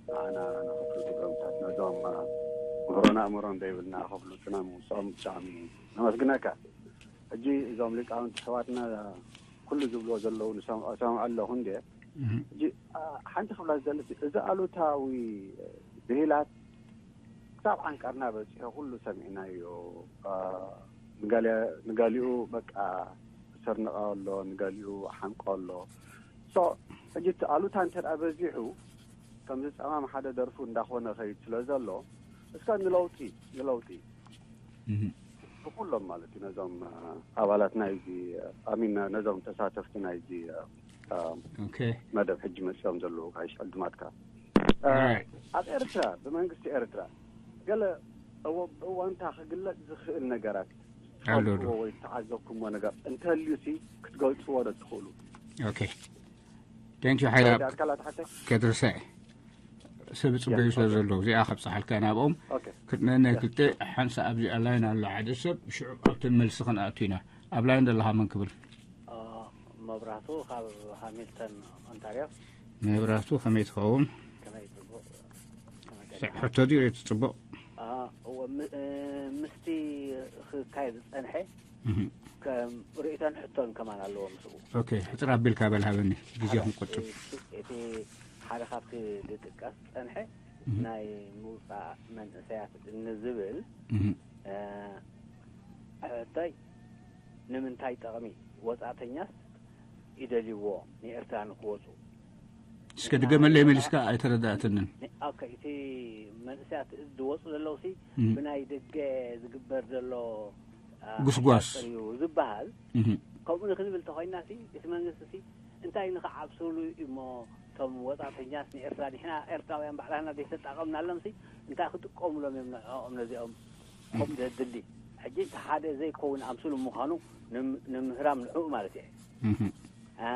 ንዓና ንኽፍሉ ትብሎም ነዞም፣ አ፣ ምህሮን ኣእምሮን ዘይብልና ከፍልጡና ምውፅኦም ብጣዕሚ ነመስግነካ። ሕጂ እዞም ሊቃውንቲ ኣሕዋትና ኩሉ ዝብልዎ ዘለዉ ንሰምዖ፣ ሰምዖ ኣለኹ እንዴ? እህ። ሕጂ፣ አ፣ ሓንቲ ክብላ ዝደሊ፣ እዚ ኣሉታዊ ብሂላት ክሳብ ዓንቀርና በጺሑ ኩሉ ሰሚዕናዮ። አ፣ ንገለ-፣ ንገሊኡ በቃ ሰርንቐ ኣሎ፣ ንገሊኡ ሓንቆ ኣሎ። ሶ፣ ሕጂ እቲ ኣሉታ እንተ ደኣ በዚሑ፣ ከምዚ ጸማም ሓደ ደርፉ እንዳኾነ ኸይድ ስለ ዘሎ፣ እስከ ንለውጢ፣ ንለውጢ። እህ። ብኩሎም ማለት እዩ፣ ነዞም፣ አ፣ ኣባላት ናይዚ፣ ኣሚን፣ ነዞም ተሳተፍቲ ናይዚ፣ አ፣ ኦኬ። መደብ ሕጂ መጺኦም ዘለዉ ጋሽ ዕዱማትካ። እ፣ ኦራይት። ኣብ ኤርትራ፣ ብመንግስቲ ኤርትራ፣ ገለ እዎ-፣ ብእዋንታ ክግለጽ ዝኽእል ነገራት ኣሎ ዶ? ትፈልጥዎ ወይ ዝተዓዘብኩምዎ ነገር እንተልዩሲ ክትገልጽዎ ዶ ትኽእሉ? ኦኬ። ቴንክ ዩ ሓይላ። ተረዳእካ ላታ ሓተይ? ከድርሰ። ሰብ ጽበዩ ስለ ዘለዉ፣ እዚኣ ከብጽሓልካ ናብኦም። ኦኬ። ክድነነ ክልተ ሓንሳ ኣብዚኣ ላይን ኣሎ ሓደ ሰብ፣ ሽዑ ኣብቲ መልሲ ክንኣቱ ኢና። ኣብ ላይን ዘለኻ መን ክብል? አ፣ መብራህቱ ካብ ሃሚልተን ኦንታርዮ። መብራህቱ ከመይ ትኸውን? ከመይ ጽቡቕ? ከመይ ገለ? ሕቶ ድዩ ሬት ጽቡቕ? አ፣ እወ፣ ም-፣ እ፣ ምስቲ ክካየድ ዝጸንሐ እህ። ከም ርእይቶን ሕቶን ከማን ኣለዎ ምስኡ። ኦኬ፣ ሕጽር ኣቢልካ በል ሃበኒ፣ ግዜ ኣብ ክንቆጥብ። እቲ፣ እቲ ሓደ ካብቲ ዝጥቀስ ዝጸንሐ እህ። ናይ ምውጻእ መንእሰያት ንዝብል፣ እህ። እ፣ ሕቶይ ንምንታይ ጠቕሚ ወጻእተኛስ ይደልይዎ ንኤርትራ ንክወጹ? እስከ ድገመለይ መሊስካ ኣይተረዳእትንን። ኦኬ፣ እቲ መንእሰያት ዝወጹ ዘለውሲ እም። ብናይ ደገ ዝግበር ዘሎ፣ አ፣ ጉስጓስ። ኣሻጥር እዩ ዝበሃል። እም። ከምኡ ንክንብል ተኾይናሲ፣ እቲ መንግስቲሲ እንታይ ንክዓብስሉ እሞ እቶም ወጻእተኛስ ንኤርትራ፣ ንሕና ኤርትራውያን ባዕላና ዘይተጣቐምናሎምሲ እንታይ ክጥቀሙሎም እዮም ንዕኦም ነዚኦም? ከምኡ ዘድሊ። ሕጂ እቲ ሓደ ዘይከውን ኣምስሉ ምዃኑ ንም-፣ ንምህራም ንዕኡ ማለት እየ። እህ፣ አ፣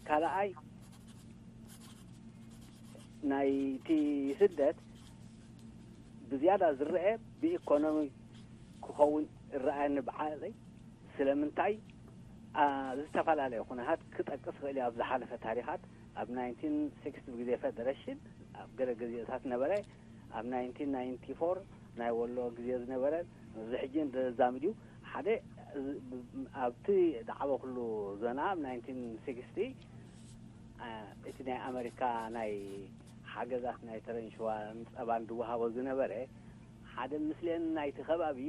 ካልኣይ ናይቲ ስደት ብዝያዳ ዝረአ ብኢኮኖሚ ክኸውን እረኣየኒ ብዓለይ። ስለምንታይ? አ፣ ዝተፈላለየ ኩነታት ክጠቅስ ክእል እየ። ኣብ ዝሓለፈ ታሪኻት ኣብ ናይንቲን ሲክስቲ ብግዜ ፌደሬሽን ኣብ ገለ ግዜታት ነበረ። ኣብ ናይንቲን ናይንቲ ፎር ናይ ወሎ ግዜ ዝነበረ፣ እዚ ሕጂ ዘዛምድ እዩ። ሓደ፣ እዚ፣ ኣብቲ ዝዓበኹሉ ዘና ኣብ ናይንቲን ሲክስቲ፣ አ፣ እቲ ናይ ኣመሪካ ናይ ሓገዛት ናይ ተረንሽዋን ጸባን ዝወሃቦ ዝነበረ ሓደ ምስሌን ናይቲ ከባቢ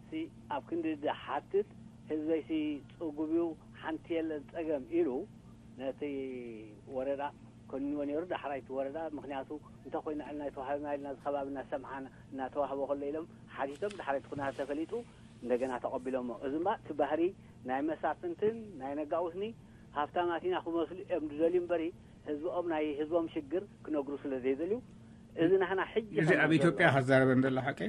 ሲ ኣብ ክንዲ ዝሓትት ህዝበይሲ ጽጉብ እዩ፣ ሓንቲ የለን ጸገም ኢሉ ነቲ ወረዳ ኮንዎ ነይሩ። ዳሕራይ እቲ ወረዳ ምኽንያቱ እንተኾይና ኢልና ኣይተዋህበና ኢልና እዚ ከባቢ እናሰምዓ እናተዋህቦ ከሎ ኢሎም ሓቲቶም። ዳሕራይ እቲ ኩነታት ተፈሊጡ እንደገና ተቐቢሎሞ። እዚ እምባ እቲ ባህሪ ናይ መሳፍንትን ናይ ነጋውስኒ ሃብታማት ኢና ክመስሉ እዮም ዝደልዩ እምበሪ ህዝቦም ናይ ህዝቦም ሽግር ክነግሩ ስለ ዘይደልዩ እዚ ናህና ሕጂ እዚ ከም ኣብ ኢትዮጵያ ሃገር ከዛረበን ዘሎ ሓቂ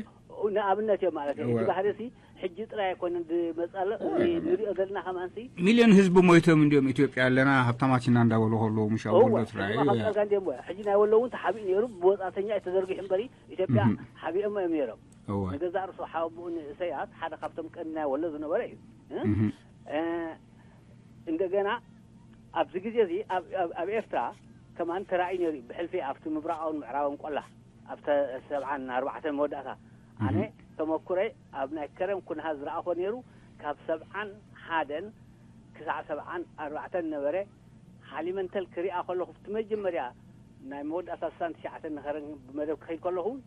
ንኣብነት እዮም ማለት እዩ። እወ። እቲ ባህሪ ሲ ሕጂ ጥራይ ኣይኮነን ዝመጻሎ፣ እዚ እወ። ንሪኦ ዘለና ከማንሲ ሚልዮን ህዝቢ ሞይቶም እንዲዮም ኢትዮጵያ ኣለና ሃብታማት ኢና እንዳበሉ ከለዉ ምሽ ኣብ እወ፣ ወሎ ትራይ ሕጂ እያ። ማኻፍጠርካ እንዲዮም እወ። ሕጂ ናይ ወሎ እውን ተሓቢኡ ነይሩ ብወጻእተኛ እዩ ተዘርጊሑ እምበሪ ኢትዮጵያ እህ። ሓቢኦም እዮም ነይሮም። እወ። ንገዛእ ርሱ ሓወቡኡ ንእሰያስ ሓደ ካብቶም ቀንዲ ናይ ወሎ ዝነበረ እዩ። እ? እህ። እ፣ እንደገና ኣብዚ ግዜ እዚ ኣብ፣ ኣብ፣ ኣብ ኤርትራ ከማን ተራእዩ ነይሩ እዩ። ብሕልፊ ኣብቲ ምብራቓውን ምዕራባውን ቆላ ኣብተ ሰብዓን ኣርባዕተን መወዳእታ ኣነ እህ። ተመኩረይ ኣብ ናይ ከረን ኩንሃ ዝረኣኾ ነይሩ ካብ ሰብዓን ሓደን ክሳዕ ሰብዓን ኣርባዕተን ነበረ። ሃሊመንተል ክሪኣ ከለኹ እቲ መጀመርያ ናይ መወዳእታ ስሳን ትሽዓተን ንኸረን ብመደብ ክኸይድ ከለኹ እውን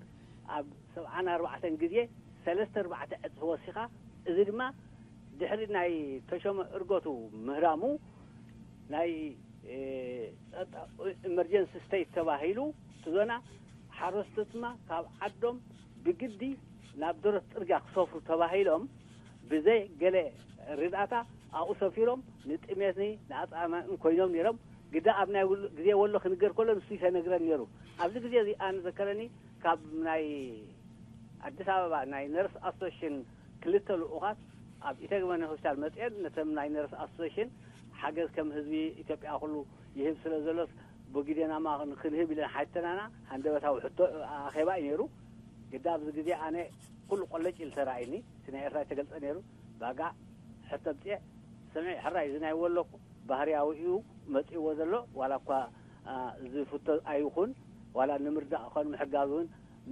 ኣብ ሰብዓን ኣርባዕተን ግዜ ሰለስተ ኣርባዕተ ዕጽፊ ወሲኻ። እዚ ድማ ድሕሪ ናይ ተሾመ እርገቱ ምህራሙ ናይ፣ እ፣ ጸጥታ፣ ኢመርጀንሲ ስቴት ተባሂሉ እቲ ዞና ሓረስቶት ድማ ካብ ዓዶም ብግዲ ናብ ደረት ጽርግያ ክሰፍሩ ተባሂሎም ብዘይ ገለ ርዳእታ ኣብኡ ሰፊሮም ንጥሜትኒ ንኣጻምእን ኮይኖም ነይሮም። ግዳ ኣብ ናይ ውል-፣ ግዜ ወሎ ክንገር ከሎ ንሱ ይተነግረን ነይሩ። ኣብዚ ግዜ እዚ ኣነ ዘከረኒ ካብ ናይ ኣዲስ ኣበባ ናይ ነርስ ኣሶሽን ክልተ ልኡኻት ኣብ ኢተግመነ ሆስፒታል መጽኤን ነተም ናይ ነርስ ኣሶሽን ሓገዝ ከም ህዝቢ ኢትዮጵያ ኩሉ ይህብ ስለ ዘሎስ ብግዜና ማ ክንህብ ኢለን ሓተናና ሃንደበታዊ ሕቶ ኣኼባ እዩ ነይሩ። ግዳ ኣብዚ ግዜ ኣነ ኩሉ ቆለጭ ኢሉ ተራእይኒ። እቲ ናይ ኤርትራ ተገልጸ ነይሩ። ባጋ ሕቶ ኣምጽኤ ሰሚዐ፣ ሕራይ እዚ ናይ ወሎ እኮ ባህርያዊ እዩ መጺእዎ ዘሎ፣ ዋላ እኳ፣ አ፣ ዝፍቶ ኣይኹን፣ ዋላ ንምርዳእ ኾን ምሕጋዝ እውን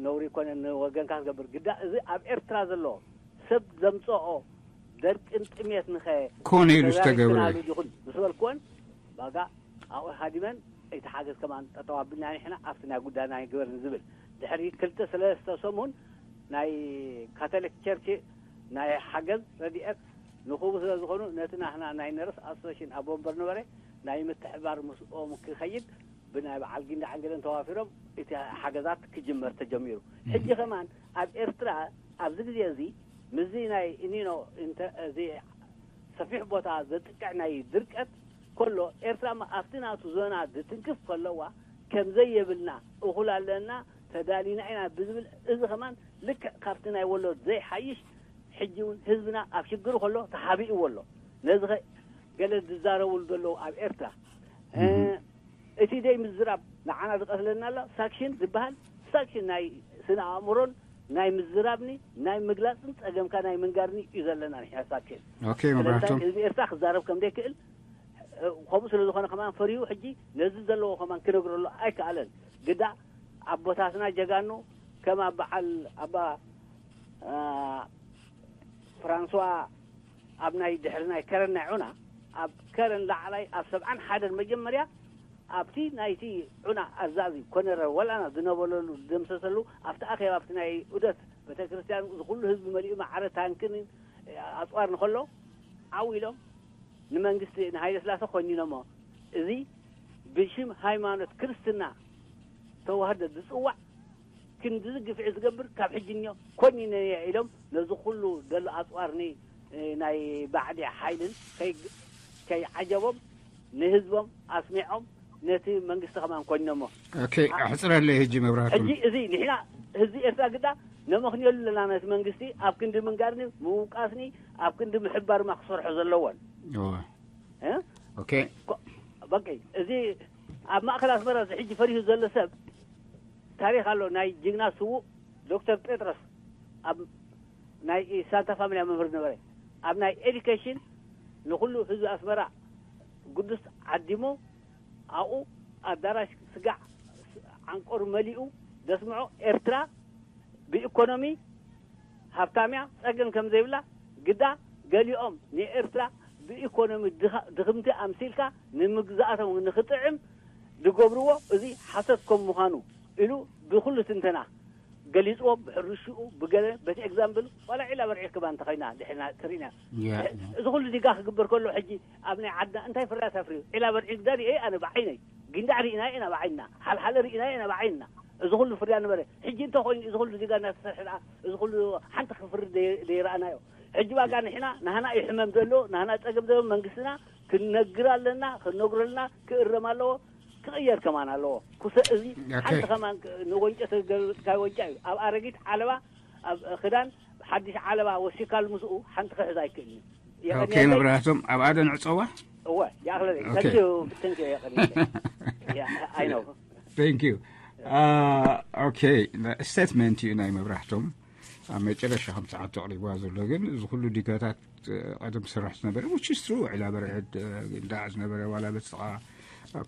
ነውሪ ይኮነ ንወገንካ ትገብር። ግዳ እዚ ኣብ ኤርትራ ዘሎ ሰብ ዘምጽኦ ደርቅን ጥሜት ንኸ ኮነ ኢሉ ተዛሪብክን ዝተገብረ። ኣሉ ዲኹን ምስ በልክወን፣ ባጋ ኣብኡ ሃዲመን እቲ ሓገዝ ከማን ጠጠው ኣቢልና ንሕና ኣብቲ ናይ ጉዳይና ይግበር ንዝብል። ድሕሪ ክልተ ሰለስተ ሰሙን ናይ ካቶሊክ ቸርች ናይ ሓገዝ ረድኤት ንኽቡ ስለ ዝኾኑ፣ ነቲ ናህና ናይ ነርስ ኣሶሴሽን ኣብ ወንበር ነበረ ናይ ምትሕባር ምስኦም ክኸይድ ብናይ በዓል ጊንዳዕ ገለን ተዋፊሮም እቲ ሓገዛት ክጅመር ተጀሚሩ። ሕጂ ከማን ኣብ ኤርትራ ኣብዚ ግዜ እዚ ምስዚ ናይ እኒኖ እንተ-፣ እዚ ሰፊሕ ቦታ ዘጥቅዕ ናይ ድርቀት ከሎ፣ ኤርትራ ማ ኣብቲ ናቱ ዞና ዝትንክፍ ከለዋ፣ ከም ዘየብልና፣ እኹል ኣለና፣ ተዳሊና ኢና ብዝብል፣ እዚ ከማን ልክዕ ካብቲ ናይ ወሎ ዘይሓይሽ፣ ሕጂ እውን ህዝብና ኣብ ሽግሩ ከሎ ተሓቢእዎ ኣሎ። ነዚ ኸ ገለ ዝዛረብሉ ዘለዉ ኣብ ኤርትራ፣ እ፣ እህ። እቲ ደይ ምዝራብ ንዓና ዝቐትለና ኣሎ። ሳክሽን ዝበሃል፣ ሳክሽን ናይ ስነ ኣእምሮን ናይ ምዝራብኒ፣ ናይ ምግላጽን ጸገምካ ናይ ምንጋርኒ እዩ ዘለና ንሕና ሳክሽን። ኦኬ፣ ስለምንታይ መብራህቱ። ህዝቢ ኤርትራ ክዛረብ ከም ዘይክእል፣ እ፣ ከምኡ ስለ ዝኾነ ከማን ፈሪሁ ሕጂ ነዚ ዘለዎ ከማን ክነግረሉ ኣይከኣለን። ግዳ ኣቦታትና ጀጋኑ ከም ኣብ በዓል ኣባ፣ እ፣ ፍራንስዋ ኣብ ናይ ድሕሪ ናይ ከረን ናይ ዑና፣ ኣብ ከረን ላዕላይ ኣብ ሰብዓን ሓደን መጀመርያ ኣብቲ ናይቲ ዑና ኣዛዚ ኮነረ ወላና ዝነበረሉ ዝደምሰሰሉ ኣብቲ ኣኼባ ኣብቲ ናይ ዑደት ቤተክርስትያን እዚ ኩሉ ህዝቢ መሊኡ ማዕረ ታንክን ኣጽዋር ንከሎ ዓው ኢሎም ንመንግስቲ ንሃይለ ስላሴ ኮኒኖሞ። እዚ ብሽም ሃይማኖት ክርስትና ተዋህዶ ዝጽዋዕ ክንድዚ ግፍዒ ዝገብር ካብ ሕጂ እኒኦ ኮኒነ እየ ኢሎም ነዚ ኩሉ ዘሎ ኣጽዋርኒ፣ እ፣ ናይ ባዕዲ ሓይልን ከይ-፣ ከይዓጀቦም ንህዝቦም ኣስሚዖም ነቲ መንግስቲ ከማን ኮኒኖሞ። ኦኬ፣ ኣሕጽረለይ ሕጂ መብራህቱ። ሕጂ እዚ ንሕና ህዝቢ ኤርትራ ግዳ ነመኽንየሉ ኣለና ነቲ መንግስቲ ኣብ ክንዲ ምንጋርኒ ምውቃስኒ ኣብ ክንዲ ምሕባር ማ ክሰርሖ ዘለዎን። እወ። እ? ኦኬ። ኮ-፣ በቃ፣ እዚ ኣብ ማእከል ኣስመራ እዚ ሕጂ ፈሪሁ ዘሎ ሰብ ታሪኽ ኣሎ። ናይ ጅግና ስዉእ ዶክተር ጴጥሮስ ኣብ ናይ ሳንታ ፋሚልያ መምህር ነበረ። ኣብ ናይ ኤዱኬሽን ንኹሉ ህዝቢ ኣስመራ ግዱስ ዓዲሞ ኣብኡ ኣዳራሽ ስጋዕ ዓንቆር መሊኡ ዘስምዖ ኤርትራ ብኢኮኖሚ ሃብታምያ ጸገም ከም ዘይብላ ግዳ ገሊኦም ንኤርትራ ብኢኮኖሚ ድኻ-፣ ድኽምቲ ኣምሲልካ ንምግዛእቶም ንኽጥዕም ዝገብርዎ እዚ ሓሶት ከም ምዃኑ ኢሉ ብኹሉ ትንተና ገሊጽዎ፣ ብሕርሽኡ፣ ብገለ፣ በቲ ኤግዛምፕል፣ ዋላ ዒላ በርዒ ክባ እንተኸይና ድሕና ትርኢና። ያ፣ ያ። እዚ ኩሉ ዲጋ ክግበር ከሎ ሕጂ ኣብ ናይ ዓድና እንታይ ፍርያት ኣፍርዩ? ዒላ በርዒ ግዳ ሪኤ ኣነ ብዓይነይ። ጊንዳዕ ርኢና ኢና ብዓይንና። ሓልሓለ ርኢና ኢና ብዓይንና። እዚ ኩሉ ፍርያ ነበረ። ሕጂ እንተ ኮይኑ እዚ ኩሉ ዲጋ እናተሰርሐ ደኣ፣ እዚ ኩሉ ሓንቲ ክፍሪ ደይ-፣ ደይረኣናዮ። ሕጂ ዋጋ ንሕና፣ ናህና እዩ ሕመም ዘሎ፣ ናህና ጸገም ዘሎ መንግስትና ክንነግር ኣለና፣ ክንነግረልና ክእረም ኣለዎ፣ ክቕየር ከማን ኣለዎ። ኩሰ-፣ እዚ ኦኬ። ሓንቲ ከማን ክ-፣ ንወንጨ ተገልብጥካይ ወንጫ እዩ። ኣብ ኣረጊት ዓለባ፣ ኣብ ክዳን ሓድሽ ዓለባ ወሲካል ምስኡ ሓንቲ ክሕዝ ኣይክእልን እዩ። ኦኬ፣ የቐንየለይ። መብራህቶም ኣብ ኣደ ንዕጸዋ። እወ፣ ይኣኽለለይ። ኦኬ። Thank you፣ thank you፣ የቐንየለይ። ያ፣ I know። Thank you። አ፣ ኦኬ፣ ስቴትመንት እዩ ናይ መብራህቶም። ኣብ መጨረሻ ከም ሰዓት ተቕሪብዋ ዘሎ ግን፣ እዚ ኩሉ ዲጋታት፣ እ፣ ቀደም ዝስራሕ ዝነበረ፣ which is true፣ ዒላ በርዕድ፣ እ፣ ዳዕ ዝነበረ፣ ዋላ በቲ ጥቓ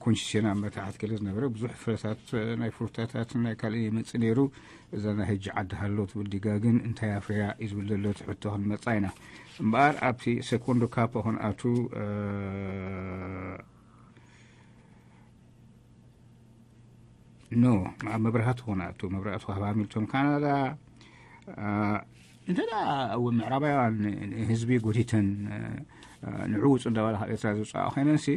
ኮንሲሴና መታሕት ገለ ዝነበረ፣ ብዙሕ ፍረታት፣ እ፣ ናይ ፍሩታታትን ናይ ካልእ ይመጽእ ነይሩ። እዛ ናይ ሕጂ ዓዲ ሃሎ ትብል ዲጋ ግን እንታይ ኣፍርያ እዩ ዝብል ዘሎ እቲ ሕቶ ክንመጻ ኢና። እምበኣር ኣብቲ ሴኮንዶ ካፓ ኹን ኣቱ፣ እ፣ ኖ፣ ኣብ መብራህቱ ኾነ ኣቱ፣ መብራህቱ ካብ ሃሚልቶን ካናዳ፣ አ፣ እንተ ደኣ ኣብ ምዕራባውያን ንህዝቢ ጎቲተን፣ አ፣ ንዕውፅ እንዳበላ ካብ ኤርትራ ዝውፅኣ ኮይነንሲ፣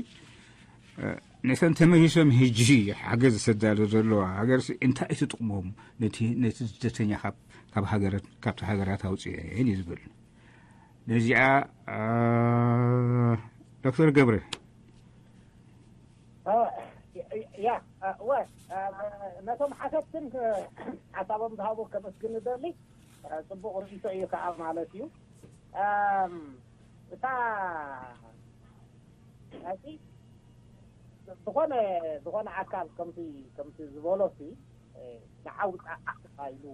አ፣ ነተን ተመሊሶም ህጂ ሓገዝ ዝሰዳሉ ዘለዋ ሃገርሲ እንታይ እዩ ጥቕሞም? ነቲ፣ ነቲ ስደተኛ ካብ፣ ካብ ሃገራት፣ ካብቲ ሃገራት ኣውፅኤን እዩ ዝብል። ነዚኣ፣ አ፣ ዶክተር ገብረ። አ፣ ያ፣ አ፣ ወ፣ አ፣ ነቶም ሓተትትን፣ እ፣ ሓሳቦም ዝሃቡ ከመስግን እደሊ። አ፣ ጽቡቕ ርእይቶ እዩ ከኣ ማለት እዩ። ኣም፣ እታ፣ እቲ ዝኾነ፣ ዝኾነ ኣካል ከምቲ፣ ከምቲ ዝበሎሲ፣ እ፣ ንዓውጻእ ኢሉ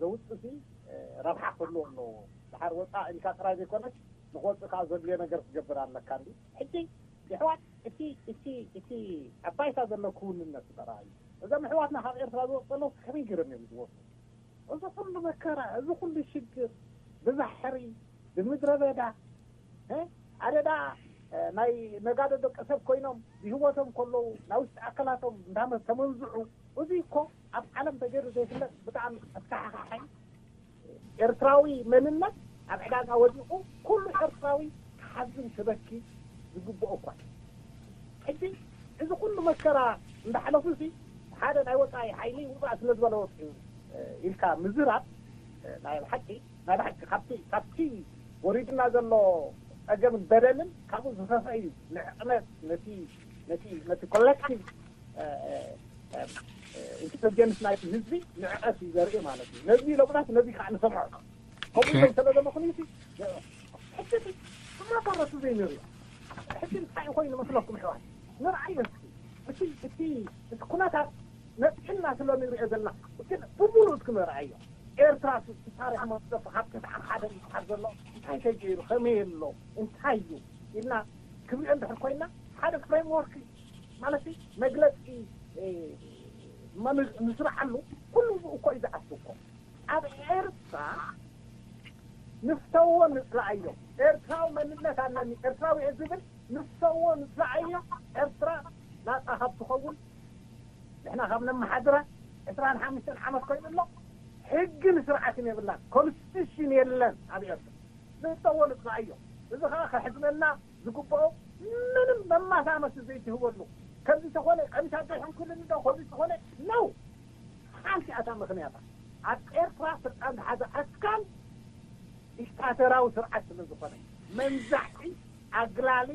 ዘውጽእሲ፣ እ፣ ረብሓ ክህልዎ ኣለዎ። ድሓር ወጻእ ኢልካ ጥራይ ዘይኮነስ፣ ንክወጽእ ከኣ ዘድልዮ ነገር ክገብር ኣለካ እንዲ። ሕጂ፣ የሕዋት፣ እቲ፣ እቲ፣ እቲ ኣብ ባይታ ዘሎ ክውንነት ተራእዩ። እዞም ኣሕዋትና ካብ ኤርትራ ዝወጹ ዘለዉ ከመይ ገይሮም እዮም ዝወጹ? እዚ ኩሉ መከራ፣ እዚ ኩሉ ሽግር፣ ብባሕሪ፣ ብምድረ በዳ፣ እ? ኣደ ደኣ፣ እ፣ ናይ ነጋዶ ደቂ ሰብ ኮይኖም ብህይወቶም ከለዉ፣ ናብ ውሽጢ ኣካላቶም እንዳመ-፣ ተመንዝዑ። እዚ እኮ ኣብ ዓለም ተገይሩ ዘይፍለጥ ብጣዕሚ ኣስካሕካሒ ኤርትራዊ መንነት ኣብ ዕዳጋ ወዲቑ፣ ኩሉ ኤርትራዊ ክሓዝን ክበኪ ዝግብኦ እኳ እዩ። ሕጂ እዚ ኩሉ መከራ እንዳሕለፉ ሲ፣ ሓደ ናይ ወጻኢ ሓይሊ ውጻእ ስለ ዝበለ ወጺኡ፣ እ፣ ኢልካ ምዝራብ፣ እ፣ ናይ ብሓቂ፣ ናይ ብሓቂ ካብቲ፣ ካብቲ ወሪድና ዘሎ ጸገምን በደልን ካብኡ ዝኸፍአ እዩ። ንዕቕነት ነቲ፣ ነቲ፣ ነቲ ኮሌክቲቭ፣ እ፣ እ፣ እ፣ እ፣ ኢንቴሊጀንስ ናይቲ ህዝቢ ንዕቐት እዩ ዘርኢ ማለት እዩ። ነዚ ለውጣት ነዚ ከዓ ንሰምዖ። ከምኡ ኦኬ። ኢሎም ስለ ዘመኽንዩ ሲ፣ ሕጂ እቲ ተማካረቱ ዘይንሪኦ። ሕጂ እንታይ ኮይኑ መስለኩም ኣሕዋት? ንርኣዮ እስኪ። እቲ፣ እቲ፣ እቲ ኩነታት ነጺልና ስለ ንሪኦ ዘለና፣ እቲ ብምሉእ እስኪ ንርኣዮ። ኤርትራ እቲ ታሪኽ መጽደፉ ካብ ተስዓን ሓደን ዝሓር ዘሎ እንታይ ተገይሩ፣ ከመይ ኣሎ፣ እንታይ እዩ ኢልና ክብሪኦ እንድሕር ኮይና፣ ሓደ ፍሬምወርክ ማለት መግለጺ፣ እ፣ መን-፣ ንስርዓሉ ኩሉ እኮ እዩ ዝኣቱ እኮ። ኣብ ኤርትራ ንፍተዎ ንጽላኣዮ። ኤርትራዊ መንነት ኣለኒ፣ ኤርትራዊ እየ ዝብል ንፍተዎ ንጽላኣዮ። ኤርትራ ናጻ ካብ ትኸውን ንሕና ካብ ነመሓድራ ዕስራን ሓሙሽተን ዓመት ኮይኑ ኣሎ። ሕግን ስርዓትን የብላን። ኮንስቲቱሽን የለን ኣብ ኤርትራ። ንፍተዎ ንጽላኣዮ። እዚ ኸኣ ከሕዝነና ዝግብኦ ምንም መማሳመሲ ዘይትህበሉ። ከምዚ ተኾነ፣ ቀሚስ ኣዶ ይሕንኩልኒ ዶ፣ ከምዚ ተኾነ፣ ነው። ሓንቲ ኣታ ምኽንያታ ኣብ ኤርትራ ስልጣን ዝሓዘ ኣካል ዲክታተራዊ ስርዓት ስለ ዝኾነ፣ መንዛዕቲ፣ ኣግላሊ።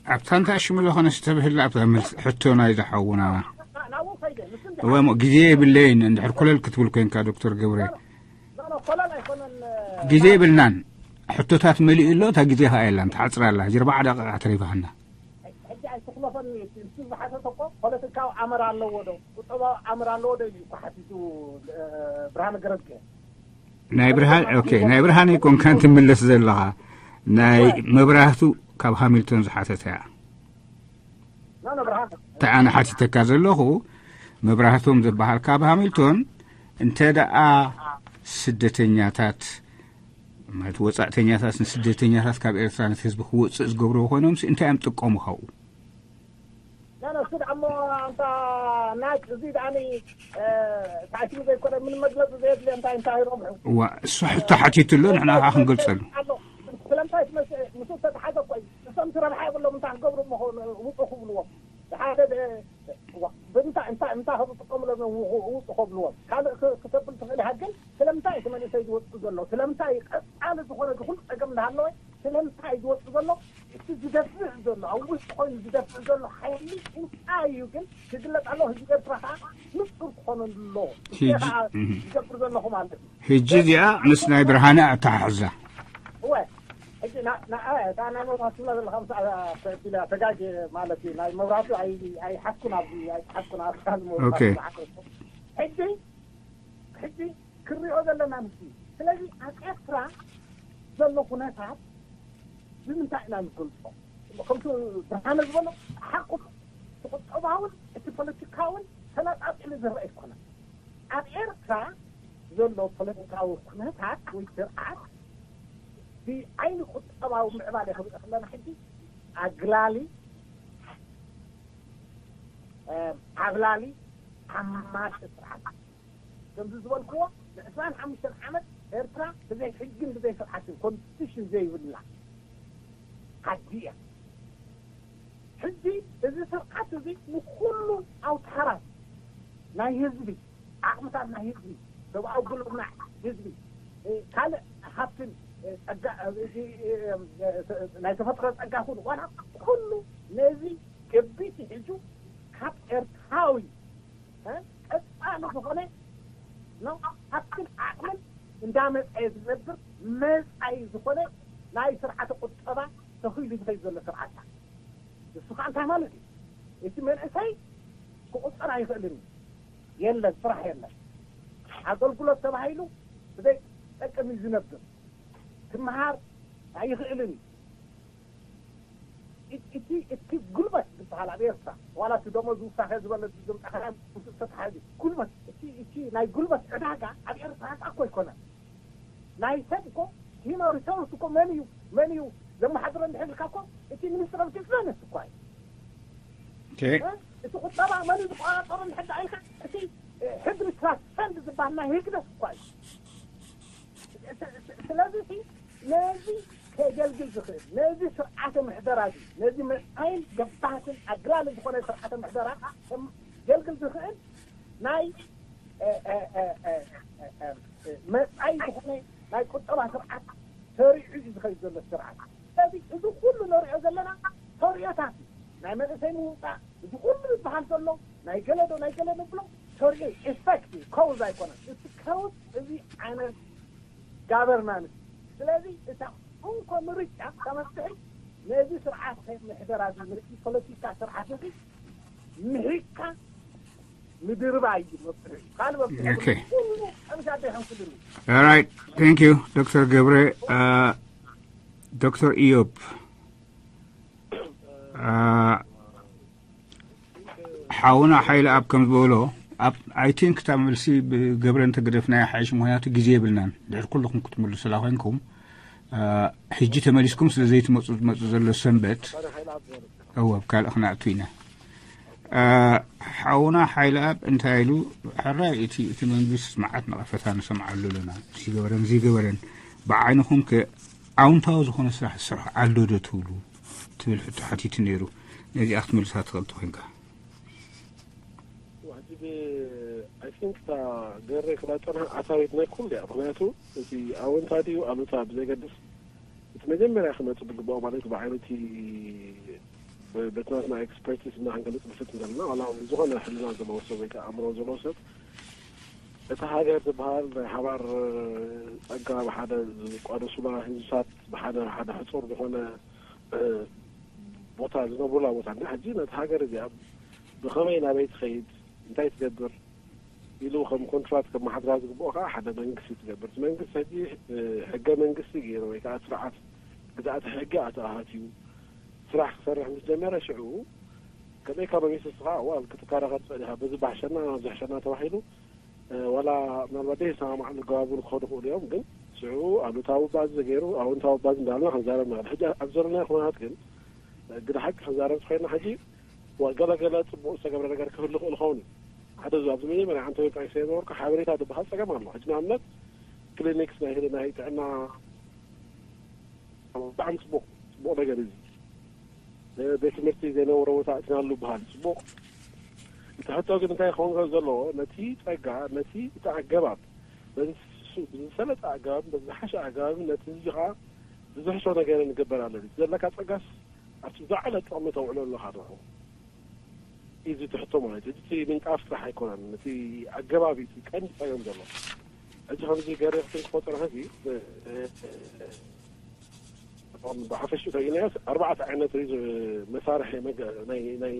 ኣብታ እንታይ ሽሙ ዝኾነ ዝተብህላ ኣብታ መልስ-፣ ሕቶ ናይ ዝሓውና። ናብኡ ከይደ፣ ንሱ እንዲ-፣ እወ፣ እሞ ግዜ የብለይን። እንድሕር ኮለል ክትብል ኮንካ ዶክተር ገብረ። ኖ፣ ኖ፣ ኮለል ኣይኮነን። ግዜ የብልናን። ሕቶታት መሊኡ ኣሎ። እታ ግዜ ኸዓ የላን፣ ትሓጽር ኣላ። ሕጂ ኣርባዓ ደቂቓ ተሪፋትና። ሕጂ ኣይትኽለፈኒ። እቲ ንሱ ዝሓተተ እኮ ፖለቲካዊ ኣምር ኣለዎ ዶ ቁጠባዊ ኣምር ኣለዎ ዶ ኢሉ እኮ ሓቲቱ። ብርሃነ ገረዝገ ናይ ብርሃን ኦኬ፣ ናይ ብርሃን ኣይኮንካን ትምለስ ዘለኻ፣ ናይ መብራህቱ ካብ ሃሚልቶን ዝሓተተ እያ። ናነ ብርሃነ እታ ኣነ ሓቲተካ ዘለኹ፣ መብራህቶም ዝበሃል ካብ ሃሚልቶን፣ እንተ ደኣ ስደተኛታት ማለት ወጻእተኛታት ንስደተኛታት ካብ ኤርትራ ነቲ ህዝቢ ክወፅእ ዝገብርዎ ኮይኖም እንታይ እዮም ጥቀሙ ካብኡ? ናነ እሱ ደኣ እሞ ኣንታ ናጭ እዚ ደኣኒ ታዕሽሙ ዘይኮነ ምን መግለፂ ዘየድልዮ እንታይ እንታይ ረብሑ እዋ እሱ ሕቶ ሓቲቱ ኣሎ፣ ንሕና ከዓ ክንገልፀሉ። ኣሎ። ስለምንታይ ምስ ምስ ተተሓዘ እኮ እዩ። እሶም እቲ ረብሓ የብሎም እንታይ ክገብሩ እሞ ውፁ ክብልዎም ሓደ ብምንታይ እንታይ እንታይ ከዝጥቀሙሎም ውፁ ከብልዎም ካልእ ክተብል ትኽእል ኢኻ። ግን ስለምንታይ እቲ መንእሰይ ዝወፅእ ዘሎ ስለምንታይ ቀፃሊ ዝኾነ ዝኹሉ ፀገም እንዳሃለወ ስለምንታይ ዝወፅእ ዘሎ እቲ ዝደፍእ ዘሎ ኣብ ውሽጢ ኮይኑ ዝደፍእ ዘሎ ሓይሊ እንታይ እዩ ግን ክግለፅ ኣለዎ። ህዝቢ ኤርትራ ከዓ ንፁር ክኾነሉ ኣለዎ። ሕጂ- ከዓ ዝገብር ዘለኹ ማለት እዩ። ሕጂ እዚኣ ምስ ናይ ብርሃነ ኣተሓሕዛ እወ ሕጂ ና- ና- እ፣ እታ ናይ መብራት ትብላ ዘለካ ምስ ተጋጅ ማለት እዩ። ናይ መብራቱ ኣይ- ኣይሓዝኩን ኣብዚ ኣይሓዝኩን ኣብ ኦኬ። ሕጂ ሕጂ ክሪኦ ዘለና ምስ እዩ። ስለዚ ኣብ ኤርትራ ዘሎ ኩነታት ብምንታይ ኢና ንገልፆ? ከምቲ ብርሃነ ዝበሎ ሓቁ እቲ ቁጠባውን እቲ ፖለቲካውን ተነፃፂሉ ዝረአ ኣይኮነን። ኣብ ኤርትራ ዘሎ ፖለቲካዊ ኩነታት ወይ ስርዓት ብዓይኒ ቁጠባዊ ምዕባለ ክንርኢ ከለና ሕጂ ኣግላሊ ዓብላሊ ዓማጺ ስርዓት ከምዚ ዝበልክዎ ንዕስራን ሓሙሽተን ዓመት ኤርትራ ብዘይ ሕግን ብዘይ ስርዓትን ኮንስቲቱሽን ዘይብላ ዓዲ እያ። ሕጂ እዚ ስርዓት እዚ ንኩሉ ኣውታራት ናይ ህዝቢ ዓቕምታት ናይ ህዝቢ ሰብኣዊ ጉልበት ናይ ህዝቢ ካልእ ሃብትን ጸጋ ናይ ተፈጥሮ ጸጋ ኩሉ ዋላ ኩሉ ነዚ ከቢት ሒዙ ካብ ኤርትራዊ ቀጻሊ ዝኾነ ሃብትን ዓቕምን እንዳመጸየ ዝነብር መጻኢ ዝኾነ ናይ ስርዓተ ቁጠባ ተኺሉ ዝኸይድ ዘሎ ስርዓት እዩ። ንሱ ከዓ እንታይ ማለት እዩ? እቲ መንእሰይ ክቁጸር ኣይኽእልን እዩ። የለን፣ ስራሕ የለን። ኣገልግሎት ተባሂሉ ብዘይ ጠቅም እዩ ዝነብር። ክመሃር ኣይኽእልን እዩ። እቲ እቲ ጉልበት ዝበሃል ኣብ ኤርትራ ዋላ እቲ ደሞዝ ውሳኸ ዝበለ ዝምጣኸ ተተሓዚ ጉልበት እቲ እቲ ናይ ጉልበት ዕዳጋ ኣብ ኤርትራ እኮ ኣይኮነን። ናይ ሰብ እኮ ሂማን ሪሶርስ እኮ መን እዩ መን እዩ ዘመሓድሮ እንድሕር ኢልካ እኮ እቲ ሚኒስትር ኦፍ ዲፈንስ እኮ እዩ። እቲ ቁጠባ መን እዩ ዝቆፃፀሮ እንድሕር ዳ ኢልካ እቲ ሕድሪ ትራስት ፈንድ ዝበሃል ናይ ህግደፍ እኮ እዩ። ስለዚ ነዚ ከገልግል ዝኽእል ነዚ ስርዓተ ምሕደራ እዚ ነዚ መፃይን ገባትን ኣግላሊ ዝኾነ ስርዓተ ምሕደራ ገልግል ዝኽእል ናይ መፃይ ዝኾነ ናይ ቁጠባ ስርዓት ሰሪዑ እዩ ዝኸይድ ዘሎ ስርዓት። ስለዚ እዚ ኩሉ ንሪኦ ዘለና ተርእዮታት እዩ። ናይ መንእሰይ ምውፃእ እዚ ኩሉ ዝበሃል ዘሎ ናይ ገለዶ ናይ ገለ ንብሎ ተርእዮ ኢፌክት እዩ፣ ከውዝ ኣይኮነን። እቲ ከውዝ እዚ ዓይነት ጋቨርናንስ። ስለዚ እታ እንኮ ምርጫ ተመፍትሒ ነዚ ስርዓት ምሕደራ እዚ ምርጫ ፖለቲካ ስርዓት እዚ ምሒካ ምድርባይ እዩ መፍትሒ። ካልእ መፍትሒ Okay. ኩሉ ከምሻ ደይሕንኩልኒ All right. Thank you, ዶክተር ገብረ። ዶክተር ኢዮብ፣ ሓውና ሓይለ ኣብ ከም ዝበሎ ኣብ I think እታ መልሲ ብገብረ እንተገደፍናያ ሓይሽ፣ ምክንያቱ ግዜ የብልናን። ድሕሪ ኩልኹም ክትምልሱላ ኮይንኩም ሕጂ ተመሊስኩም ስለ ዘይትመፁ ዝመፁ ዘሎ ሰንበት እወ ኣብ ካልእ ክነእቱ ኢና። ሓውና ሓይለ ኣብ እንታይ ኢሉ? ሕራይ እቲ እቲ መንግስት መዓት ነቐፈታ ንሰምዓሉ ኣለና፣ ዝገበረን ዝገበረን ብዓይንኹም ከ ኣውንታዊ ዝኾነ ስራሕ ዝሰርሑ ኣሎ ዶ ትብሉ ትብል ሕቶ ሓቲቱ ነይሩ። ነዚኣ ክትምልሳ ትኽእል ተኾይንካ። ሕጂ ብ I think እታ ገሬ ክላጠና ኣታዊት ናይ ኩሉ እያ። ምክንያቱ እቲ ኣወንታ ድዩ ኣሉታ ብዘይገድስ እቲ መጀመርያ ክመፁ ዝግባኦ ማለት ብዓይነቲ በትናትና ኤክስፐርቲስ እና ክንገልፅ ንፍት ዘለና ዋላ ዝኾነ ሕልና ዘለዎ ሰብ ወይ ከዓ ኣእምሮ ዘለዎ ሰብ እቲ ሃገር ዝበሃል ናይ ሓባር ጸጋ ብሓደ ዝቋደሱላ ህዝብታት ብሓደ ሓደ ሕጹር ዝኾነ ቦታ ዝነብሩላ ቦታ እንዳ ሕጂ ነቲ ሃገር እዚኣ ብኸመይ ናበይ ትኸይድ እንታይ ትገብር ኢሉ ከም ኮንትራት ከም ማሕድራ ዝግብኦ ከዓ ሓደ መንግስቲ ትገብር። እቲ መንግስቲ ሕጂ ሕገ መንግስቲ ገይሩ ወይ ከዓ ስርዓት ግዛእቲ ሕጊ ኣተኣሃትዩ ስራሕ ክሰርሕ ምስ ጀመረ ሽዑ ከመይ ኢኮኖሚስት ከዓ ዋል ክትከራኸር ትኽእል ኢኻ በዚ ባሕሸና ዝሕሸና ተባሂሉ ዋላ ምናልባት ደይ ሰማማዕ ልገባቡ ክኸዱ ክእሉ እዮም ግን ሽዑ ኣሉታዊ ባዚ ገይሩ ኣውንታዊ ባዚ እንዳልና ክንዛረብ ንኽእል ሕጂ ኣብ ዘለና ኩነታት ግን ግዳ ሓቂ ክንዛረብ ዝኸይና ሕጂ ገለገለ ፅቡቅ ዝተገብረ ነገር ክህሉ ክእል ኸውን እዩ ሓደ ዙ ኣብዚ መጀመርያ ዓንተ ወልቃይ ሰነበርኩ ሓበሬታ ዝበሃል ፀገም ኣሎ ሕጂ ንኣብነት ክሊኒክስ ናይ ህሊ ናይ ጥዕና ብጣዕሚ ፅቡቅ ፅቡቅ ነገር እዚ ቤት ትምህርቲ ዘይነበረ ቦታ እትናሉ በሃል ፅቡቅ እቲ ሕቶ ግን እንታይ ክኸውን ዘለዎ ነቲ ፀጋ ነቲ እቲ ኣገባብ በዝሰለጠ ኣገባብ በዝሓሸ ኣገባብ ነቲ ህዝቢ ከዓ ብዝሕሾ ነገር ንገበር ኣለኒ ዘለካ ፀጋስ ኣብቲ ዝዓለ ጥቕሚ ተውዕሎ ኣለካ ዶ እዚ ትሕቶ ማለት እዩ እቲ ምንቃፍ ጥራሕ ኣይኮነን እቲ ኣገባብ እቲ ቀንዲ ፀገም ዘሎ እዚ ከምዚ ገሪኽትን ክፈጥሮ ሕዚ ብሓፈሽኡ ተይናዮ ኣርባዕተ ዓይነት ሪዞ መሳርሒ ናይ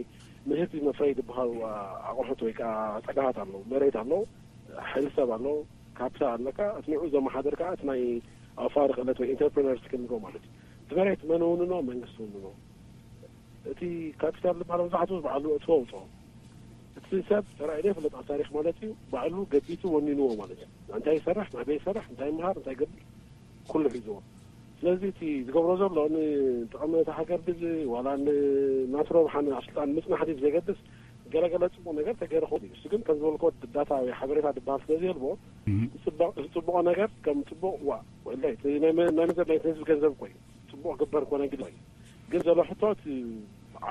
ምህርቲ መፍረይ ዝበሃሉ ኣቑሑት ወይ ከዓ ፀጋታት ኣለዉ መሬት ኣለዉ ሓይሊ ሰብ ኣለዉ ካፒታል ኣለካ እቲ ንዑ ዘመሓደር ከዓ እቲ ናይ ኣውፋሪ ክእለት ወይ ኢንተርፕረነር ስኪል ንብሎ ማለት እዩ እቲ መሬት መን ውንኖ መንግስቲ ውንኖ እቲ ካፒታል ዝበሃል መብዛሕትኡ በዓሉ እቲ ወውፅኦ እቲ ሰብ ተራእዩ ዘይፍለጥ ኣብ ታሪክ ማለት እዩ ባዕሉ ገቢቱ ወኒንዎ ማለት እዩ እንታይ ይሰርሕ ናበይ ይሰርሕ እንታይ ይምሃር እንታይ ይገብር ኩሉ ሒዝዎ ስለዚ እቲ ዝገብሮ ዘሎ ንጥቕሚ እቲ ሃገር ድዚ ዋላ ንናቱ ረብሓ ኣብ ስልጣን ምፅናሕ ድዩ ብዘይገድስ ገለገለ ፅቡቅ ነገር ተገይሩ ክኸውን እዩ እሱ ግን ከም ዝበልኮ ዳታ ወይ ሓበሬታ ዝበሃል ስለ ዘየልቦ ዝፅበቆ ነገር ከም ፅቡቅ ዋ ወላይ ናይ መዘር ናይቲ ህዝቢ ገንዘብ እኮ እዩ ፅቡቅ ግበር ኮነ ግድ እዩ ግን ዘሎ ሕቶ እቲ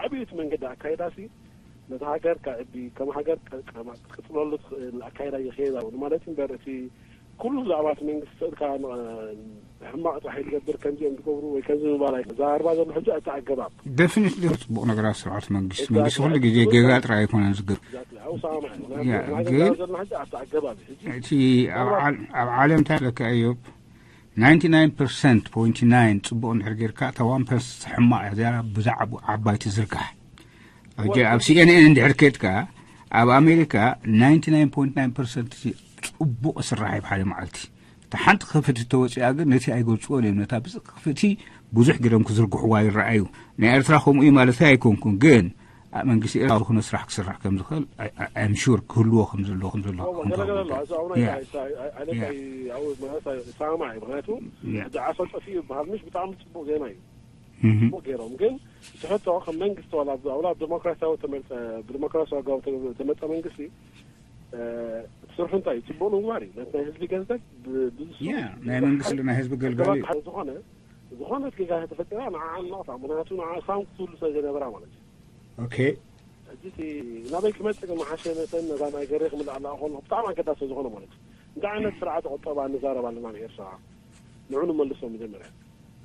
ዓብዩ እቲ መንገዲ ኣካይዳ ሲ ነቲ ሃገር ከዕቢ ከም ሃገር ክትቅፅለሉ ትኽእል ኣካይዳ ይኸይድ ኣሎ ማለት እዩ እምበር እቲ ኩሉ ብዛዕባ እቲ መንግስቲ ስእልካ ሕማቅ ጥራሕ ይገብር ከምዚኦም ዝገብሩ ወይ ከምዚ ምባል ኣይ ዛርባ ዘሎ ሕጂ እቲ ኣገባብ ደፊኒትሊ ፅቡቅ ነገራት ስርዓት መንግስቲ መንግስቲ ኩሉ ግዜ ጌጋ ጥራይ ኣይኮነን ዝገብር ኣብኡ ሰማማዕ እዩ ምክንያቱ ናይ ግን ዘርባ ዘሎ ሕጂ ኣብቲ ኣገባብ እዩ ሕጂ እቲ ኣብ ዓል- ኣብ ዓለም እንታይ ኣለካ እዮብ ናይንቲ ናይን ፐርሰንት ፖይንቲ ናይን ፅቡቕ እንድሕር ጌርካ እታ ዋን ፐርሰንት ሕማቕ እያ እዚኣ ብዛዕባ ዓባይ ትዝርጋሕ ሕጂ ኣብ ሲኤንኤን እንድሕር ኬድካ ኣብ ኣሜሪካ ናይንቲ ናይን ፖይንት ናይን ፐርሰንት ፅቡቕ ስራሕ እዩ ሓደ መዓልቲ እታ ሓንቲ ክፍቲ ተወፂኣ ግን ነቲ ኣይገልፅዎን እዮም ነታ ብዚ ክፍቲ ብዙሕ ጌሮም ክዝርግሕዋ ይረኣዩ ናይ ኤርትራ ከምኡ እዩ ማለት ኣይኮንኩን ግን ኣብ መንግስቲ ኤርትራ ዝኾነ ስራሕ ክስራሕ ከም ዝኽእል I'm sure ክህልዎ ከም ዘለዎ ከም ዘለዎ ክኸውን ገለገለ ኣሎ። እዚ ኣብኡ ናይ Yeah. እንታይ እንታይ ዓይነት Yeah. ኣይ- ኣብኡ ማለት ኣይሰማማዕ እዩ። ምክንያቱ Yeah. እዚ ዓሶ ጠፊኡ ይበሃል ምሽ ብጣዕሚ ፅቡቅ ዜና እዩ። Mhm. ፅቡቅ ገይሮም ግን እቲ ሕቶ ከም መንግስቲ ዋላ ኣብ- ዋላ ኣብ ዲሞክራሲያዊ ተመርፀ ብዲሞክራሲያዊ ኣገባብ ተ- ተመርፀ መንግስቲ እ፣ እቲ ስርሑ እንታይ እዩ? ፅቡቅ ንምግባር እዩ። ነቲ ናይ ህዝቢ ገንዘብ ብ- ብዙ Yeah. ናይ መንግስቲ ናይ ህዝቢ ገልጋሊ ኣገባብ ዝኾነ ዝኾነት ጌጋ ተፈጢራ ንዓ ኣናቕታ ምክንያቱ ንዓ ሳውንድ ክትህሉ ስለ ዘይነበራ ማለት እዩ። Okay. ሕጂ እቲ ናበይ ክመፅእ ግን መሓሸ መተን ነዛ ናይ ገሬ ክምልኣላ ከሎ ብጣዕሚ ኣገዳሲ ዝኾነ ማለት እዩ እንታይ ዓይነት ስርዓተ ቁጠባ ንዛረብ ኣለና ንኤርትራ ንዑ ንመልሶ መጀመርያ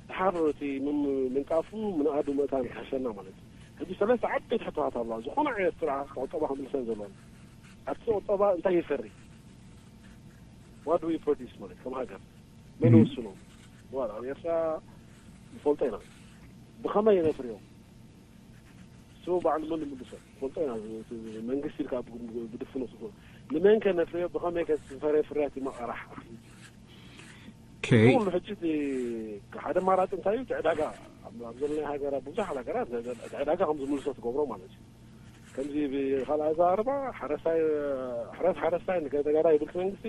ድሓር እቲ ምም- ምንቃፉ ምንኣዱ ምእታን ክሓሸና ማለት እዩ ሕጂ ሰለስተ ዓበይቲ ሕቶታት ኣለዋ ዝኾነ ዓይነት ስርዓት ቁጠባ ክምልሰን ዘለዎም ኣብቲ ቁጠባ እንታይ ይፈሪ what do we produce ማለት ከም ሃገር መን ወስኖ ዋላ ኣብ ኤርትራ ንፈልጦ ኢና ብኸመይ ነፍርዮም እሱ በዓል መን ይምልሶ ፈልጦ ኢና መንግስቲ ኢልካ ብድፍኖ ትኾ ንመን ከ ነፍርዮ ብኸመይ ከ ዝፈረ ፍርያት ይመቐራሕ ኩሉ ሕጂ ሓደ ማራፂ እንታይ እዩ ዕዳጋ ኣብ ዘለናይ ሃገራት ብዙሓት ሃገራት ዕዳጋ ከም ዝምልሶ ትገብሮ ማለት እዩ ከምዚ ብካልኣይ ዘረባ ሓረስታይ ሕረስ ሓረስታይ ንገዛጋዳ ይብል እቲ መንግስቲ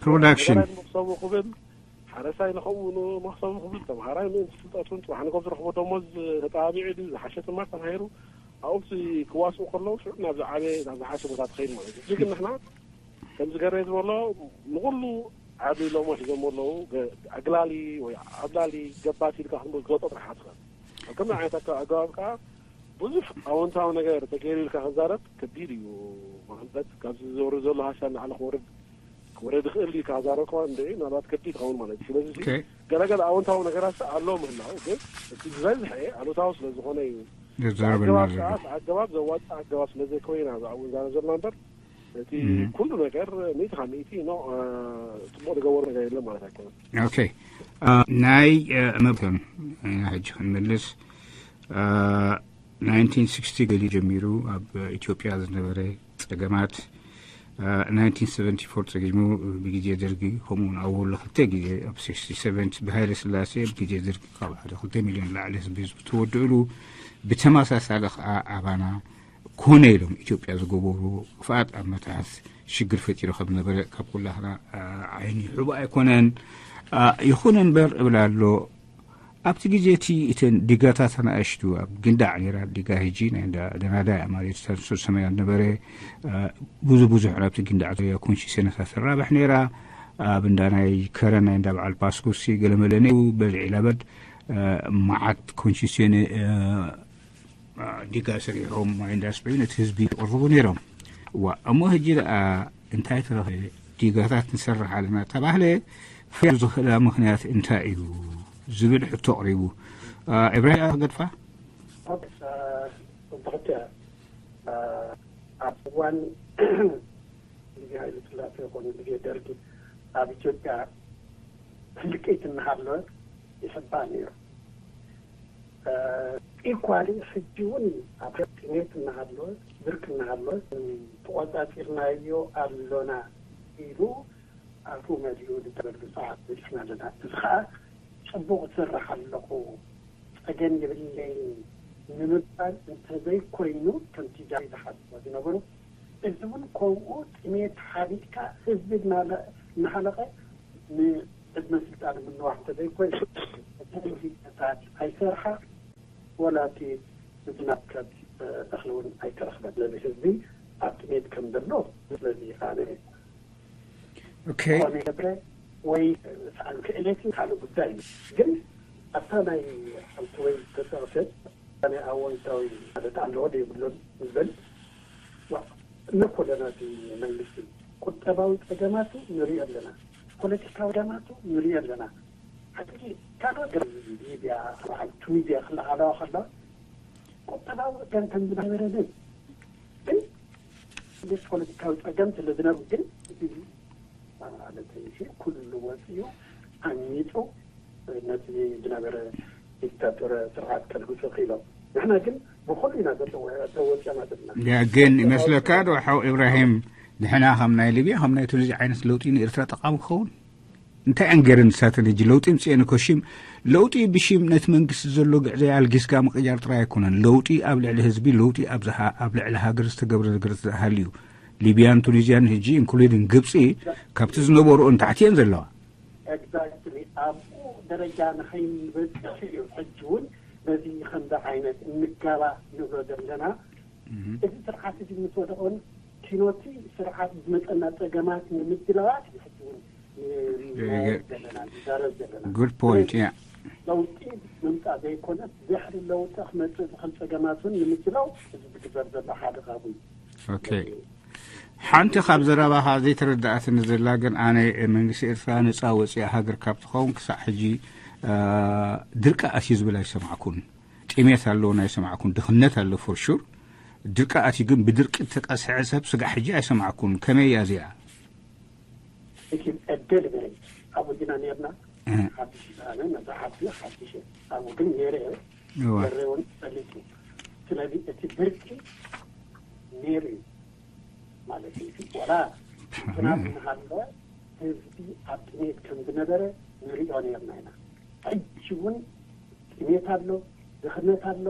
production መክሰቡ ክብል ሓረስታይ ንኸምኡ ንመክሰቡ ክብል ተምሃራይ ምእንቲ ፍልጠቱን ፅባሕ ንጎብ ዝረኽቦ ደሞዝ ተጣቢዑ ድዩ ዝሓሸ ትማር ተማሂሩ ኣብኡቲ ክዋስኡ ከለዉ ሽዑ ናብ ዝዓበየ ናብ ዝሓሸ ቦታ ትኸይድ ማለት እዩ ግን ንሕና ከምዚ ገረ ዝበሎ ንኩሉ ዓብሊሎሞ ሒዞሞ ኣለዉ ኣግላሊ ወይ ዓብላሊ ገባት ኢልካ ክትሞ ዝወጦ ጥራሕ ትኽእል ኣብ ከምዚ ዓይነት ኣገባብ ከዓ ብዙሕ ኣወንታዊ ነገር ተገይሩ ኢልካ ክዛረብ ከቢድ እዩ ማለት ካብዚ ዝወርድ ዘሎ ሃሳብ ንዓለ ክወርድ ክወርድ ይኽእል እዩ ካብ ዛረብ ከዋ እንድዒ ምናልባት ከቢድ ይኸውን ማለት እዩ ስለዚ ገለገለ ኣወንታዊ ነገራት ኣሎ ምህላው ግን እቲ ዝበዝሐ ኣሉታዊ ስለ ዝኾነ እዩ ኣገባብ ዘዋፅእ ኣገባብ ስለ ዘይኮይና ኣብኡ ንዛረብ ዘለና እምበር እቲ ኩሉ ነገር ሚእቲ ካብ ሚእቲ ኖ ጽቡቕ ዝገበሩ ነገር የለን ማለት ኣይኮነን። ኦኬ። ናይ መብቶም ኢና ሕጂ ክንምልስ። ናይንቲን ሲክስቲ ገሊ ጀሚሩ ኣብ ኢትዮጵያ ዝነበረ ጸገማት፣ ናይንቲን ሰቨንቲ ፎር ጸጊሙ ብግዜ ደርጊ፣ ከምኡውን ኣብ ወሎ ክልተ ግዜ ኣብ ሲክስቲ ሰቨን ብሃይለ ስላሴ፣ ብግዜ ደርጊ ካብ ሓደ ክልተ ሚልዮን ላዕሊ ህዝቢ ዝተወድእሉ፣ ብተመሳሳሊ ከዓ ኣባና ኮነ ኢሎም ኢትዮጵያ ዝገበሩ ክፍኣት ኣብ መትሓዝ ሽግር ፈጢሩ ከም ዝነበረ ካብ ኩላህና ዓይኒ ሕቡ ኣይኮነን። ይኹን እምበር እብል ኣሎ፣ ኣብቲ ግዜ እቲ እተን ዲጋታት ኣናእሽቱ ኣብ ግንዳዕ ነይራ፣ ዲጋ ህጂ ናይ እንዳ ደናዳይ ማለት ሰማያ ነበረ። ብዙ ብዙሕ ኣብቲ ግንዳዕ ኮንሽሴነሳ ትራባሕ ነይራ። ኣብ እንዳ ናይ ከረን ናይ እንዳ በዓል ፓስኩሲ ገለመለ ነይሩ። በዚ ዒላበድ መዓት ኮንሽሴነ ዲጋ ሰሪሖም ማይ እንዳስበዩ ነቲ ህዝቢ ይቕርቡ ነይሮም። ዋ እሞ ህጂ ደኣ እንታይ ተረኸ? ዲጋታት ንሰርሕ ኣለና ተባህለ። ፍርያም ዝኽእላ ምኽንያት እንታይ እዩ ዝብል ሕቶ ኣቕሪቡ። ኢብራሂም ገድፋ። ጽቡቕቲ ኣብ እዋን ግዜ ሃይለ ስላሴ ይኹን ግዜ ደርጊ ኣብ ኢትዮጵያ ህልቂት እናሃለወ ይሕባእ ነይሩ። ኢኳሊ ሕጂ እውን ኣብ ጥሜት እናሃለወ፣ ብርክ እናሃለወ፣ ተቖጻጺርናዮ ኣሎና ኢሉ ኣፉ መሊኡ ዝደበሉ ሰዓት በጺሕና ኣለና። እዚ ከዓ ጽቡቕ ዝሰርሕ ኣለኹ፣ ጸገም የብለይን ንምባል እንተዘይኮይኑ፣ ከምቲ ጃዊ ዝሓስቦ ዝነበሩ፣ እዚ እውን ከምኡ ጥሜት ሓቢጥካ ህዝቢ እናለ-፣ እናሃለቐ ንዕድመ ስልጣን ምንዋሕ እንተዘይኮይኑ፣ እተን ሂደታት ኣይሰርሓ፣ ወላ እቲ ዝናብ ካብ እኽሊ እውን ኣይተረኽበን። ስለዚ ህዝቢ ኣብ ጥሜት ከም ዘሎ ስለዚ ኣነ ኦኬ ኮነ ገብረ ወይ ሰኣን ክእለት ካልእ ጉዳይ እዩ። ግን ኣብታ ናይ ሓንቲ ወይ ዝተጠቕሰት ናይ ኣወንታዊ ማለት ኣለዎ ዶ የብሉን ዝብል ዋ፣ ንኮለና እቲ መንግስቲ ቁጠባዊ ጸገማቱ ንሪኦ ኣለና፣ ፖለቲካዊ ጸገማቱ ንሪኦ ኣለና። ሕጂ ካልኦት ገለ ሊብያ በዓል ቱኒዝያ ክለዓለዋ ከለዋ ቁጠባዊ ጸገም ከም ዝነበረ ግን ግን እንዴት ፖለቲካዊ ጸገም ስለ ዝነብሩ ግን እቲ ማለት እዩ ኩሉ ወጽኡ ኣሚጡ ነቲ ዝነበረ ዲክታቶር ስርዓት ከልግሱ ክኢሎም። ንሕና ግን ብኹሉ ኢና ተወ- ተወጺኦም ዘለና። ያ ግን ይመስለካ ዶ ሓው ኢብራሂም፣ ንሕና ከም ናይ ሊብያ ከም ናይ ቱኒዝያ ዓይነት ለውጢ ንኤርትራ ጠቃሚ ክኸውን? እንታይ እየን ገይረን ንሳተን? ሕጂ ለውጢ ምፅኤን እኮ ሽም ለውጢ ብሽም ነቲ መንግስቲ ዘሎ ግዕዘይ ኣልጊስካ ምቅያር ጥራይ ኣይኮነን። ለውጢ ኣብ ልዕሊ ህዝቢ፣ ለውጢ ኣብ ዝሃ- ኣብ ልዕሊ ሃገር ዝተገብረ ነገር ተሃልዩ ሊብያን ቱኒዝያን ሕጂ ኢንክሉዲን ግብፂ ካብቲ ዝነበርኦ ንታሕቲ እየን ዘለዋ። ኤግዛክትሊ ኣብኡ ደረጃ ንኸይንበፅሕ እዩ ሕጂ እውን በዚ ከምዚ ዓይነት እንጋባእ ንብሎ ዘለና። እዚ ስርዓት እዚ ምስ ወደቐን ኪኖቲ ስርዓት ዝመፀና ፀገማት ንምድላዋት እዩ ሕጂ እውን ንመያየጥ ዘለና ንዛረብ ዘለና። ጉድ ፖይንት ያ ለውጢ ምምፃእ ዘይኮነስ ድሕሪ ለውጢ ክመፅእ ዝኽእል ፀገማት እውን ንምድላው እዚ ዝግበር ዘሎ ሓደ ካብኡ እዩ። ኦኬ ሓንቲ ካብ ዘረባኻ ዘይተረዳኣትኒ ዘላ ግን ኣነ መንግስቲ ኤርትራ ነፃ ወፂኣ ሃገር ካብ ትኸውን ክሳዕ ሕጂ ድርቂ ኣትዩ ዝብል ኣይሰማዕኩን። ጥሜት ኣለውን ኣይሰማዕኩን። ድኽነት ኣሎ ፎር ሹር። ድርቂ ኣትዩ ግን ብድርቂ ተቀስሐ ሰብ ስጋዕ ሕጂ ኣይሰማዕኩን። ከመይ እያ እዚኣ? እቲ ዕድል በይ ኣብኡ ዲና ነርና ሓድሽ ኣነ መፅሓፍ ሓድሽ ኣብኡ ግን ነይረ እየ እወ። ነሬውን ፈሊጡ ስለዚ እቲ ድርቂ ነይሩ እዩ ማለት እዩ። ዋላ ዝናብ እናሃለወ ህዝቢ ኣብ ጥሜት ከም ዝነበረ ንሪኦ ነርና ኢና። ሕጂ እውን ጥሜት ኣሎ፣ ድኽነት ኣሎ።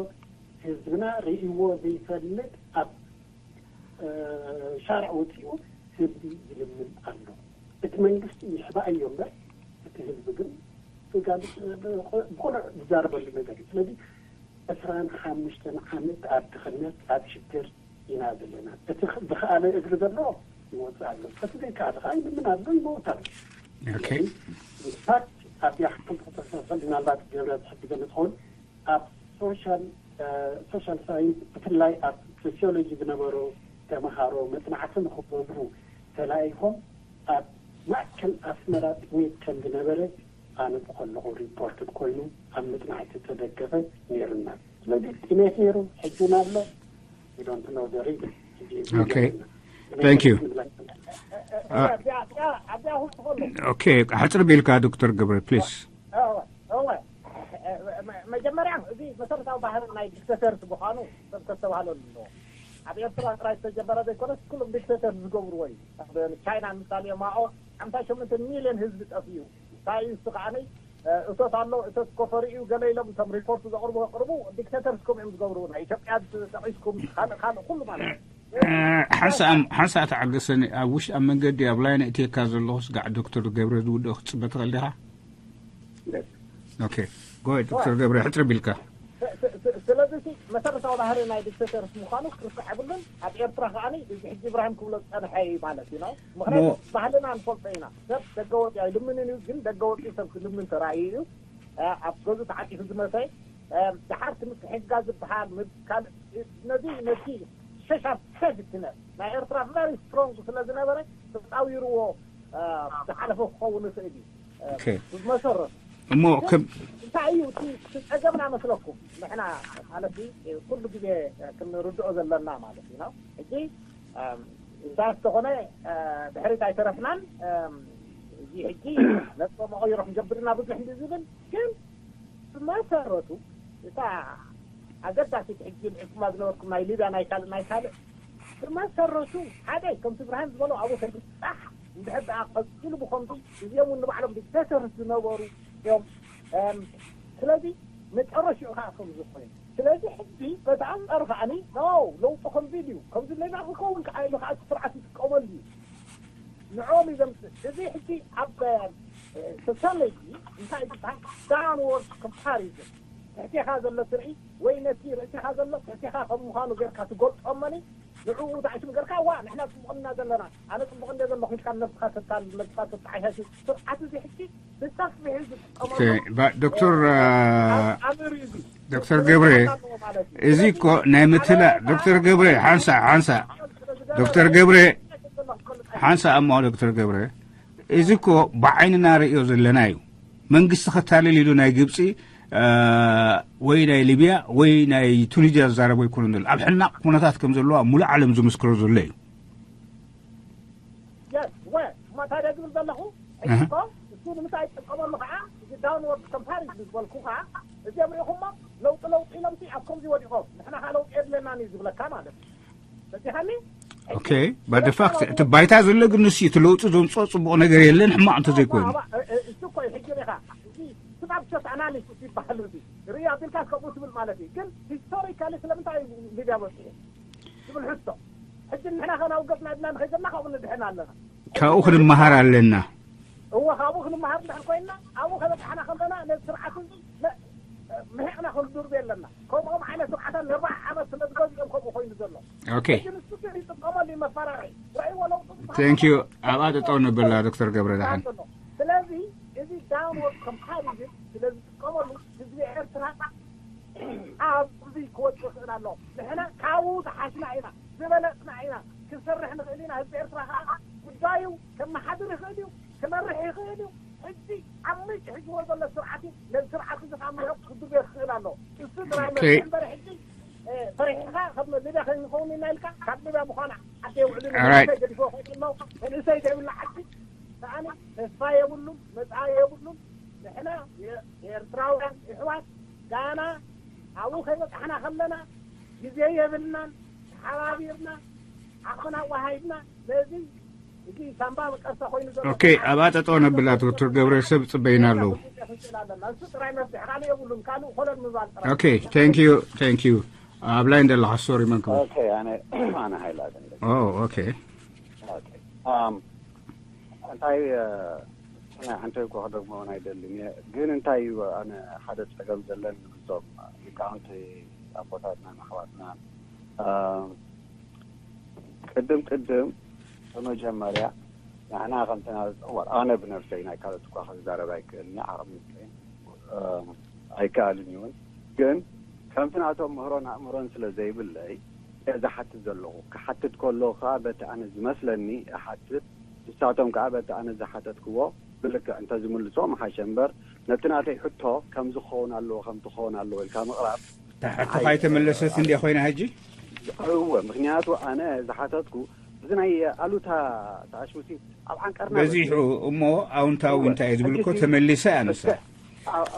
ህዝብና ርእይዎ ዘይፈልጥ ኣብ ሻርዕ ወፂኡ ህዝቢ ይልምን ኣሎ። እቲ መንግስቲ ይሕባእ እዮ እምበር እቲ ህዝቢ ግን ብቁኑዕ ዝዛረበሉ ነገር እዩ። ስለዚ ዕስራን ሓሙሽተን ዓመት ኣብ ድኽነት ኣብ ሽግር ኢና ዘለና። እቲ ዝኸኣለ እግሪ ዘሎ ይወፅእ ኣሎ፣ እቲ ዘይከኣለ ከዓ ይልምን ኣሎ፣ ይመውት ኣሎ። ኦኬ ኢንፋክት ኣብዚኣ ሓንቲ ክተሳሰል ምናልባት ገብረ ትሕግዘኒ ትኸውን ኣብ ሶሻል ሶሻል ሳይንስ ብፍላይ ኣብ ሶሲዮሎጂ ዝነበሩ ተምሃሮ መፅናዕቲ ንክገብሩ ተላኢኾም ኣብ ማእከል ኣስመራ ጥሜት ከም ዝነበረ ኣነብ ከለኹ ሪፖርት ኮይኑ ኣብ መፅናዕቲ ተደገፈ ነይሩና። ስለዚ ጥሜት ነይሩ ሕጂ እውን ኣሎ። We don't know the reason። ሕጂ ኦኬ። Thank you. ኦኬ፣ ሕጽር ቢልካ ዶክተር ገብረ ፕሊስ። መጀመርያ፣ እዚ መሰረታዊ ባህሪ ናይ ዲክተተርስ ምዃኑ ሰብ ከስተባህለሉ ኣለዎ። ኣብ ኤርትራ ጥራይ ዝተጀመረ ዘይኮነስ ኩሎም ዲክተተርስ ዝገብርዎ እዩ። ቻይና ምሳሌ፣ ማኦ ሓምሳ ሸሞንተ ሚልዮን ህዝቢ ጠፍኡ። እንታይ እዩ እሱ ከዓኒ፣ እቶት ኣሎ፣ እቶት ኮፈሪ እዩ፣ ገለ ኢሎም እቶም ሪፖርት ዘቕርቡ ከቕርቡ። ዲክተተርስ ከምኡ እዮም ዝገብሩ። ናይ ኢትዮጵያ ጠቒስኩም፣ ካልእ ካልእ ኩሉ ማለት እዩ። ሓንሳእ ተዓገሰኒ። ኣብ ውሽ ኣብ መንገዲ ኣብ ላይን እትየካ ዘለኹ ስጋዕ ዶክተር ገብረ ዝውድኦ ክትፅበ ትኽእል ዲኻ? ኦኬ፣ ጎይ ዶክተር ገብረ ሕፅር ቢልካ። ስለዚ እቲ መሰረታዊ ባህሪ ናይ ዲክተተርስ ምዃኑ ክርሳዕ የብሉን። ኣብ ኤርትራ ከዓኒ እዚ ሕጂ ኢብራሂም ክብሎ ዝፀንሐ እዩ ማለት እዩ ነው። ምክንያቱ ባህልና ንፈልጦ ኢና። ሰብ ደገ ወፂ ኣይልምንን እዩ፣ ግን ደገ ወፂ ሰብ ክልምን ተራእዩ እዩ። ኣብ ገዙ ተዓፂፉ ዝመሰ፣ ድሓር እቲ ምትሕግጋዝ ዝበሃል፣ ካልእ ነዚ ነቲ ሶሻል ሴፍትነት ናይ ኤርትራ ቨሪ ስትሮንግ ስለ ዝነበረ ተፃዊርዎ ዝሓለፈ ክኸውን ይኽእል እዩ። ብመሰረቱ እሞ ከም እንታይ እዩ እቲ ጸገምና መስለኩም? ንሕና ማለት ኩሉ ግዜ ክንርድኦ ዘለና ማለት እዩ ነው። ሕጂ እንታይ ዝተኾነ ድሕሪት ኣይተረፍናን። እዚ ሕጂ ነጥበ መቐይሮ ክንገብርና ብዙሕ እንዲ ዝብል ግን ብመሰረቱ እታ ኣገዳሲት ሕጂ ልዒልኩማ ዝነበርኩም ናይ ሊብያ ናይ ካልእ ናይ ካልእ ብመሰረቱ ሓደ ከምቲ ብርሃን ዝበሎ ኣብኡ ከይብጻሕ እንድሕር ደኣ ቀጺሉ ብኸምዚ እዚኦም እውን ንባዕሎም ዲክተተርስ ዝነበሩ እዮም። ስለዚ መጨረሽኡ ከዓ ከም ዝኾነ ስለዚ ሕጂ በቲ ኣንጻሩ ከዓኒ ኖ ለውጢ ከምዚ ድዩ ከምዚ ሌላ ክኸውን ከዓ ኢሉ ከዓ እቲ ስርዓት ይጥቀመሉ እዩ። ንዕኦም እዩ ዘምፅእ። እዚ ሕጂ ኣብ ሶሻሎጂ እንታይ ዝበሃል ዳውንወርድ ኮምፓሪዝን ትሕቴኻ ዘሎ ትርኢ ወይ ነቲ ርእሲኻ ዘሎ ትሕቴኻ ከም ምዃኑ ጌርካ ትገልጦ እመኒ ንዕኡ ዳዕሽም ጌርካ ዋ ንሕና ፅቡቕ ኢና ዘለና ኣነ ፅቡቕ እንደ ዘለኹ ኢልካ ነብስኻ ተታልል ነብስኻ ተተዓሻሽ ስርዓት እዚ ሕጂ ብሰፊሑ ዝጥቀመሉ ዶክተር ኣምር እዩ እዚ ዶክተር ገብረ እዚ እኮ ናይ ምትላእ ዶክተር ገብረ ሓንሳ ሓንሳ ዶክተር ገብረ ሓንሳ እሞ ዶክተር ገብረ እዚ እኮ ብዓይንና ርእዮ ዘለና እዩ። መንግስቲ ከታልል ኢሉ ናይ ግብፂ ወይ ናይ ሊብያ ወይ ናይ ቱኒዝያ ዝዛረቦ ኣይኮነን ዘሎ። ኣብ ሕናቕ ኩነታት ከም ዘለዋ ሙሉእ ዓለም ዝምስክሮ ዘሎ እዩ። የስ ወ እሞ ታዲያ ዝብል ዘለኹ ሕጂ እኮ እሱ ንምንታይ ይጥቀመሉ ከዓ እዚ ዳውንወርድ ኮምፓሪዝን ዝበልኩ ከዓ እዚኦም ሪኢኹሞ ለውጢ ለውጢ ኢሎም ሲ ኣብ ከምዚ ወዲቖም ንሕና ከዓ ለውጢ የድለናን እዩ ዝብለካ ማለት እዩ። በዚሓኒ ኦኬ ባደ ፋክት እቲ ባይታ ዘሎ ግን ንሱ እቲ ለውጢ ዘምፅኦ ፅቡቕ ነገር የለን ሕማቕ እንተዘይኮይኑ እሱ እኮ እዩ ሕጂ ሪኻ እዚ ስታብሰስ ኣናሊሲስ ይበሃል እዚ ርኢ ኣቢልካ ከምኡ ትብል ማለት እዩ። ግን ሂስቶሪካሊ ስለምንታይ እዩ ሊብያ በፂሑ ዝብል ሕቶ ሕጂ ንሕና ከ ናብ ገጽና ኢልና ንኸይድ ዘለና ካብኡ ንድሕን ኣለና። ካብኡ ክንመሃር ኣለና። እወ ካብኡ ክንመሃር እንድሕር ኮይንና ኣብኡ ከበጻሕና ከለና ነዚ ስርዓት እዚ ምሒቕና ክንዱርቢ ኣለና። ከምኦም ዓይነት ስርዓታት ንኣርባዓ ዓመት ስለ ዝገዝኦም ከምኡ ኮይኑ ዘሎ። ኦኬ ሕጂ ንሱ ግን ይጥቀመሉ እዩ መፈራርሒ ረእይዎ ለውጢ ዝበሃል thank you። ኣብኣ ጠጠው ንብላ ዶክተር ገብረ ደሓን። ዘሎ። ስለዚ እዚ ዳውንወርድ ኮምፓሪዝን ስለ ዝጥቀመሉ ህዝቢ ኤርትራ ኣብዚ ክወፅእ ይኽእል ኣሎ። ንሕና ካብኡ ዝሓሽና ኢና፣ ዝበለፅና ኢና፣ ክንሰርሕ ንኽእል ኢና። ህዝቢ ኤርትራ ከዓ ጉዳዩ ከመሓድር ይኽእል እዩ፣ ክመርሕ ይኽእል እዩ። ሕጂ ኣብ ምንጭ ሒዝዎ ዘሎ ስርዓት እዩ። ነዚ ስርዓት እዚ ከዓ ምሕቕ ክድርብዮ ክኽእል ኣሎ። እሱ ጥራይ መርሒ እምበር ሕጂ ፈሪሕኻ ከም ሊብያ ከይንኸውን ኢና ኢልካ ካብ ሊብያ ምዃና ዓዲ የውዕሉ ንእሰይ ገዲፎ ከይድ ኣሎ። መንእሰይ ዘይብላ ዓዲ ከዓኒ ተስፋ የብሉን፣ መፃኢ የብሉን። ንሕና የኤርትራውያን ይሕዋት ጋና ኣብኡ ከይበፃሕና ከለና ግዜ የብልናን ተሓባቢርና ዓቕምና ኣዋሃሂድና ነዚ እዚ ሳምባ መቀርሳ ኮይኑ ዘሎ ኦኬ ኣብኣ ጠጠው ነብላ ዶክተር ገብረ ሰብ ፅበይና ኣለዉ ክንስእል ኣለና እሱ ጥራይ መፍትሒ ካልእ የብሉን ካልእ ኮለል ምባል ጥራይ ኦኬ thank you thank you ኣብ ላይን ዘለኻ ሶሪ መን ክብል ኦኬ ኣነ ኣነ ሃይላ ገንደ ኦ ኦኬ ኦኬ ኣም እንታይ ናይ ሓንቲ እኮ ክደግሞ እውን ኣይደልን እየ ግን እንታይ እዩ ኣነ ሓደ ፀገም ዘለኒ ምስቶም ሊቃውንቲ ኣቦታትናን ኣሕዋትናን ኣም ቅድም ቅድም ብመጀመርያ ንሕና ከምቲ ናዝፀወር ኣነ ብነብሰይ ናይ ካልኦት እኳ ክዛረብ ኣይክእልን እየ ዓቕሚ የብለይን ኣይከኣልን እውን ግን ከምቲ ናቶም ምህሮን ኣእምሮን ስለ ዘይብለይ እየ ዝሓትት ዘለኹ ክሓትት ከለኹ ከዓ በቲ ኣነ ዝመስለኒ እሓትት ንሳቶም ከዓ በቲ ኣነ ዝሓተትክዎ ብልክዕ እንተዝምልሶ ምሓሸ እምበር ነቲ ናተይ ሕቶ ከምዚ ክኸውን ኣለዎ ከምቲ ክኸውን ኣለዎ ኢልካ ምቕራብ ሕቶኻ ኣይተመለሰት እንድያ ኮይና ሕጂ እወ ምክንያቱ ኣነ ዝሓተትኩ እዚ ናይ ኣሉታ ተኣሽሙሲ ኣብ ዓንቀርና በዚሑ እሞ ኣውንታዊ እንታይ እዩ ዝብል እኮ ተመሊሰ ኣነሳ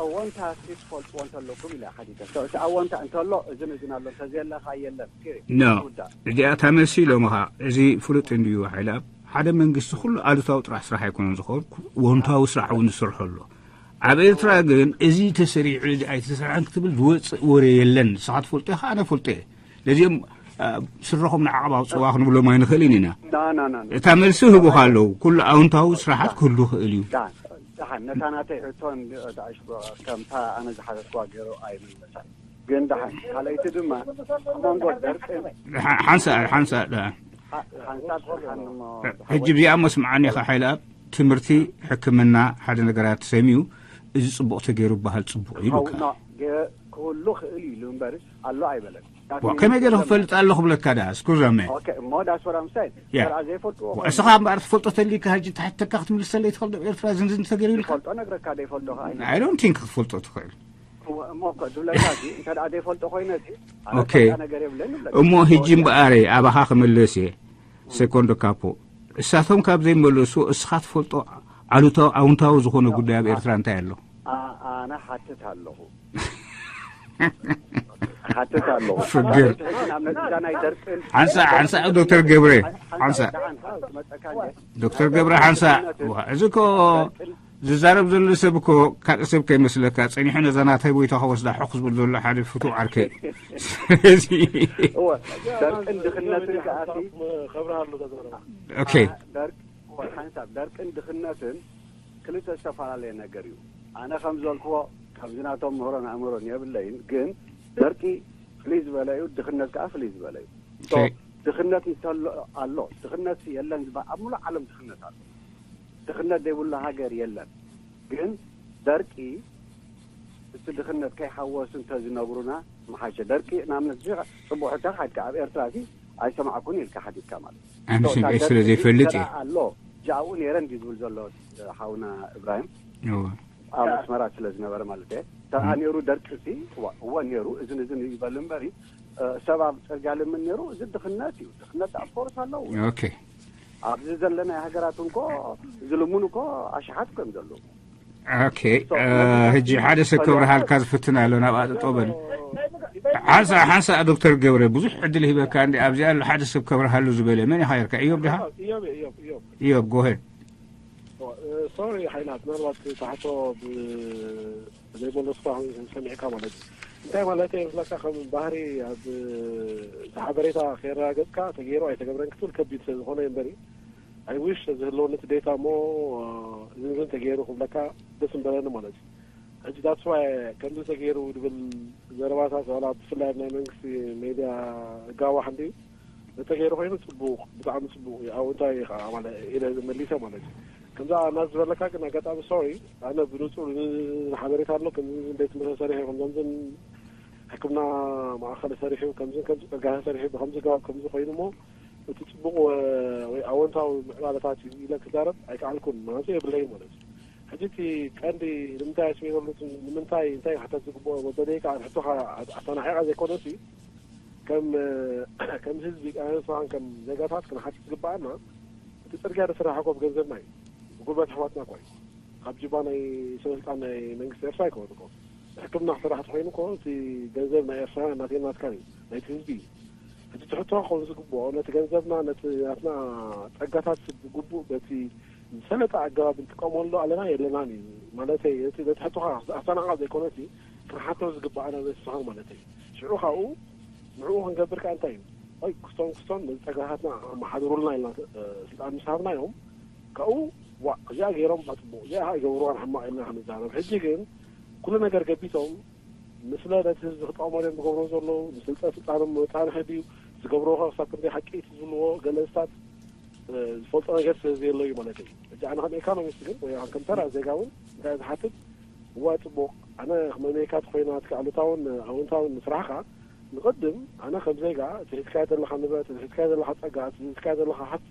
ኣወንታ ሲ ትፈልጥዎ እንተለኩም ኢለ ሓዲተ እቲ ኣወንታ እንተሎ እዝን እዝን ኣሎ እንተዘየለካ የለን ኖ እዚኣ ታመሲ ኢሎምኻ። እዚ ፍሉጥ እንድዩ ሓይላ ሓደ መንግስቲ ኩሉ ኣሉታዊ ጥራሕ ስራሕ ኣይኮነን ዝኸውን፣ ወንታዊ ስራሕ እውን ዝሰርሖ ኣሎ። ኣብ ኤርትራ ግን እዚ ተሰሪዑ እዚ ኣይተሰርሐን ክትብል ዝወፅእ ወሬ የለን። ንስኻ ትፈልጦ ኢኻ፣ ኣነ ፈልጦ እየ። ነዚኦም ስረኹም ንዓቐብ ኣውፅዋ ክንብሎም ኣይንኽእልን ኢና። እታ መልሲ ህቡኻ ኣለዉ። ኩሉ ኣውንታዊ ስራሓት ክህሉ ይኽእል እዩ። ደሓን ነታ ናተይ ሕቶ ከምታ ኣነ ዝሓተትኩዋ ገይሩ ኣይምለሳን። ግን ደሓን ካልኣይቲ ድማ ኣብ መንጎ ደርቅን ሓንሳእ ሓንሳእ ሓንሳብ ስርሓን እሞ ሕጂ ብዚኣ መስምዓኒ ኢኻ ሓይልኣብ ትምህርቲ፣ ሕክምና፣ ሓደ ነገራት ተሰሚዩ እዚ ጽቡቕ ተገይሩ በሃል ጽቡቕ እዩ ኢሉካ። ክህሉ ክእል ኢሉ እምበር ኣሎ ኣይበለን። ከመይ ገለ ክፈልጥ ኣለኹ ብለካ ዳ እስኩዛመ እሞ ዳስ ወዳምሳይ ያ ዘይፈልጥዎ እስኻ እምበኣር ትፈልጦ ተሊካ ሕጂ ተሓተካ ክትምልሰለይ ትኽእል ዶ ኤርትራ ዝንዝን ተገይሩ ኢልካ ፈልጦ ነግረካ ዘይፈልጦ ከዓ I don't think ክትፈልጦ ትኽእል እሞ እኮ ዝብለካ እዚ እንተ ደኣ ዘይፈልጦ ኮይነ እዚ ኣነ ኦኬ። ፈልጣ ነገር የብለኒ ይብለካ። እሞ ሕጂ እምበኣረ ኣባኻ ክምልስ እየ። ሴኮንዶ ካፖ እሳቶም ካብ ዘይመለሱ እስኻ ትፈልጦ ኣሉታዊ ኣውንታዊ ዝኾነ ጉዳይ ኣብ ኤርትራ እንታይ ኣሎ? ኣ- ኣነ ሓትት ኣለኹ ሓትት ኣለኹ ፍግር። ናብ ነዛ ናይ ደርቅን ሓንሳ ሓንሳ ዶክተር ገብረ ሓንሳ ደሓን ትመፀካ እንደ ዶክተር ገብረ ሓንሳ ዋ፣ እዚ እኮ ዝዛረብ ዘሎ ሰብ እኮ ካልእ ሰብ ከይመስለካ ጸኒሑ ነዛ ናተይ ቦይታ ከወስዳ ሕኽ ዝብል ዘሎ ሓደ ፍቱው ዓርከይ። ስለዚ እወ ደርቅን ድኽነትን ከኣሲ ከብርሃሉ ተዘረባ ኦኬ ደርቅ እወ ሓንሳብ ደርቅን ድኽነትን ክልተ ዝተፈላለየ ነገር እዩ። ኣነ ከም ዝበልክዎ ካብዚ ናቶም ምህሮን ኣእምሮን የብለይን፣ ግን ደርቂ ፍልይ ዝበለ እዩ፣ ድኽነት ከዓ ፍልይ ዝበለ እዩ። ኦኬ። ድኽነት እንተሎ ኣሎ ድኽነት የለን ዝበሃል ኣብ ሙሉእ ዓለም ድኽነት ኣሎ። ድኽነት ዘይብሉ ሃገር የለን። ግን ደርቂ እቲ ድኽነት ከይሓወሱ እንተዝነብሩና ምሓሸ። ደርቂ ንኣብነት እዚ ፅቡቅ ሕቶ ሓድካ ኣብ ኤርትራ እዚ ኣይሰማዕኩን ኢልካ ሓዲግካ ማለት እዩ። ኣነ እታ ስለ ደርቂ ዘይፈልጥ ተራ እየ። ኣሎ ጃኡ ነይረን ድዩ ዝብል ዘሎ ሓውና እብራሂም እወ። ኣብ ኣስመራ ስለ ዝነበረ ማለት እየ። ተራ ነይሩ ደርቂ ሲ እወ እወ ነይሩ እዝን እዝን ይበል እምበሪ እ፣ ሰብ ኣብ ፅርግያ ልምን ነይሩ። እዚ ድኽነት እዩ። ድኽነት ኣብ ኮርስ ኣለዉ። ኦኬ ኣብዚ ዘለና ሃገራት እንኮ ዝልምኑ እኮ ኣሽሓት ከም ዘለዉ ኦኬ። ሕጂ ሓደ ሰብ ከብርሃልካ ዝፍትን ኣሎ ናብ ኣጥጦበል ሓንሳ ሓንሳ ዶክተር ገብረ ብዙሕ ዕድል ሂበካ እንዲ ኣብዚ ኣሎ ሓደ ሰብ ከብርሃሉ ዝበለ መን ኢኻ ይርካ እዮብ ድኻ እዮም እዮም እዮም እዮብ ጎሄድ ሶሪ ሓይላት ምናልባት ታሕቶ ዘይመለስኳ ሰሚዕካ ማለት እዩ። እንታይ ማለት እየ ምስለካ ከም ባህሪ ኣብ ሓበሬታ ከየረጋገፅካ ተገይሩ ኣይተገብረን ክትብል ከቢድ ስለ ዝኾነ እምበሪ ኣይዊሽ ዝህልወኒ እቲ ዴታ እሞ እዝንዝን ተገይሩ ክብለካ ደስ ምበለኒ ማለት እዩ። ሕጂ that's why ከምዚ ተገይሩ ዝብል ዘረባታት ዋላ ብፍላይ ኣብ ናይ መንግስቲ ሜድያ እጋዋሕ እንድዩ እንተገይሩ ኮይኑ ፅቡቅ ብጣዕሚ ፅቡቅ እዩ። ኣብኡ እንታይ እዩ ከዓ ማለት ኢለ መሊሰ ማለት እዩ። ከምዛ ናት ዝበለካ ግን ኣጋጣሚ ሶሪ ኣነ ብንፁር ሓበሬታ ኣሎ ከምዚ ቤት ትምህርቲ ሰሪሑ ከምዞምዝን ሕክምና ማእኸል ሰሪሑ ከምዚ ከምዚ ፅርጋታ ሰሪሑ ብከምዚ ገባብ ከምዚ ኮይኑ እሞ እቲ ፅቡቅ ወይ ኣወንታዊ ምዕባለታት እዩ ኢለ ክዛረብ ኣይከኣልኩን ማለት የብለይ ማለት እዩ። ሕጂ እቲ ቀንዲ ንምንታይ ኣስሚረሉ ንምንታይ እንታይ ክሕተት ዝግብኦ መበለይ ከዓ ሕቶኻ ኣተናዒቓ ዘይኮነሲ ከም ከም ህዝቢ ኣነስኻን ከም ዜጋታት ክንሓትት ዝግበኣና እቲ ፅርግያ ዝስራሕ እኮ ብገንዘብና እዩ ብጉልበት ኣሕዋትና እኮ እዩ ካብ ጅባ ናይ ሰበስልጣን ናይ መንግስቲ ኤርትራ ኣይኮነን እኮ ሕክምና ክስራሕ ተኮይኑ እኮ እቲ ገንዘብ ናይ ኤርትራ ናተይ ናትካን እዩ ናይቲ ህዝቢ እዩ ሕጂ ትሕቶ ክኸውን ዝግብኦ ነቲ ገንዘብና ነቲ ናትና ፀጋታት ብግቡእ በቲ ዝሰለጠ ኣገባብ ንጥቀመሉ ኣለና የለናን እዩ ማለተይ እቲ ነቲ ሕቶኻ ኣስተናቓ ዘይኮነሲ ክንሓቶ ዝግበኣና ነስኻን ማለተይ ሽዑ ካብኡ ንዕኡ ክንገብር ከኣ እንታይ እዩ ኣይ ክስቶን ክስቶን ነዚ ጸጋታትና ኣመሓድሩልና ኢልና ስልጣን ምስ ሃብናዮም ካብኡ ዋ እዚኣ ገይሮም ኣጽቡቕ እዚኣ ይገብርዋን ሕማቕ ኢልና ክንዛረብ ሕጂ ግን ኩሉ ነገር ገቢቶም ንስለ ነቲ ህዝቢ ክጠቕሞም እዮም ዝገብሮ ዘለዉ ንስልጠ ስልጣኖም መጻንሒ ድዩ ዝገብርዎ ከ ክሳብ ክንደይ ሓቂ እቲ ዝብልዎ ገለስታት ዝፈልጦ ነገር ስለ ዘየሎ እዩ ማለት እዩ ሕጂ ኣነ ከም ኤካኖሚስት ግን ወይ ከም ተራ ዜጋ እውን እንታይ ዝሓትት እዋ ፅቡቅ ኣነ መመይካት ኮይና እቲ ኣሉታውን ኣውንታውን ስራሕካ ንቅድም ኣነ ከም ዜጋ እቲ ሒዝካዮ ዘለካ ንብረት እቲ ሒዝካዮ ዘለካ ፀጋ እቲ ሒዝካዮ ዘለካ ሃፍቲ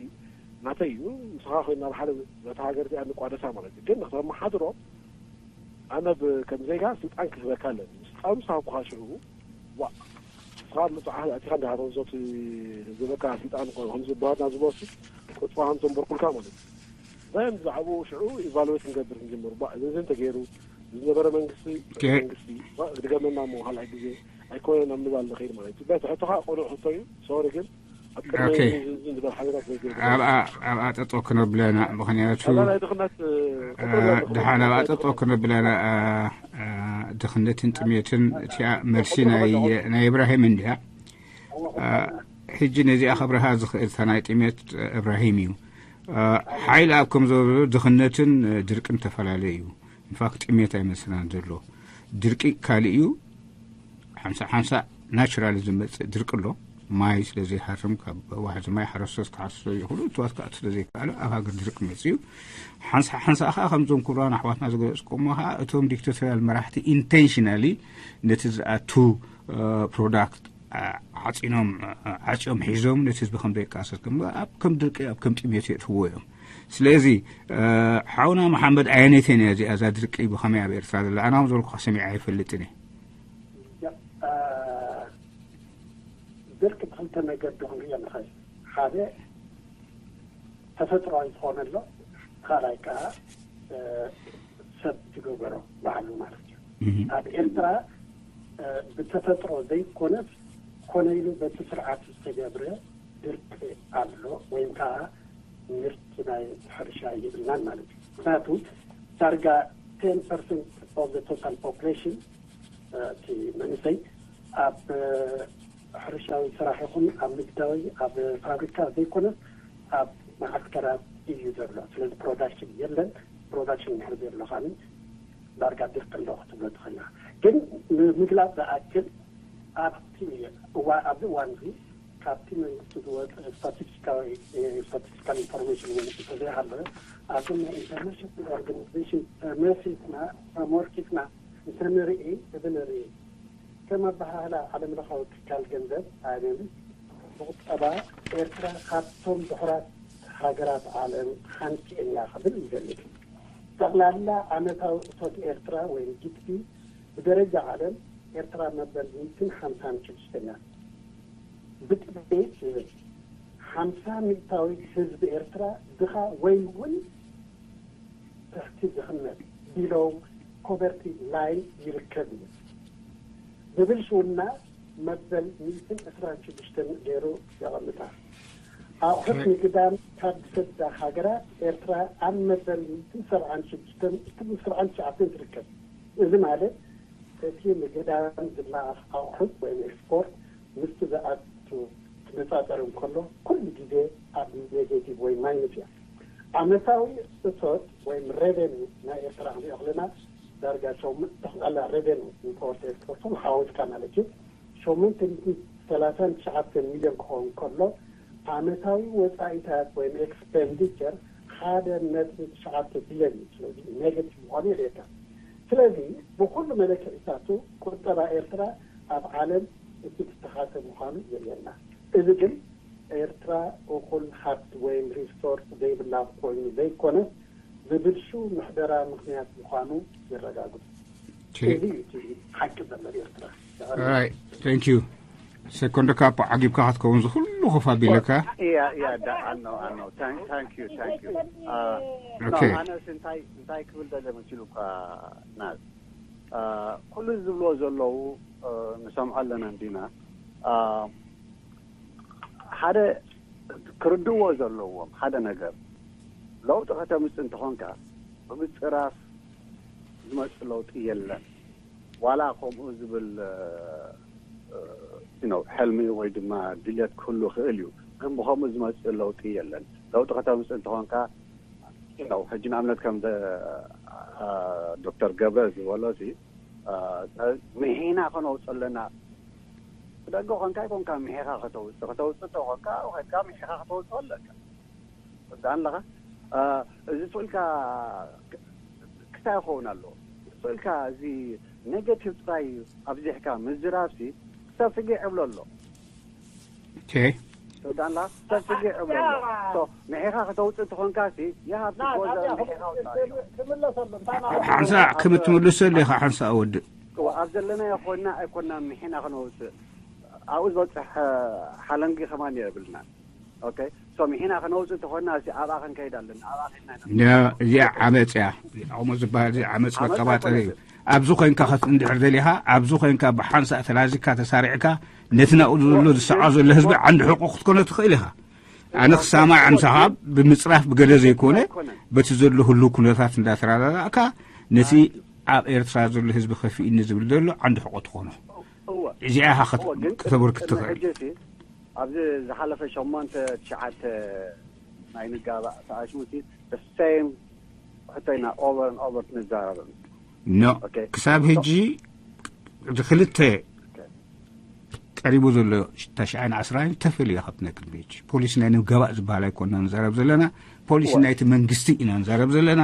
ናተይ እዩ ንስኻ ኮይና ኣብ ሓደ በታ ሃገር እዚኣ ንቋደሳ ማለት እዩ ግን ንክተመሓድሮ ኣነ ከም ዜጋ ስልጣን ክህበካ ኣለኒ ስልጣኑ ሳብኩካ ሽዑ ዋ ካብ ምጽሓፍ ኣቲኻ እንዳሃተው ዞቲ ዝበካ ስልጣን ቆ-፣ ከም ዝበሃል ናብ ዝበሱ ቁጥባ ከም ዘንበርኩልካ ማለት እዩ። እዚኦም ብዛዕባኡ ሽዑ ኢቫሉዌት ክንገብር ክንጅምር። ባ-፣ እዚ እንተገይሩ ዝነበረ መንግስቲ፣ ኦኬ። መንግስቲ፣ ባ-፣ ድገመና እሞ ካልኣይ ግዜ ኣይኮነን ኣብ ምባል ንኸይድ ማለት እዩ። በት ሕቶኻ ቅኑዕ ሕቶ እዩ። ሶሪ ግን ኣብ ቅድሚ ኦኬ። እዚ፣ እዚ ዝበል ሓገራት ዘይገይሩ። ኣብኣ፣ ኣብኣ ጠጠው ክነብለና፣ ምኽንያቱ፣ ኣዛ ናይ ድኽነት፣ እ፣ ቁጥሪ እ፣ ኣለኹ። ድሓን ኣብኣ ጠጠው ክነብለና፣ እ፣ እ፣ ድኽነትን ጥሜትን እቲኣ መልሲ ናይ፣ ናይ እብራሂም እንድያ። እ፣ ሕጂ ነዚኣ ከብርሃ ዝኽእል እታ ናይ ጥሜት እብራሂም እዩ። እ፣ ሓይሊ ኣብ ከም ዝበሎ ድኽነትን፣ እ፣ ድርቅን ተፈላለዩ እዩ። ኢንፋክት ጥሜት ኣይመስላን ዘሎ። ድርቂ ካልእ እዩ። ሓንሳእ ሓንሳእ ናቹራሊ ዝመጽእ ድርቂ ኣሎ። ማይ ስለ ዘይሃርም፣ ካብ ዋሕዚ ማይ ሓረስቶት ክሓስሶ ይኽእሉ፣ እትዋት ክኣቱ ስለ ዘይከኣሉ ኣብ ሃገር ድርቂ መጽኡ እዩ። ሓንሳእ ሓንሳእ ከኣ ከምዞም ክቡራን ኣሕዋትና ዝገለጽኩሞ ከኣ እቶም ዲክታቶርያል መራሕቲ ኢንቴንሽናሊ ነቲ ዝኣቱ፣ እ፣ ፕሮዳክት፣ እ፣ ዓጺኖም፣ እ፣ ዓጽዮም ሒዞም ነቲ ህዝቢ ከም ዘይቃሰስ ከም ኣብ ከም ድርቂ ኣብ ከም ጥሜት የእትውዎ እዮም። ስለዚ፣ እ፣ ሓውና መሓመድ ኣየነይተን እያ እዚኣ እዛ ድርቂ ብኸመይ ኣብ ኤርትራ ዘላ? ኣነ ከም ዝበልኩኻ ሰሚዐ ኣይፈልጥን እየ። ያ፣ እ፣ ድርቂ ብኽልተ መገዲ ክንሪኦ ንኽእል። ሓደ ተፈጥሮኣዊ ዝኾነ ኣሎ፣ ካልኣይ ከኣ፣ እ፣ ሰብ ዝገበሮ ባዕሉ ማለት እዩ። እህ። ኣብ ኤርትራ፣ እ፣ ብተፈጥሮ ዘይኮነስ ኮነ ኢሉ በቲ ስርዓት ዝተገብረ ድርቂ ኣሎ፣ ወይም ከኣ ምርት ናይ ሕርሻ ይብልናን ማለት እዩ። ምክንያቱ ዳርጋ ቴን ፐርሰንት ኦፍ ዘ ቶታል ፖፕሌሽን፣ እ፣ እቲ መንእሰይ ኣብ፣ እ፣ ሕርሻዊ ስራሕ ይኹን ኣብ ንግዳዊ፣ ኣብ ፋብሪካ ዘይኮነስ ኣብ መዓስከራት እዩ ዘሎ። ስለዚ ፕሮዳክሽን የለን። ፕሮዳክሽን እንድሕር ዘሎ ከኣ ዳርጋ ድርቂ ኣሎ ክትብሎ ትኽእል ኢኻ። ግን ንምግላጽ ዝኣክል ኣብቲ እዋ-፣ ኣብዚ እዋን እዚ ካብቲ መንግስቲ ዝወፀ ስታቲስቲካዊ፣ ስታቲስቲካል ኢንፎርሜሽን እውን እንተዘይሃለወ፣ ኣብዚ ናይ ኢንተርናሽናል ኦርጋናይዜሽን ተመሲጥና፣ ተሞርኪስና እንተንርኢ፣ እዚ ንርኢ። ከም ኣበሃህላ ዓለም ለኻዊ ትካል ገንዘብ፣ ኣይኤምኤፍ፣ ብቁጠባ ኤርትራ ካብቶም ድሑራት ሃገራት ዓለም ሓንቲ እያ ክብል ይገልጽ። ጠቕላላ ዓመታዊ እቶት ኤርትራ ወይም ጂዲፒ ብደረጃ ዓለም ኤርትራ መበል ሚእትን ሓምሳን ሽዱሽተን እያ። ብጥሜት ይብል ሓምሳ ሚእታዊት ህዝቢ ኤርትራ ድኻ ወይ እውን ትሕቲ ድኽነት፣ ቢሎው ፖቨርቲ ላይን፣ ይርከብ እዩ። ብብልሽውና መበል ሚእትን ዕስራን ሽዱሽተን ገይሩ የቐምጣ። ኣቑሑት ኦኬ። ንግዳም ካብ ዝሰዳ ሃገራት ኤርትራ ኣብ መበል ሚእትን ሰብዓን ሽዱሽተን፣ ሰብዓን ትሽዓተን ትርከብ። እዚ ማለት እቲ ንግዳም ዝለኣኽ ኣቑሑት ወይም ኤክስፖርት ምስቲ ዝኣቱ ክነጻጸር እንከሎ ኩሉ ግዜ ኣብ ኔጌቲቭ ወይ ማይነስ እያ። ዓመታዊ እቶት ወይም ሬቨኑ ናይ ኤርትራ ክንሪኦ ከለና ዳርጋ ሸም-፣ ጠቕላላ ሬቨኑ ኢምፖርት ኤክስፖርት ሓዊስካ ማለት እዩ ሸሞንተ ሚእትን ሰላሳን ትሽዓተን ሚልዮን ክኸውን ከሎ ዓመታዊ ወጻኢታት ወይም ኤክስፔንዲቸር ሓደ ነጥቢ ትሽዓተ ቢልዮን እዩ። ስለዚ ኔጌቲቭ ምዃኑ የርእየካ። ስለዚ ብኹሉ መለክዒታቱ ቁጠባ ኤርትራ ኣብ ዓለም እቲ ዝተሓተ ምዃኑ የርእየና። እዚ ግን ኤርትራ እኹል ሃብቲ ወይም ሪሶርስ ዘይብላ ኮይኑ ዘይኮነስ ብብልሹው ምሕደራ ምኽንያት ምዃኑ የረጋግጹ። ኦኬ። እዚ እዩ እቲ ሓቂ ዘሎ ኤርትራ። ኦራይት፣ ታንክ ዩ። ሴኮንዶ ካፖ ዓጊብካ ክትከውን ዝኹሉ ኮፍ ኣቢለካ። Yeah, yeah, I know, I know. Thank, thank you, thank you. Uh, ኦኬ። No, ኣነስ እንታይ እንታይ ክብል ደለ መሲሉካ ናዝ፣ uh, ኩሉ ዝብልዎ ዘለዉ፣ uh፣ ንሰምዖ ኣለና እንዲና። Uh፣ ሓደ ክርድእዎ ዘለዎም ሓደ ነገር፣ ለውጢ ከተምጽእ እንተኾንካ ብምጽራፍ ዝመጽእ ለውጢ የለን። ዋላ ከምኡ ዝብል፣ እ፣ እ፣ you know፣ ሕልሚ ወይ ድማ ድልየት ክህሉ ይኽእል እዩ፣ ግን ብኸምኡ ዝመጽእ ለውጢ የለን። ለውጢ ከተምጽእ እንተኾንካ፣ you know፣ ሕጂ ንኣብነት ከም ዘ-፣ እ፣ ዶክተር ገብረ ዝበሎ እዚ፣ እ፣ ምሒና ከነውጽእ ኣለና። ብደገ ኮንካ ኣይኮንካ ምሒኻ ከተውጽእ፣ ከተውጽእ እንተኾንካ፣ ኸድካ ምሒኻ ከተውጽእ ኣለካ። ትርዳእ ኣለኻ? እ፣ እዚ ስቕ ኢልካ ክ-፣ ክታይ ይኸውን ኣለዎ። ስቕ ኢልካ እዚ ኔጌቲቭ ጥራይ ኣብዚሕካ ምዝራብሲ ሰብ ስጊዕ ይብሎ ኣሎ። ኦኬ። ትርዳእ ኣለኻ? ሰብ ስጊዕ ይብሎ ኣሎ። ሶ፣ ምሒኻ ከተውጽእ እንተኾንካሲ፣ you have to go there፣ ምሒኻ ኣውጽእ። ሓንሳእ ከም እትምልሰሉ ኢኻ፣ ሓንሳእ ወድእ። እወ፣ ኣብ ዘለናዮ ኮይንና ኣይኮንና ምሒና ክነውጽእ። ኣብኡ ዝበፅሕ ሓለንጊ ከማን የብልናን። ኦኬ፣ ሶ ምሒና ከነውፅእ እንተኾንና፣ እዚ ኣብኣ ክንከይድ ኣለና፣ ኣብኣ ከይድና ኢና። እዚኣ ዓመፅ እያ። ከምኡ ዝበሃል እዚ ዓመፅ መቀባጠሪ እዩ። ኣብዚ ኮይንካ ከት እንድሕር ደሊኻ፣ ኣብዚ ኮይንካ ብሓንሳእ ተላዚካ ተሳሪዕካ፣ ነቲ ናብኡ ዘሎ ዝሰዖ ዘሎ ህዝቢ ዓንዲ ሕቆ ክትኮኖ ትኽእል ኢኻ። ኣነ ክሳማዕ ምሳኻ ብምፅራፍ ብገለ ዘይኮነ፣ በቲ ዘሎ ህሉ ኩነታት እንዳተረዳዳእካ ነቲ ኣብ ኤርትራ ዘሎ ህዝቢ ከፊእኒ ዝብል ዘሎ ዓንዲ ሕቆ ትኾኖ። እዚኣ ኢኻ ከተበርክት ትኽእል። ኣብዚ ዝሓለፈ ሸሞንተ ትሽዓተ ናይ ንጋባእ ተኣሽሙቲ ሰም ሕቶይና ኦቨር ኦቨር ንዛረብ። ኖ፣ ክሳብ ሕጂ እቲ ክልተ ቀሪቡ ዘሎ ታሽዓይን ዓስራይን ተፈልዩ ካብ ናይ ቅድሚ ሕጂ። ፖሊሲ ናይ ንጋባእ ዝበሃል ኣይኮንና ንዛረብ ዘለና፣ ፖሊሲ ናይቲ መንግስቲ ኢና ንዛረብ ዘለና።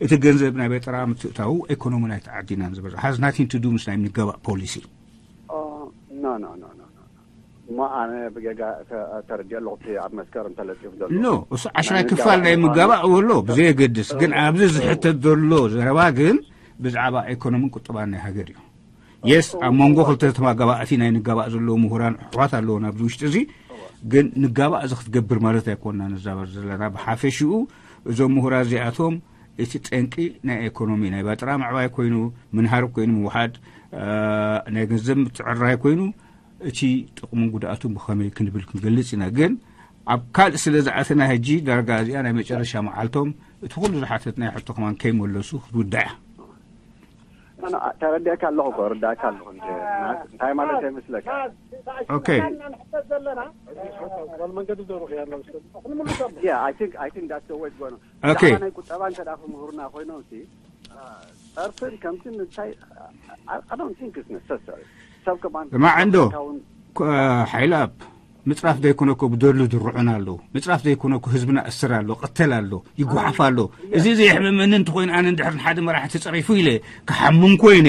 እቲ ገንዘብ ናይ በጠራ ምትእታዉ ኢኮኖሚ ናይቲ ዓዲ ኢና ንዝበር። Has nothing to do ምስ ናይ ንጋባእ ፖሊሲ። ኖ ኖ ኖ ኖ ኖ። እሞ ኣነ ብጌጋ ተረዲኦ ኣለኹ። እቲ ኣብ መስከረም ተለጢፉ ዘሎ ኖ፣ እሱ ዓሽራይ ክፋል ናይ ምጋባእ ወሎ ብዘየገድስ፣ ግን ኣብዚ ዝሕተት ዘሎ ዘረባ ግን ብዛዕባ ኢኮኖሚን ቁጠባን ናይ ሃገር እዩ። የስ፣ ኣብ መንጎ ክልተ ተማጋባእቲ ናይ ንጋባእ ዘለዉ ምሁራን ኣሕዋት ኣለዉ ኣብዚ ውሽጢ እዚ። ግን ንጋባእ እዚ ክትገብር ማለት ኣይኮንና ንዛበር ዘለና። ብሓፈሽኡ እዞም ምሁራት እዚኣቶም እቲ ጠንቂ ናይ ኢኮኖሚ ናይ ባጥራ ምዕባይ ኮይኑ፣ ምንሃር ኮይኑ፣ ምውሓድ ናይ ገንዘብ ምትዕራይ ኮይኑ፣ እቲ ጥቕሙን ጉድኣቱን ብኸመይ ክንብል ክንገልጽ ኢና። ግን ኣብ ካልእ ስለ ዝኣተና ሕጂ ዳርጋ እዚኣ ናይ መጨረሻ መዓልቶም እቲ ኩሉ ዝሓተትናዮ ሕቶ ከማን ከይመለሱ ክትውዳእ እያ። ተረዲእካ ኣለኹ እኮ ርዳእካ ኣለኹ እንጂ እንታይ ማለት ይመስለካ? ኦኬ። ንሕተት ዘለና መንገዲ ዘሩኽ ያለው Yeah, I think I think that's the way to go. Okay. ናይ ቁጠባ እንተ ደኣ ክምህሩና ኮይኖም ሲ ጸርፍን ከምቲ እንታይ I don't think it's necessary. ሰብ ከማን ማዕንዶ ሓይላብ ምፅራፍ ዘይኮነ እኮ ብደሉ ድርዑን ኣለዉ። ምፅራፍ ዘይኮነ እኮ ህዝብና እስር ኣሎ፣ ቅተል ኣሎ፣ ይጓሓፍ ኣሎ። እዚ ዘየሕምመኒ እንተኮይኑ ኣነ እንድሕር ንሓደ መራሒ ተፀሪፉ ኢለ ክሓምም ኮይነ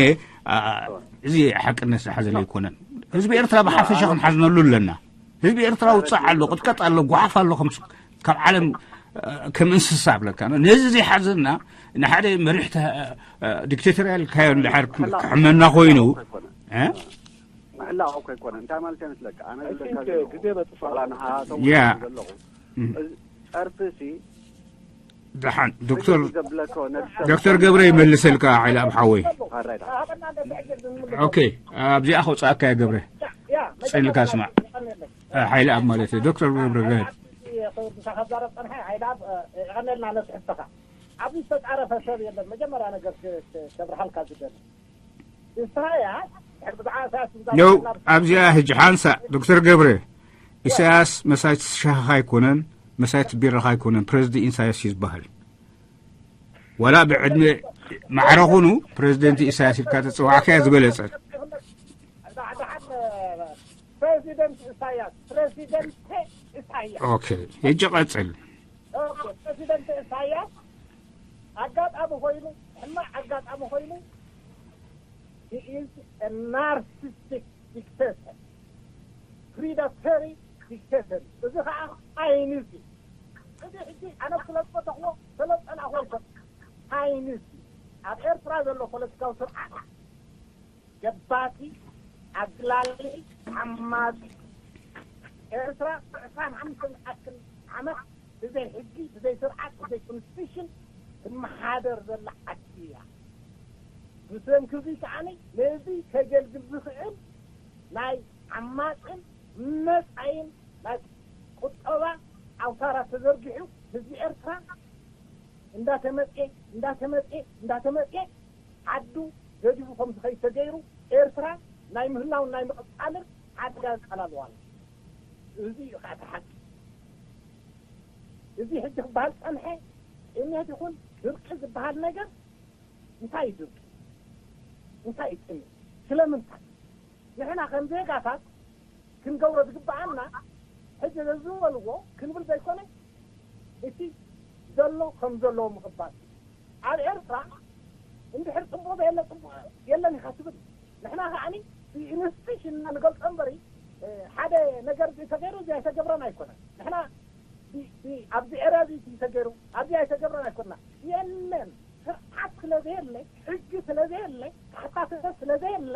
እዚ ሓቅነት ዝሓዘለ ኣይኮነን። ህዝቢ ኤርትራ ብሓፈሻ ክንሓዝነሉ ኣለና። ህዝቢ ኤርትራ ውፃዕ ኣሎ፣ ቅጥቀጥ ኣሎ፣ ጓሓፍ ኣሎ፣ ከም ካብ ዓለም ከም እንስሳ ኣብለካ። ነዚ ዘይሓዘና ንሓደ መሪሕ ዲክቴተር ያልካዮ እንድሓር ክሕመና ኮይኑ ምሕላቕ እኮ ኣይኮነን። እንታይ ማለት ይመስለካ? ኣነ ዝብለካ ዘለኹ ግዜ በፅፋ ዋላ ንሓቶም ያ። ዘለኹ ጸርፊ ሲ ደሓን ዶክተር ዘብለኮ ነብሰ ዶክተር ገብረ ይመልሰልካ ሓይለ ኣብ ሓወይ። ኣራይዳ ኦኬ ኣብዚኣ ከውፅኣካ እየ ገብረ። ጸንልካ ስማዕ። ሓይለ ኣብ ማለት እዩ ዶክተር ገብረ ገህድ። ምሳኻ ዛረብ ፀንሐ ሓይለ ኣብ የቐነልና ነቲ ሕቶኻ። ኣብዚ ዝተፃረፈ ሰብ የለን። መጀመርያ ነገር ከብርሃልካ ዝደሊ ኢሳያስ ድሕሪ ብዛዕባ ኢሳያስ ነው ኣብዚኣ ሕጂ ሓንሳ ዶክተር ገብረ ኢሳያስ መሳይቲ ሻህኻ ኣይኮነን፣ መሳይቲ ቢራኻ ኣይኮነን። ፕሬዚደንት ኢሳያስ እዩ ዝበሃል። ዋላ ብዕድመ ማዕረ ኹኑ ፕሬዚደንት ኢሳያስ ኢልካ ተፅዋዕካያ ዝበለፀት። ዳሕዳሓን ፕሬዚደንት ኢሳያስ ፕሬዚደንት ኢሳያስ ኦኬ ሕጂ ቀፅል። ኦኬ፣ ፕሬዚደንት ኢሳያስ ኣጋጣሚ ኮይኑ ሕማቅ ኣጋጣሚ ኮይኑ he is a narcissistic dictator, predatory dictator። እዚ ከዓ ሳይንስ እዩ። እዚ ሕጂ ኣነ ክለጦ ተኽቦ ተለጠና ኮንኮ ሳይንስ እዩ። ኣብ ኤርትራ ዘሎ ፖለቲካዊ ስርዓት ገባቲ ኣግላሊ ዓማፂ ኤርትራ ዕስራን ሓሙሽተን ዝኣክል ዓመት ብዘይ ሕጊ ብዘይ ስርዓት ብዘይ ኮንስቲቱሽን ትመሓደር ዘላ ዓዲ እያ። ብሰንኪ እዚ ከዓኒ ነዚ ከገልግል ዝኽእል ናይ ዓማፅን መፃይን ናይ ቁጠባ ኣውታራት ተዘርጊሑ ህዝቢ ኤርትራ እንዳተመፅኤ እንዳተመፅኤ እንዳተመፅኤ ዓዱ ገዲፉ ከም ዝኸይድ ተገይሩ ኤርትራ ናይ ምህላውን ናይ ምቕፃልን ሓደጋ ዘቃላልዋ ኣሎ። እዚ እዩ ከዓ እቲ ሓቂ። እዚ ሕጂ ክበሃል ዝፀንሐ ጥሜት ይኹን ድርቂ ዝበሃል ነገር እንታይ እዩ ድርቂ? እንታይ እዩ ጥሜት? ስለምንታይ? ንሕና ከም ዜጋታት ክንገብሮ ዝግበኣና ሕጂ ዝበልዎ ክንብል ዘይኮነ እቲ ዘሎ ከም ዘለዎ ምቕባል። ኣብ ኤርትራ እንድሕር ፅቡቕ ዘየለ ፅቡቕ የለን ኢኻ ትብል። ንሕና ከዓኒ ኢንስቲቱሽን ኢና ንገልፆ እምበሪ ሓደ ነገር እዚ ተገይሩ እዚ ኣይተገብረን ኣይኮነን። ንሕና ኣብዚ ኤርያ እዚ ተገይሩ ኣብዚ ኣይተገብረን ኣይኮንና የለን። ስርዓት ስለ ዘየለ ሕጊ ስለ ዘየለ ተሓታትነት ስለ ዘየለ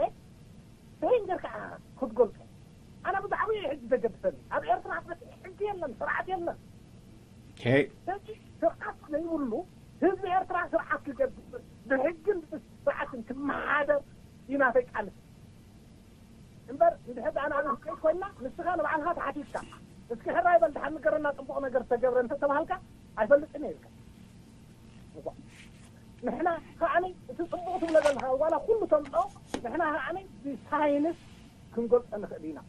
ስትሬንጀር ከዓ ክትገልፆ ኣነ ብዛዕባ ሕጂ ዘገድሰኒ ኣብ ኤርትራ ሕጊ የለን፣ ስርዓት የለን። ሕጂ ስርዓት ዘይብሉ ህዝቢ ኤርትራ ስርዓት ክገብር ብሕግን ብስርዓትን ክመሓደር ኢና ተቃልስ እምበር እንድሕር ደኣ ንኣና ንክእል ኮይና ንስኻ ንባዕልኻ ተሓቲትካ እስኪ ሕራይ በል ድሓን ንገረና ጽቡቕ ነገር ዝተገብረ እንተተባሃልካ ኣይፈልጥን እየ ኢልካ። ንሕና ከዓኒ እቲ ጽቡቕ ትብሎ ዘለኻ ዋላ ኩሉ ተምጾ ንሕና ከዓኒ ብሳይንስ ክንገልጾ ንኽእል ኢና።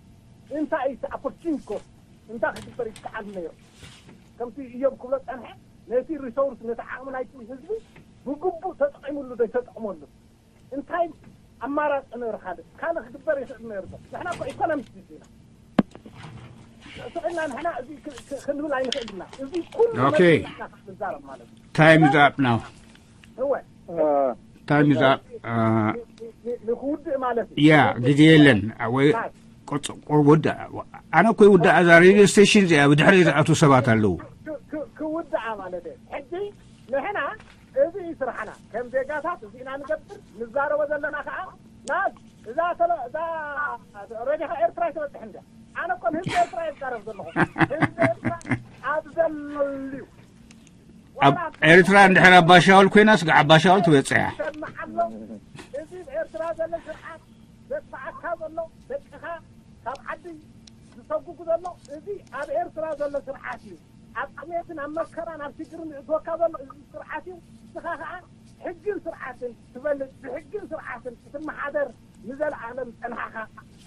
እንታይ እዩ እቲ ኣፖርቹኒቲ ኮስት እንታይ ክግበር ይከዓል ነይሩ? ከምቲ እዮብ ክብሎ ጸንሐ ነቲ ሪሶርስ ነቲ ዓቕሚ ናይቲ ህዝቢ ብግቡእ ተጠቒሙሉ ዶ ይተጠቕመሉ እንታይ ኣማራፂ ነይሩ ሓደ ካልእ ክግበር ይኽእል ነይሩ ዶ? ንሕና እኮ ኢኮኖሚስት ኢና። ስቕ ኢልና ንሕና እዚ ክንብል ኣይንኽእል ኢና። እዚ ኩሉ ንዛረብ ማለት እዩ። Time is up now. እወ time is up. ንክውድእ ማለት እዩ። ያ ግዜ የለን ወይ ውዳእ ኣነ እኮ ይውዳእ እዛ ሬድዮ ስቴሽን እዚኣ ብድሕሪ ዝኣትዉ ሰባት ኣለዉ። ክውዳኣ ማለት እዩ። ሕጂ ንሕና እዚ እዩ ስራሕና ከም ዜጋታት እዚእና ንገብር ንዛረቦ ዘለና ከዓ ናብ እዛ ተለ እዛ ረዲኻ ኤርትራ ይትበፅሕ እንደ ኣነ እኮ ንህዝቢ ኤርትራ ይዛረብ ዘለኹ ህዝቢ ኤርትራ ኣብ ዘለልዩ ኣብ ኤርትራ እንድሕር ኣባሻውል ኮይና ስጋ ኣባሻውል ትበፅሕ እያ። ሰምዓሎ እዚ ኤርትራ ዘሎ ስርዓት ዘጥፋዓካ ዘሎ ደቅኻ ካብ ዓዲ ዝሰጉጉ ዘሎ እዚ ኣብ ኤርትራ ዘሎ ስርዓት እዩ። ኣብ ጥሜትን ኣብ መከራን ኣብ ሽግርን ዝእትወካ ዘሎ እዚ ስርዓት እዩ። ንስኻ ከዓ ሕግን ስርዓትን ትፈልጥ ብሕግን ስርዓትን ክትመሓደር ንዘለኣለም ዝጸንሓኻ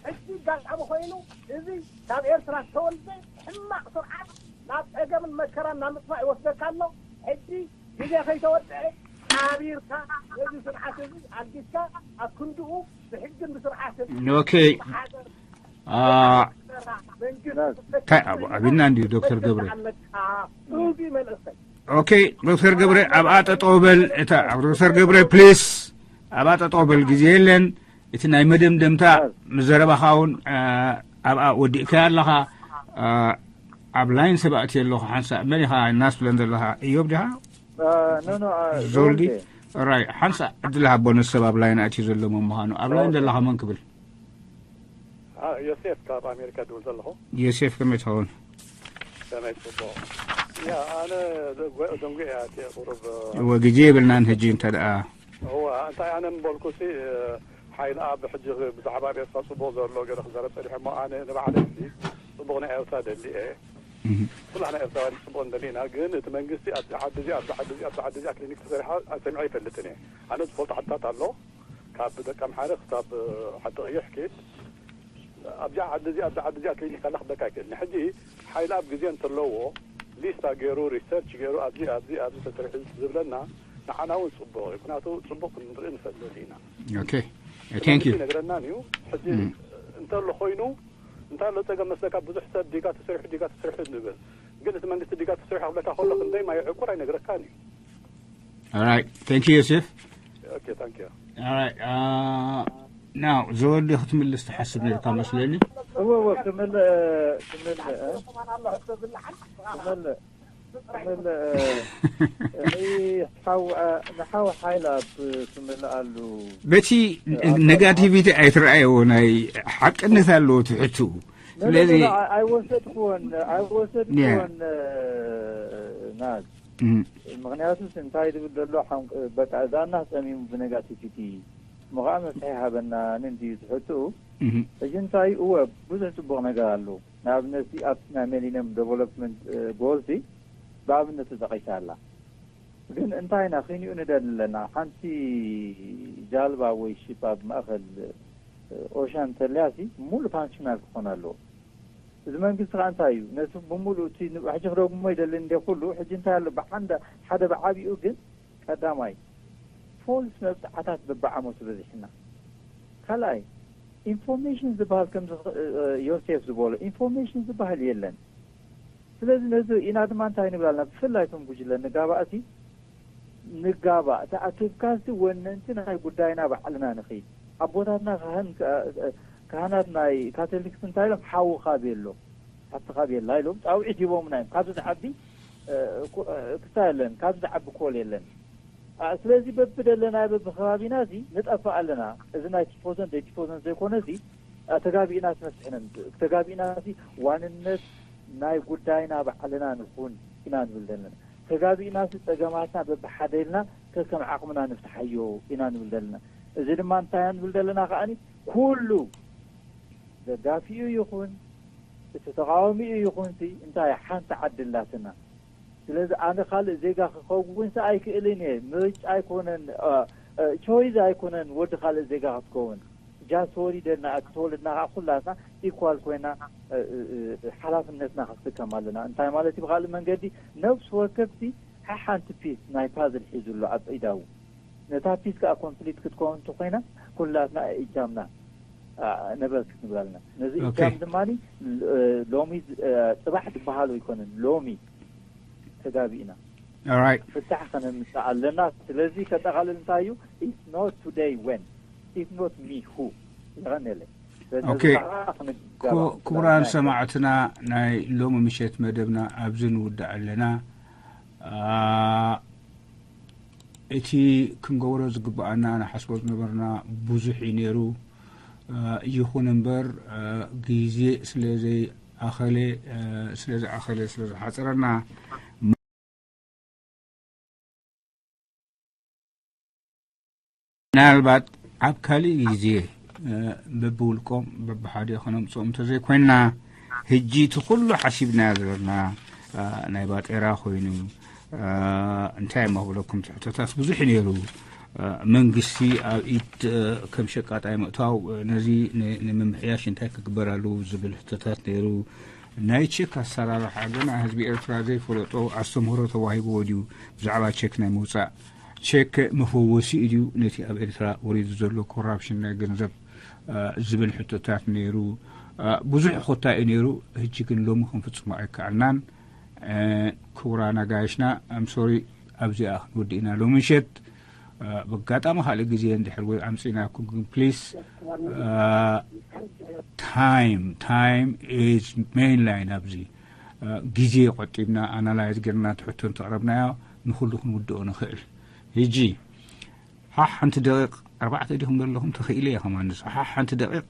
ሕጂ ኣጋጣሚ ኮይኑ እዚ ካብ ኤርትራ ዝተወልደ ሕማቕ ስርዓት ናብ ጸገምን መከራን ናብ ምጥፋእ ይወስደካ ኣሎ። ሕጂ ግዜ ከይተወደአ ሓቢርካ ነዚ ስርዓት እዚ ኣልጊስካ ኣብ ክንድኡ ብሕግን ብስርዓትን ኦኬ መሓደር እንታይ ኣብና እንዲ ዶክተር ገብረ ኦኬ ዶክተር ገብረ ኣብኣ ጠጠው በል እታ ዶክተር ገብረ ፕሊስ ኣብኣ ጠጠው በል ግዜ የለን እቲ ናይ መደምደምታ ምዘረባኻ እውን ኣብኣ ወዲእካያ ኣለኻ ኣብ ላይን ሰብ ኣእትየ ኣለኹ ሓንሳእ መን ኢኻ እናስብለን ዘለኻ እዮብ ዲኻ ዞልዲ ራይ ሓንሳእ ዕድል ሃቦ ነዚ ሰብ ኣብ ላይን ኣእትዩ ዘሎ ምዃኑ ኣብ ላይን ዘለኻ መን ክብል ዮሴፍ ካብ ኣሜሪካ ድውል ዘለኹ። ዮሴፍ ከመይ ትኸውን? ከመይ ጽቡቕ። ያ ኣነ ደንጉ እያ እቲ ቁሩብ። እወ ግዜ የብልናን ሕጂ እንተ ደኣ። እወ እንታይ ኣነ ምበልኩ ሲ ሓይል ኣብ ሕጂ ብዛዕባ ኣብ ኤርትራ ጽቡቕ ዘሎ ገለ ክዛረብ ጸኒሐ እሞ ኣነ ንባዕለ ሲ ጽቡቕ ናይ ኤርትራ ደሊ እየ። ኩላና ኤርትራውያን ጽቡቕ ንደሊ ኢና፣ ግን እቲ መንግስቲ ኣብቲ ዓዲ እዚ ኣብቲ ዓዲ እዚ ኣብቲ ዓዲ እዚ ክሊኒክ ተሰሪሓ ሰሚዐ ኣይፈልጥን እየ። ኣነ ዝፈልጦ ዓድታት ኣሎ ካብ ደቀምሓረ ክሳብ ዓዲ ቀይሕ ኪድ ኣብዚኣ ዓዲ እዚኣ ኣብዛ ዓዲ እዚኣ ክሊኒክ ኣላ ክበካ ኣይክእልን ሕጂ ሓይልኣብ ግዜ እንተለዎ ሊስታ ገይሩ ሪሰርች ገይሩ ኣብዚ ኣብዚ ኣብዚ ተሰሪሑ ዝብለና ንዓና እውን ፅቡቅ እዩ ምክንያቱ ፅቡቅ ክንርኢ ንፈልጥ ኢና ኦኬ thank you ነግረናን እዩ ሕጂ እንተሎ ኮይኑ እንታይ ኣሎ ፀገም መስለካ ብዙሕ ሰብ ዲጋ ተሰሪሑ ዲጋ ተሰሪሑ ንብል ግን እቲ መንግስቲ ዲጋ ተሰሪሑ ክብለካ ከሎ ክንደይ ማይ ዕቁር ኣይነግረካን እዩ All right. Thank you, Yosef. Okay, thank you. All right. Uh, now, Zodi ክትምልስ ትሓስብ ነርካ መስለኒ እወ እወ ክምል ክምል ክምል ክምል ንሓው ሓይል ኣብ ክምልኣሉ በቲ negativity ኣይትረኣየዎ ናይ ሓቅነት ኣለዎ ትሕትኡ ስለዚ ኣይወሰድክዎን ኣይወሰድክዎን ናዝ ምኽንያቱስ እንታይ ዝብል ዘሎ በቃ እዛና ጸሚሙ ብነጋቲቪቲ እሞ ከዓ መፍትሒ ሃበና ንእንድዩ ዝሕትኡ ሕጂ እንታይ እወ ብዙሕ ፅቡቅ ነገር ኣሎ ንኣብነት ኣብቲ ናይ ሜሊኒየም ዴቨሎፕመንት ጎልሲ ብኣብነት ተጠቂሳ ኣላ ግን እንታይ ኢና ክኒኡ ንደሊ ኣለና ሓንቲ ጃልባ ወይ ሽፕ ኣብ ማእከል ኦሻን ተልያሲ ሙሉ ፋንክሽናል ክኾን ኣለዎ እዚ መንግስቲ ከዓ እንታይ እዩ ነቲ ብምሉእ እቲ ሕጂ ክደግሞ ይደሊ እንደ ኩሉ ሕጂ እንታይ ኣሎ ብሓንዳ ሓደ ብዓቢኡ ግን ቀዳማይ ፎልስ መብፅዓታት በብዓመቱ በዚሕና ካልኣይ ኢንፎርሜሽን ዝበሃል ከምዚ ዮሴፍ ዝበሎ ኢንፎርሜሽን ዝበሃል የለን ስለዚ ነዚ ኢና ድማ እንታይ ንብል ኣለና ብፍላይ እቶም ጉጅለ ንጋባእሲ ንጋባእ ተኣኪብካሲ ወነንቲ ናይ ጉዳይና ባዕልና ንኽድ ኣቦታትና ካህን ካህናት ናይ ካቶሊክስ እንታይ ኢሎም ሓውኻ ቤሎ ሓፍትኻ ቤላ ኢሎም ፃውዒት ሂቦምና እዮም ካብዚ ዝዓቢ ክሳ የለን ካብዚ ዝዓቢ ኮል የለን ስለዚ በብደለና በብከባቢና እዚ ንጠፍእ ኣለና እዚ ናይ ቲፎዘን ዘይቲፎዘን ዘይኮነ እዚ ተጋቢእና መፍትሒ ነምፅእ። ተጋቢእና ዋንነት ናይ ጉዳይና ባዕልና ንኹን ኢና ንብል ዘለና። ተጋቢእና ጸገማትና በብሓደ ኢልና ከከም ዓቕምና ንፍትሓዮ ኢና ንብል ዘለና። እዚ ድማ እንታይ ንብል ዘለና ከኣኒ፣ ኩሉ ደጋፊኡ ይኹን እቲ ተቃዋሚኡ ይኹን ሲ እንታይ ሓንቲ ዓዲ ኣላትና። ስለዚ ኣነ ካልእ ዜጋ ክኸውን ሲ ኣይክእልን እየ። ምርጫ ኣይኮነን፣ እ፣ እ፣ ቾይዝ ኣይኮነን ወዲ ካልእ ዜጋ ክትከውን። ጃስ ተወሊደና፣ ተወለድና ከዓ ኩላትና ኢኳል ኮይና፣ እ፣ እ፣ እ፣ ሓላፍነትና ክትስከም ኣለና። እንታይ ማለት እዩ? ብካልእ መንገዲ ነፍሲ ወከፍቲ ሓሓንቲ ፒስ ናይ ፓዝል ሒዙ ኣሎ ኣብ ኢዳው። ነታ ፒስ ከዓ ኮምፕሊት ክትከውን እንተኮይና ኩላትና እጃምና፣ አ፣ ነበርክት ንብል ኣለና። ነዚ ኦኬ። እጃም ድማ ሎሚ፣ እ፣ ጽባሕ ዝበሃሉ ኣይኮነን፣ ሎሚ ተጋቢእና ኦራይት። ፍታሕ ከነምጽእ ኣለና። ስለዚ ከጠቓልል እንታይ እዩ? If not today, when? If not me, who? የቐንየለይ። ስለዚ ኦኬ። ነዚ ከዓ ክንጋባእ ክቡራን ኣለና። ሰማዕትና፣ ናይ ሎሚ ምሸት መደብና ኣብዚ ንውዳእ ኣለና። አ፣ እቲ ክንገብሮ ዝግብኣና ንሓስቦ ዝነበርና ብዙሕ እዩ ነይሩ። አ፣ ይኹን እምበር፣ አ፣ ግዜ ስለ ዘይኣኸለ፣ አ፣ ስለ ዝኣኸለ፣ ስለ ዝሓጸረና፣ ምናልባት ኣብ ካልእ ግዜ፣ እ፣ በብውልቆም በብሓደ ክነምጽኦም እንተዘይኮይንና፣ ሕጂ እቲ ኩሉ ሓሲብናዮ ዘለና፣ እ፣ ናይ ባጤራ ኮይኑ፣ እ፣ እንታይ እሞ ክብለኩም፣ ትሕቶታት ብዙሕ እዩ ነይሩ። እ፣ መንግስቲ ኣብ ኢድ፣ እ፣ ከም ሸቃጣይ ምእታው፣ እ፣ ነዚ ን-፣ ንምምሕያሽ እንታይ ክግበር ኣለዎ ዝብል ሕቶታት ነይሩ። ናይ ቼክ ኣሰራርሓ ገና ህዝቢ ኤርትራ ዘይፈለጦ ኣስተምህሮ ተዋሂብዎ ድዩ ብዛዕባ ቼክ ናይ ምውጻእ? ቼክ መፈወሲ እዩ ድዩ ነቲ ኣብ ኤርትራ ወሪዱ ዘሎ ኮራፕሽን ናይ ገንዘብ፣ እ፣ ዝብል ሕቶታት ነይሩ። እ፣ ብዙሕ ኮታ እዩ ነይሩ። ሕጂ ግን ሎሚ ክንፍጽሞ ኣይከኣልናን። እ፣ ክቡራን ኣጋይሽና፣ ኣም ሶሪ፣ ኣብዚኣ ክንወድእ ኢና ሎሚ ምሸት። እ፣ ብኣጋጣሚ ካልእ ግዜ እንድሕር ወይ ኣምጺእናኩም ግን ፕሊስ፣ እ፣ ታይም፣ ታይም ኢዝ ሜይን ላይን ኣብዚ። እ፣ ግዜ ቆጢብና ኣናላይዝ ጌርና ትሕቶ እንተቕረብናዮ ንኹሉ ክንውድኦ ንኽእል። ሕጂ ሓሕ ሓንቲ ደቂቕ፣ ኣርባዕተ ዲኹም ዘለኹም? ተኽኢለ እየ ከማንስ። ሓሕ ሓንቲ ደቂቕ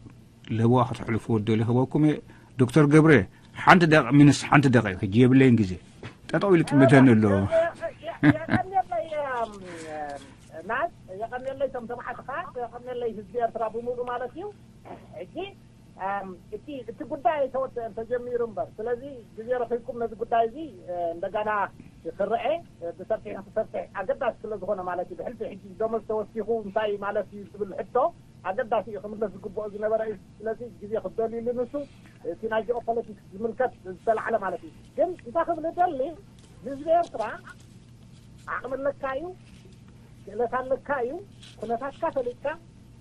ለበዋ ከተሕልፍዎ ደሊ ክበኩም እየ። ዶክተር ገብረ፣ ሓንቲ ደቂቕ ሚንስ ሓንቲ ደቂቕ፣ ሕጂ የብለይን ግዜ። ጠጠው ኢሉ ጥምተኒ ኣሎ። የቐንየለይ፣ እም፣ ናት፣ የቐንየለይ፣ ቶም ሰማዕትኻ፣ የቐንየለይ ህዝቢ ኤርትራ ብምሉእ ማለት እዩ። ሕጂ፣ እም፣ እቲ፣ እቲ ጉዳይ ተወ-፣ ተጀሚሩ እምበር፣ ስለዚ ግዜ ረኺብኩም ነዚ ጉዳይ እዚ፣ እ፣ እንደገና ክረአ፣ እ፣ ብሰፊሑ ክሰፍሕ ኣገዳሲ ስለ ዝኾነ ማለት እዩ። ብሕልፊ ሕጂ ደሞዝ ተወሲኹ እንታይ ማለት እዩ ዝብል ሕቶ ኣገዳሲ እዩ፣ ክምለስ ዝግብኦ ዝነበረ እዩ። ስለዚ ግዜ ክደልዩሉ ንሱ፣ እቲ ናይ ጂኦፖለቲክስ ዝምልከት ዝተላዕለ ማለት እዩ። ግን እንታይ ክብል እደሊ፣ ህዝቢ ኤርትራ ዓቕሚ ኣለካ እዩ፣ ክእለት ኣለካ እዩ፣ ኩነታትካ ፈሊጥካ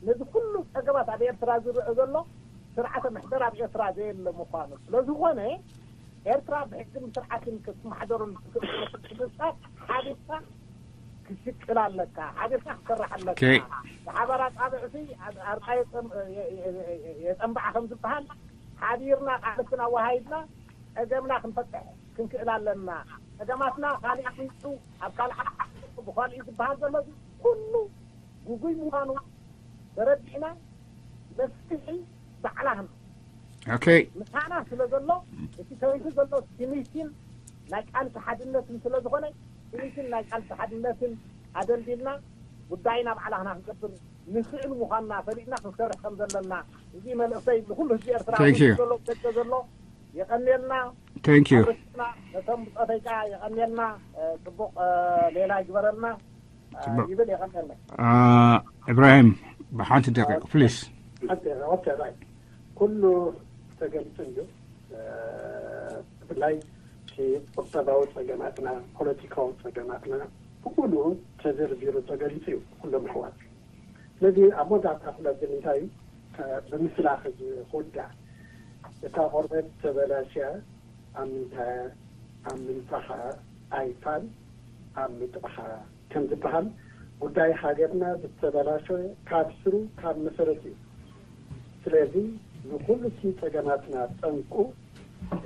ነዚ ኩሉ ጸገማት ኣብ ኤርትራ ዝረአ ዘሎ ስርዓተ ምሕደራ ኣብ ኤርትራ ዘየለ ምዃኑ ስለ ዝኾነ፣ ኤርትራ ብሕግን ስርዓትን ክትመሓደሩን ክትምጻእ ሓቢርካ ክሽቅል ኣለካ፣ ሓቢርካ ክሰርሕ ኣለካ። ኦኬ። ብሓባር ኣጻብዕቲ ኣር-፣ ኣርቃ የጸም-፣ የ-፣ የ-፣ የ-፣ የጸምብዓ ከም ዝበሃል፣ ሓቢርና ቃልስና ኣወሃሂድና ጸገምና ክንፈትሕ ክንክእል ኣለና። ጸገማትና ካልእ ኣፍሊጡ ኣብ ካልእ ዓዲ ብኻልእ ዝበሃል ዘሎ ኩሉ ጉጉይ ምዃኑ ተረዲእና መፍትሒ ባዕላህና ኦኬ። ምሳና ስለ ዘሎ፣ እቲ ተሪፉ ዘሎ ስኒትን ናይ ቃልሲ ሓድነትን ስለ ዝኾነ፣ ስኒትን ናይ ቃልሲ ሓድነትን ኣደልዲልና ጉዳይና ባዕላህና ክንገብር ንኽእል ምዃንና ፈሊጥና ክንሰርሕ ከም ዘለና፣ እዚ መልእኽተይ ንኹሉ ህዝቢ ኤርትራ፣ Thank you። ዘሎ ደገ ዘሎ የቐንየልና። Thank you። ኣብ ርእስና ነቶም ብጾተይ ከኣ የቐንየልና፣ እ፣ ጽቡቕ፣ እ፣ ሌላ ይግበረልና፣ እ፣ ጽቡቕ። ይብል የቐንየልና። እ፣ ኢብራሂም፣ ብሓንቲ ደቂቕ፣ ፕሊስ። ሓንቲ ደቂቕ፣ ኦኬ፣ ራይት። ኩሉ ተገሊጹ እዩ። እ፣ ብፍላይ እቲ ቁጠባዊ ጸገማትና፣ ፖለቲካዊ ጸገማትና፣ ብሙሉኡ ተዘርዚሩ ተገሊጹ እዩ፣ ኩሎም ኣሕዋት። ስለዚ ኣብ መወዳእታ ክለብል እንታይ እዩ፣ እ፣ ብምስላ ክዝ-፣ ክውዳእ። እታ ቆርበት ተበላሽያ ኣብ ምንታይ፣ ኣብ ምንጻኻ ኣይፋል፣ ኣብ ምጥባኻ ከም ዝበሃል፣ ጉዳይ ሃገርና ዝተበላሸወ ካብ ስሩ፣ ካብ መሰረቱ እዩ። ስለዚ ንኹሉ እቲ ጸገማትና ጠንቁ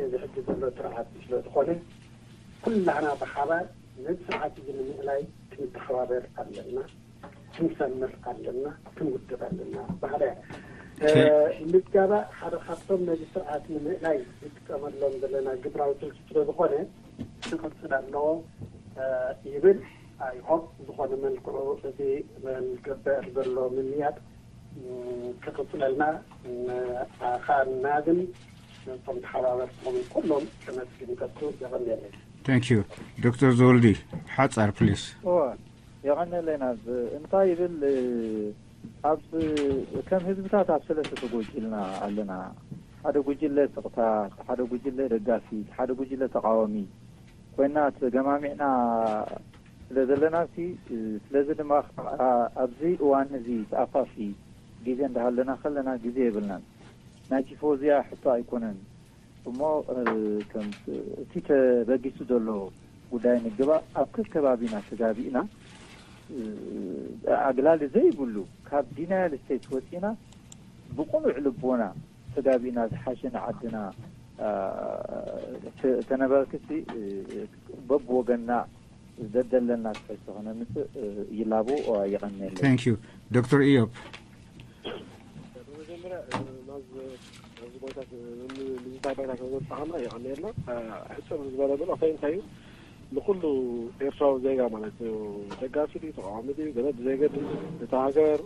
እዚ ሕጂ ዘሎ ስርዓት ስለ ዝኾነ፣ ኩላህና ብሓባር ነዚ ስርዓት እዚ ንምእላይ ክንተሓባበር ኣለና፣ ክንሰምር ኣለና፣ ክንውድብ ኣለና በሃላይ እየ። ምዝገባ ሓደ ካብቶም ነዚ ስርዓት ንምእላይ ዝጥቀመሎም ዘለና ግብራዊ ስልቲ ስለ ዝኾነ ክቕፅል ኣለዎ ይብል። ኣይሆፕ ዝኾነ መልክዑ እዚ ንገብር ዘሎ ምምያጥ ክቕፅለልና ንኣኻናብን ነቶም ተሓባበርትኹምን ኩሎም ከመስግን ይፈቱ። የቐንየለይ። Thank you. ዶክተር ዘወልዲ ሓፃር ፕሊስ። የቐንየለይ። ናብ እንታይ ይብል ኣብ ከም ህዝብታት ኣብ ሰለስተ ተጎጂልና ኣለና። ሓደ ጉጅለ ስቕታት፣ ሓደ ጉጅለ ደጋፊት፣ ሓደ ጉጅለ ተቃዋሚ ኮይና ተገማሚዕና ስለ ዘለና ሲ ስለዚ ድማ ኣብዚ እዋን እዚ ተኣፋፊ ግዜ እንዳሃለና ከለና ግዜ የብልናን። ናይ ቲፎዚያ ሕቶ ኣይኮነን እሞ እቲ ተበጊሱ ዘሎ ጉዳይ ንግባእ ኣብ ከከባቢና ተጋቢእና ኣግላሊ ዘይብሉ ካብ ዲናያል ስቴት ወፂና ብቁኑዕ ልቦና ተጋቢእና ዝሓሸ ንዓድና ተነበርክሲ በብወገንና ዘደለና ትሕዝቶ ከነምፅእ ይላቦ። የቐንየለይ። Thank you. ዶክተር ኢዮብ መጀመርያ ናዚ ባይታ ንዝታይ ባይታ ከዘብፅሓና የቐንየልና። ሕፅር ዝበለ መልእኽተይ እንታይ እዩ ንኩሉ ኤርትራዊ ዜጋ ማለት እዩ። ደጋፊ ድዩ ተቃዋሚ ድዩ ገለ ብዘይገድስ እታ ሃገር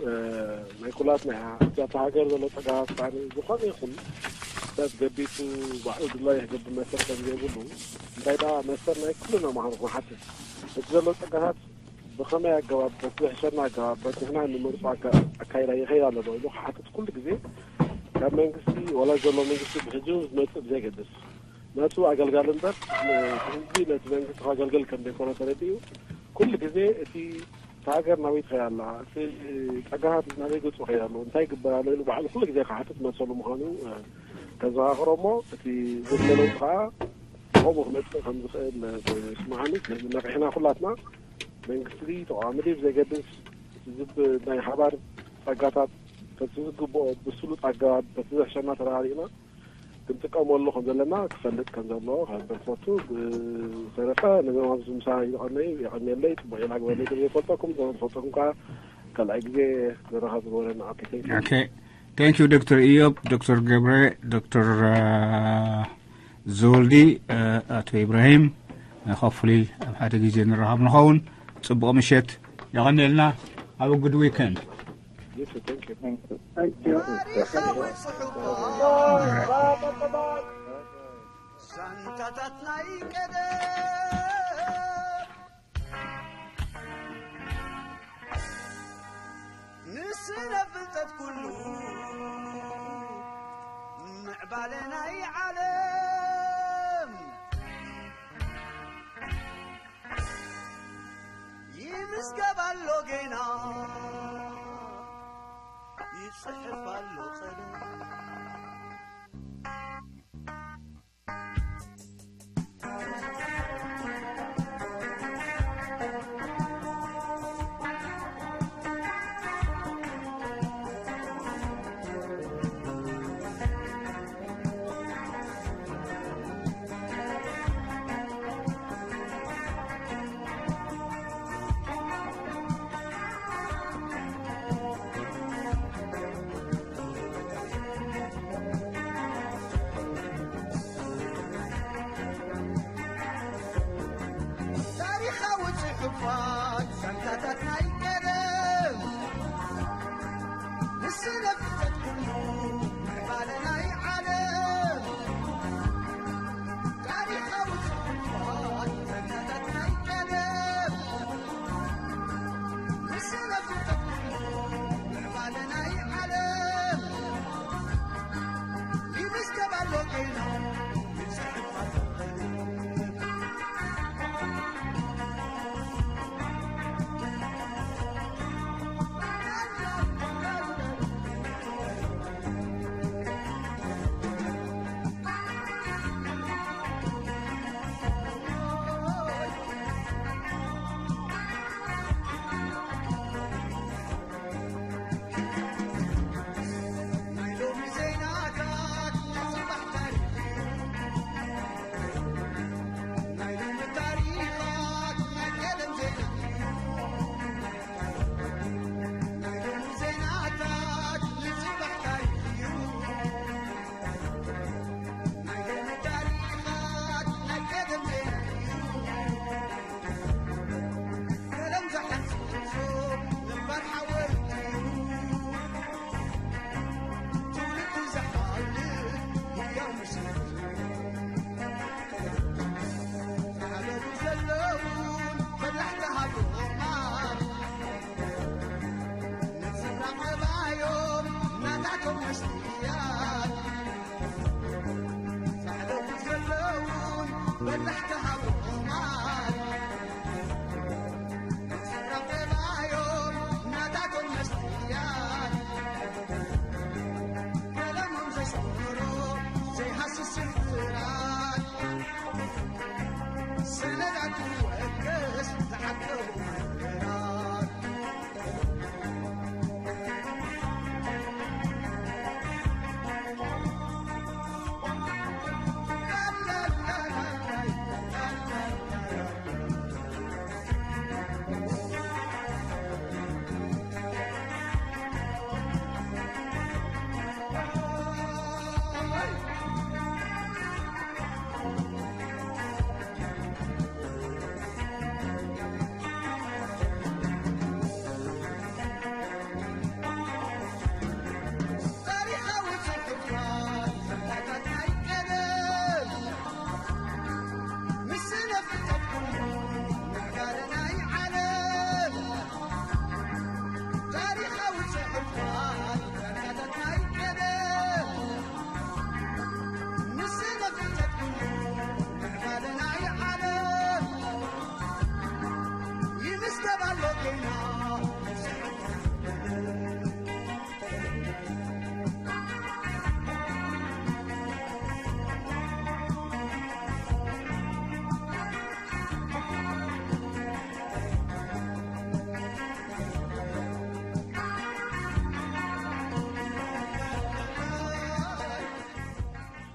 ናይ ኩላትና እያ። እዛ እታ ሃገር ዘሎ ፀገማት ከኣ ዝኾነ ይኹን ሰብ ገቢቱ ባዕሉ ድላዩ ክገብር መሰል ከም ዘይብሉ እንታይ ደኣ መሰል ናይ ኩልና ምዃኑ ክንሓትት እቲ ዘሎ ፀጋታት ብኸመይ ኣገባብ በቲ ዝሕሸና ኣገባብ በቲ ንሕና ንመርፆ ኣካይዳ ይኸይድ ኣሎ ዶ ኢሉ ክሓትት ኩሉ ግዜ ካብ መንግስቲ ዋላ ዘሎ መንግስቲ ብሕጂ እውን ዝመፅእ ብዘይገድስ ናቱ ኣገልጋሊ እምበር ህዝቢ ነቲ መንግስቲ ከገልግል ከም ዘይኮነ ተረዲኡ ኩሉ ግዜ እቲ እታ ሃገር ናበይ ትኸይድ ኣላ እቲ ፀጋታት ናበይ ገፁ ይኸይድ ኣሎ እንታይ ይግበር ኣሎ ኢሉ ባዕሉ ኩሉ ግዜ ክሓትት መሰሉ ምዃኑ ከዘኻኽሮ እሞ እቲ ዝብለለውቲ ከዓ ከምኡ ክመፅእ ከም ዝኽእል ስምዓኒ። ስለዚ ነቂሕና ኩላትና መንግስቲ ተቃዋሚ ድዩ ብዘይገድስ እቲ ዝብ ናይ ሓባር ፀጋታት በቲ ዝግብኦ ብስሉጥ ኣገባብ በቲ ዝሕሸና ተረዳዲእና ክንጥቀመሉ ከም ዘለና ክፈልጥ ከም ዘለዎ ክሕብር ክፈቱ። ብተረፈ ነዞም ኣብዚ ምሳና ዝቐነዩ የቐንየለይ። ፅቡቅ ኢላ ግበረለይ። ዘይፈልጠኩም ዞም ዝፈልጠኩም ከዓ ካልኣይ ግዜ ዘራኸብ ዝገበረና ኣፕሊኬሽን። Okay. Thank you ዶክተር ኢዮብ፣ ዶክተር ገብረ፣ ዶክተር ዘወልዲ፣ ኣቶ ኢብራሂም። Hopefully ኣብ ሓደ ግዜ ንራኸብ ንኸውን። ፅቡቕ ምሸት። የቐንየልና። Have a good weekend. ዛንታታት ናይ ቀደም ንስነ ፍልጠት ኩሉ ምዕባለ ናይ ዓለም ይምዝገብ ኣሎ ጌና ይጽሕፍ ኣሎ ቀለም።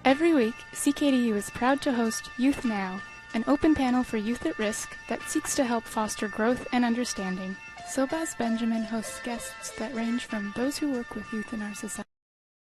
Every week, C K D U is proud to host Youth Now, an open panel for youth at risk that seeks to help foster growth and understanding. Sobas Benjamin hosts guests that range from those who work with youth in our society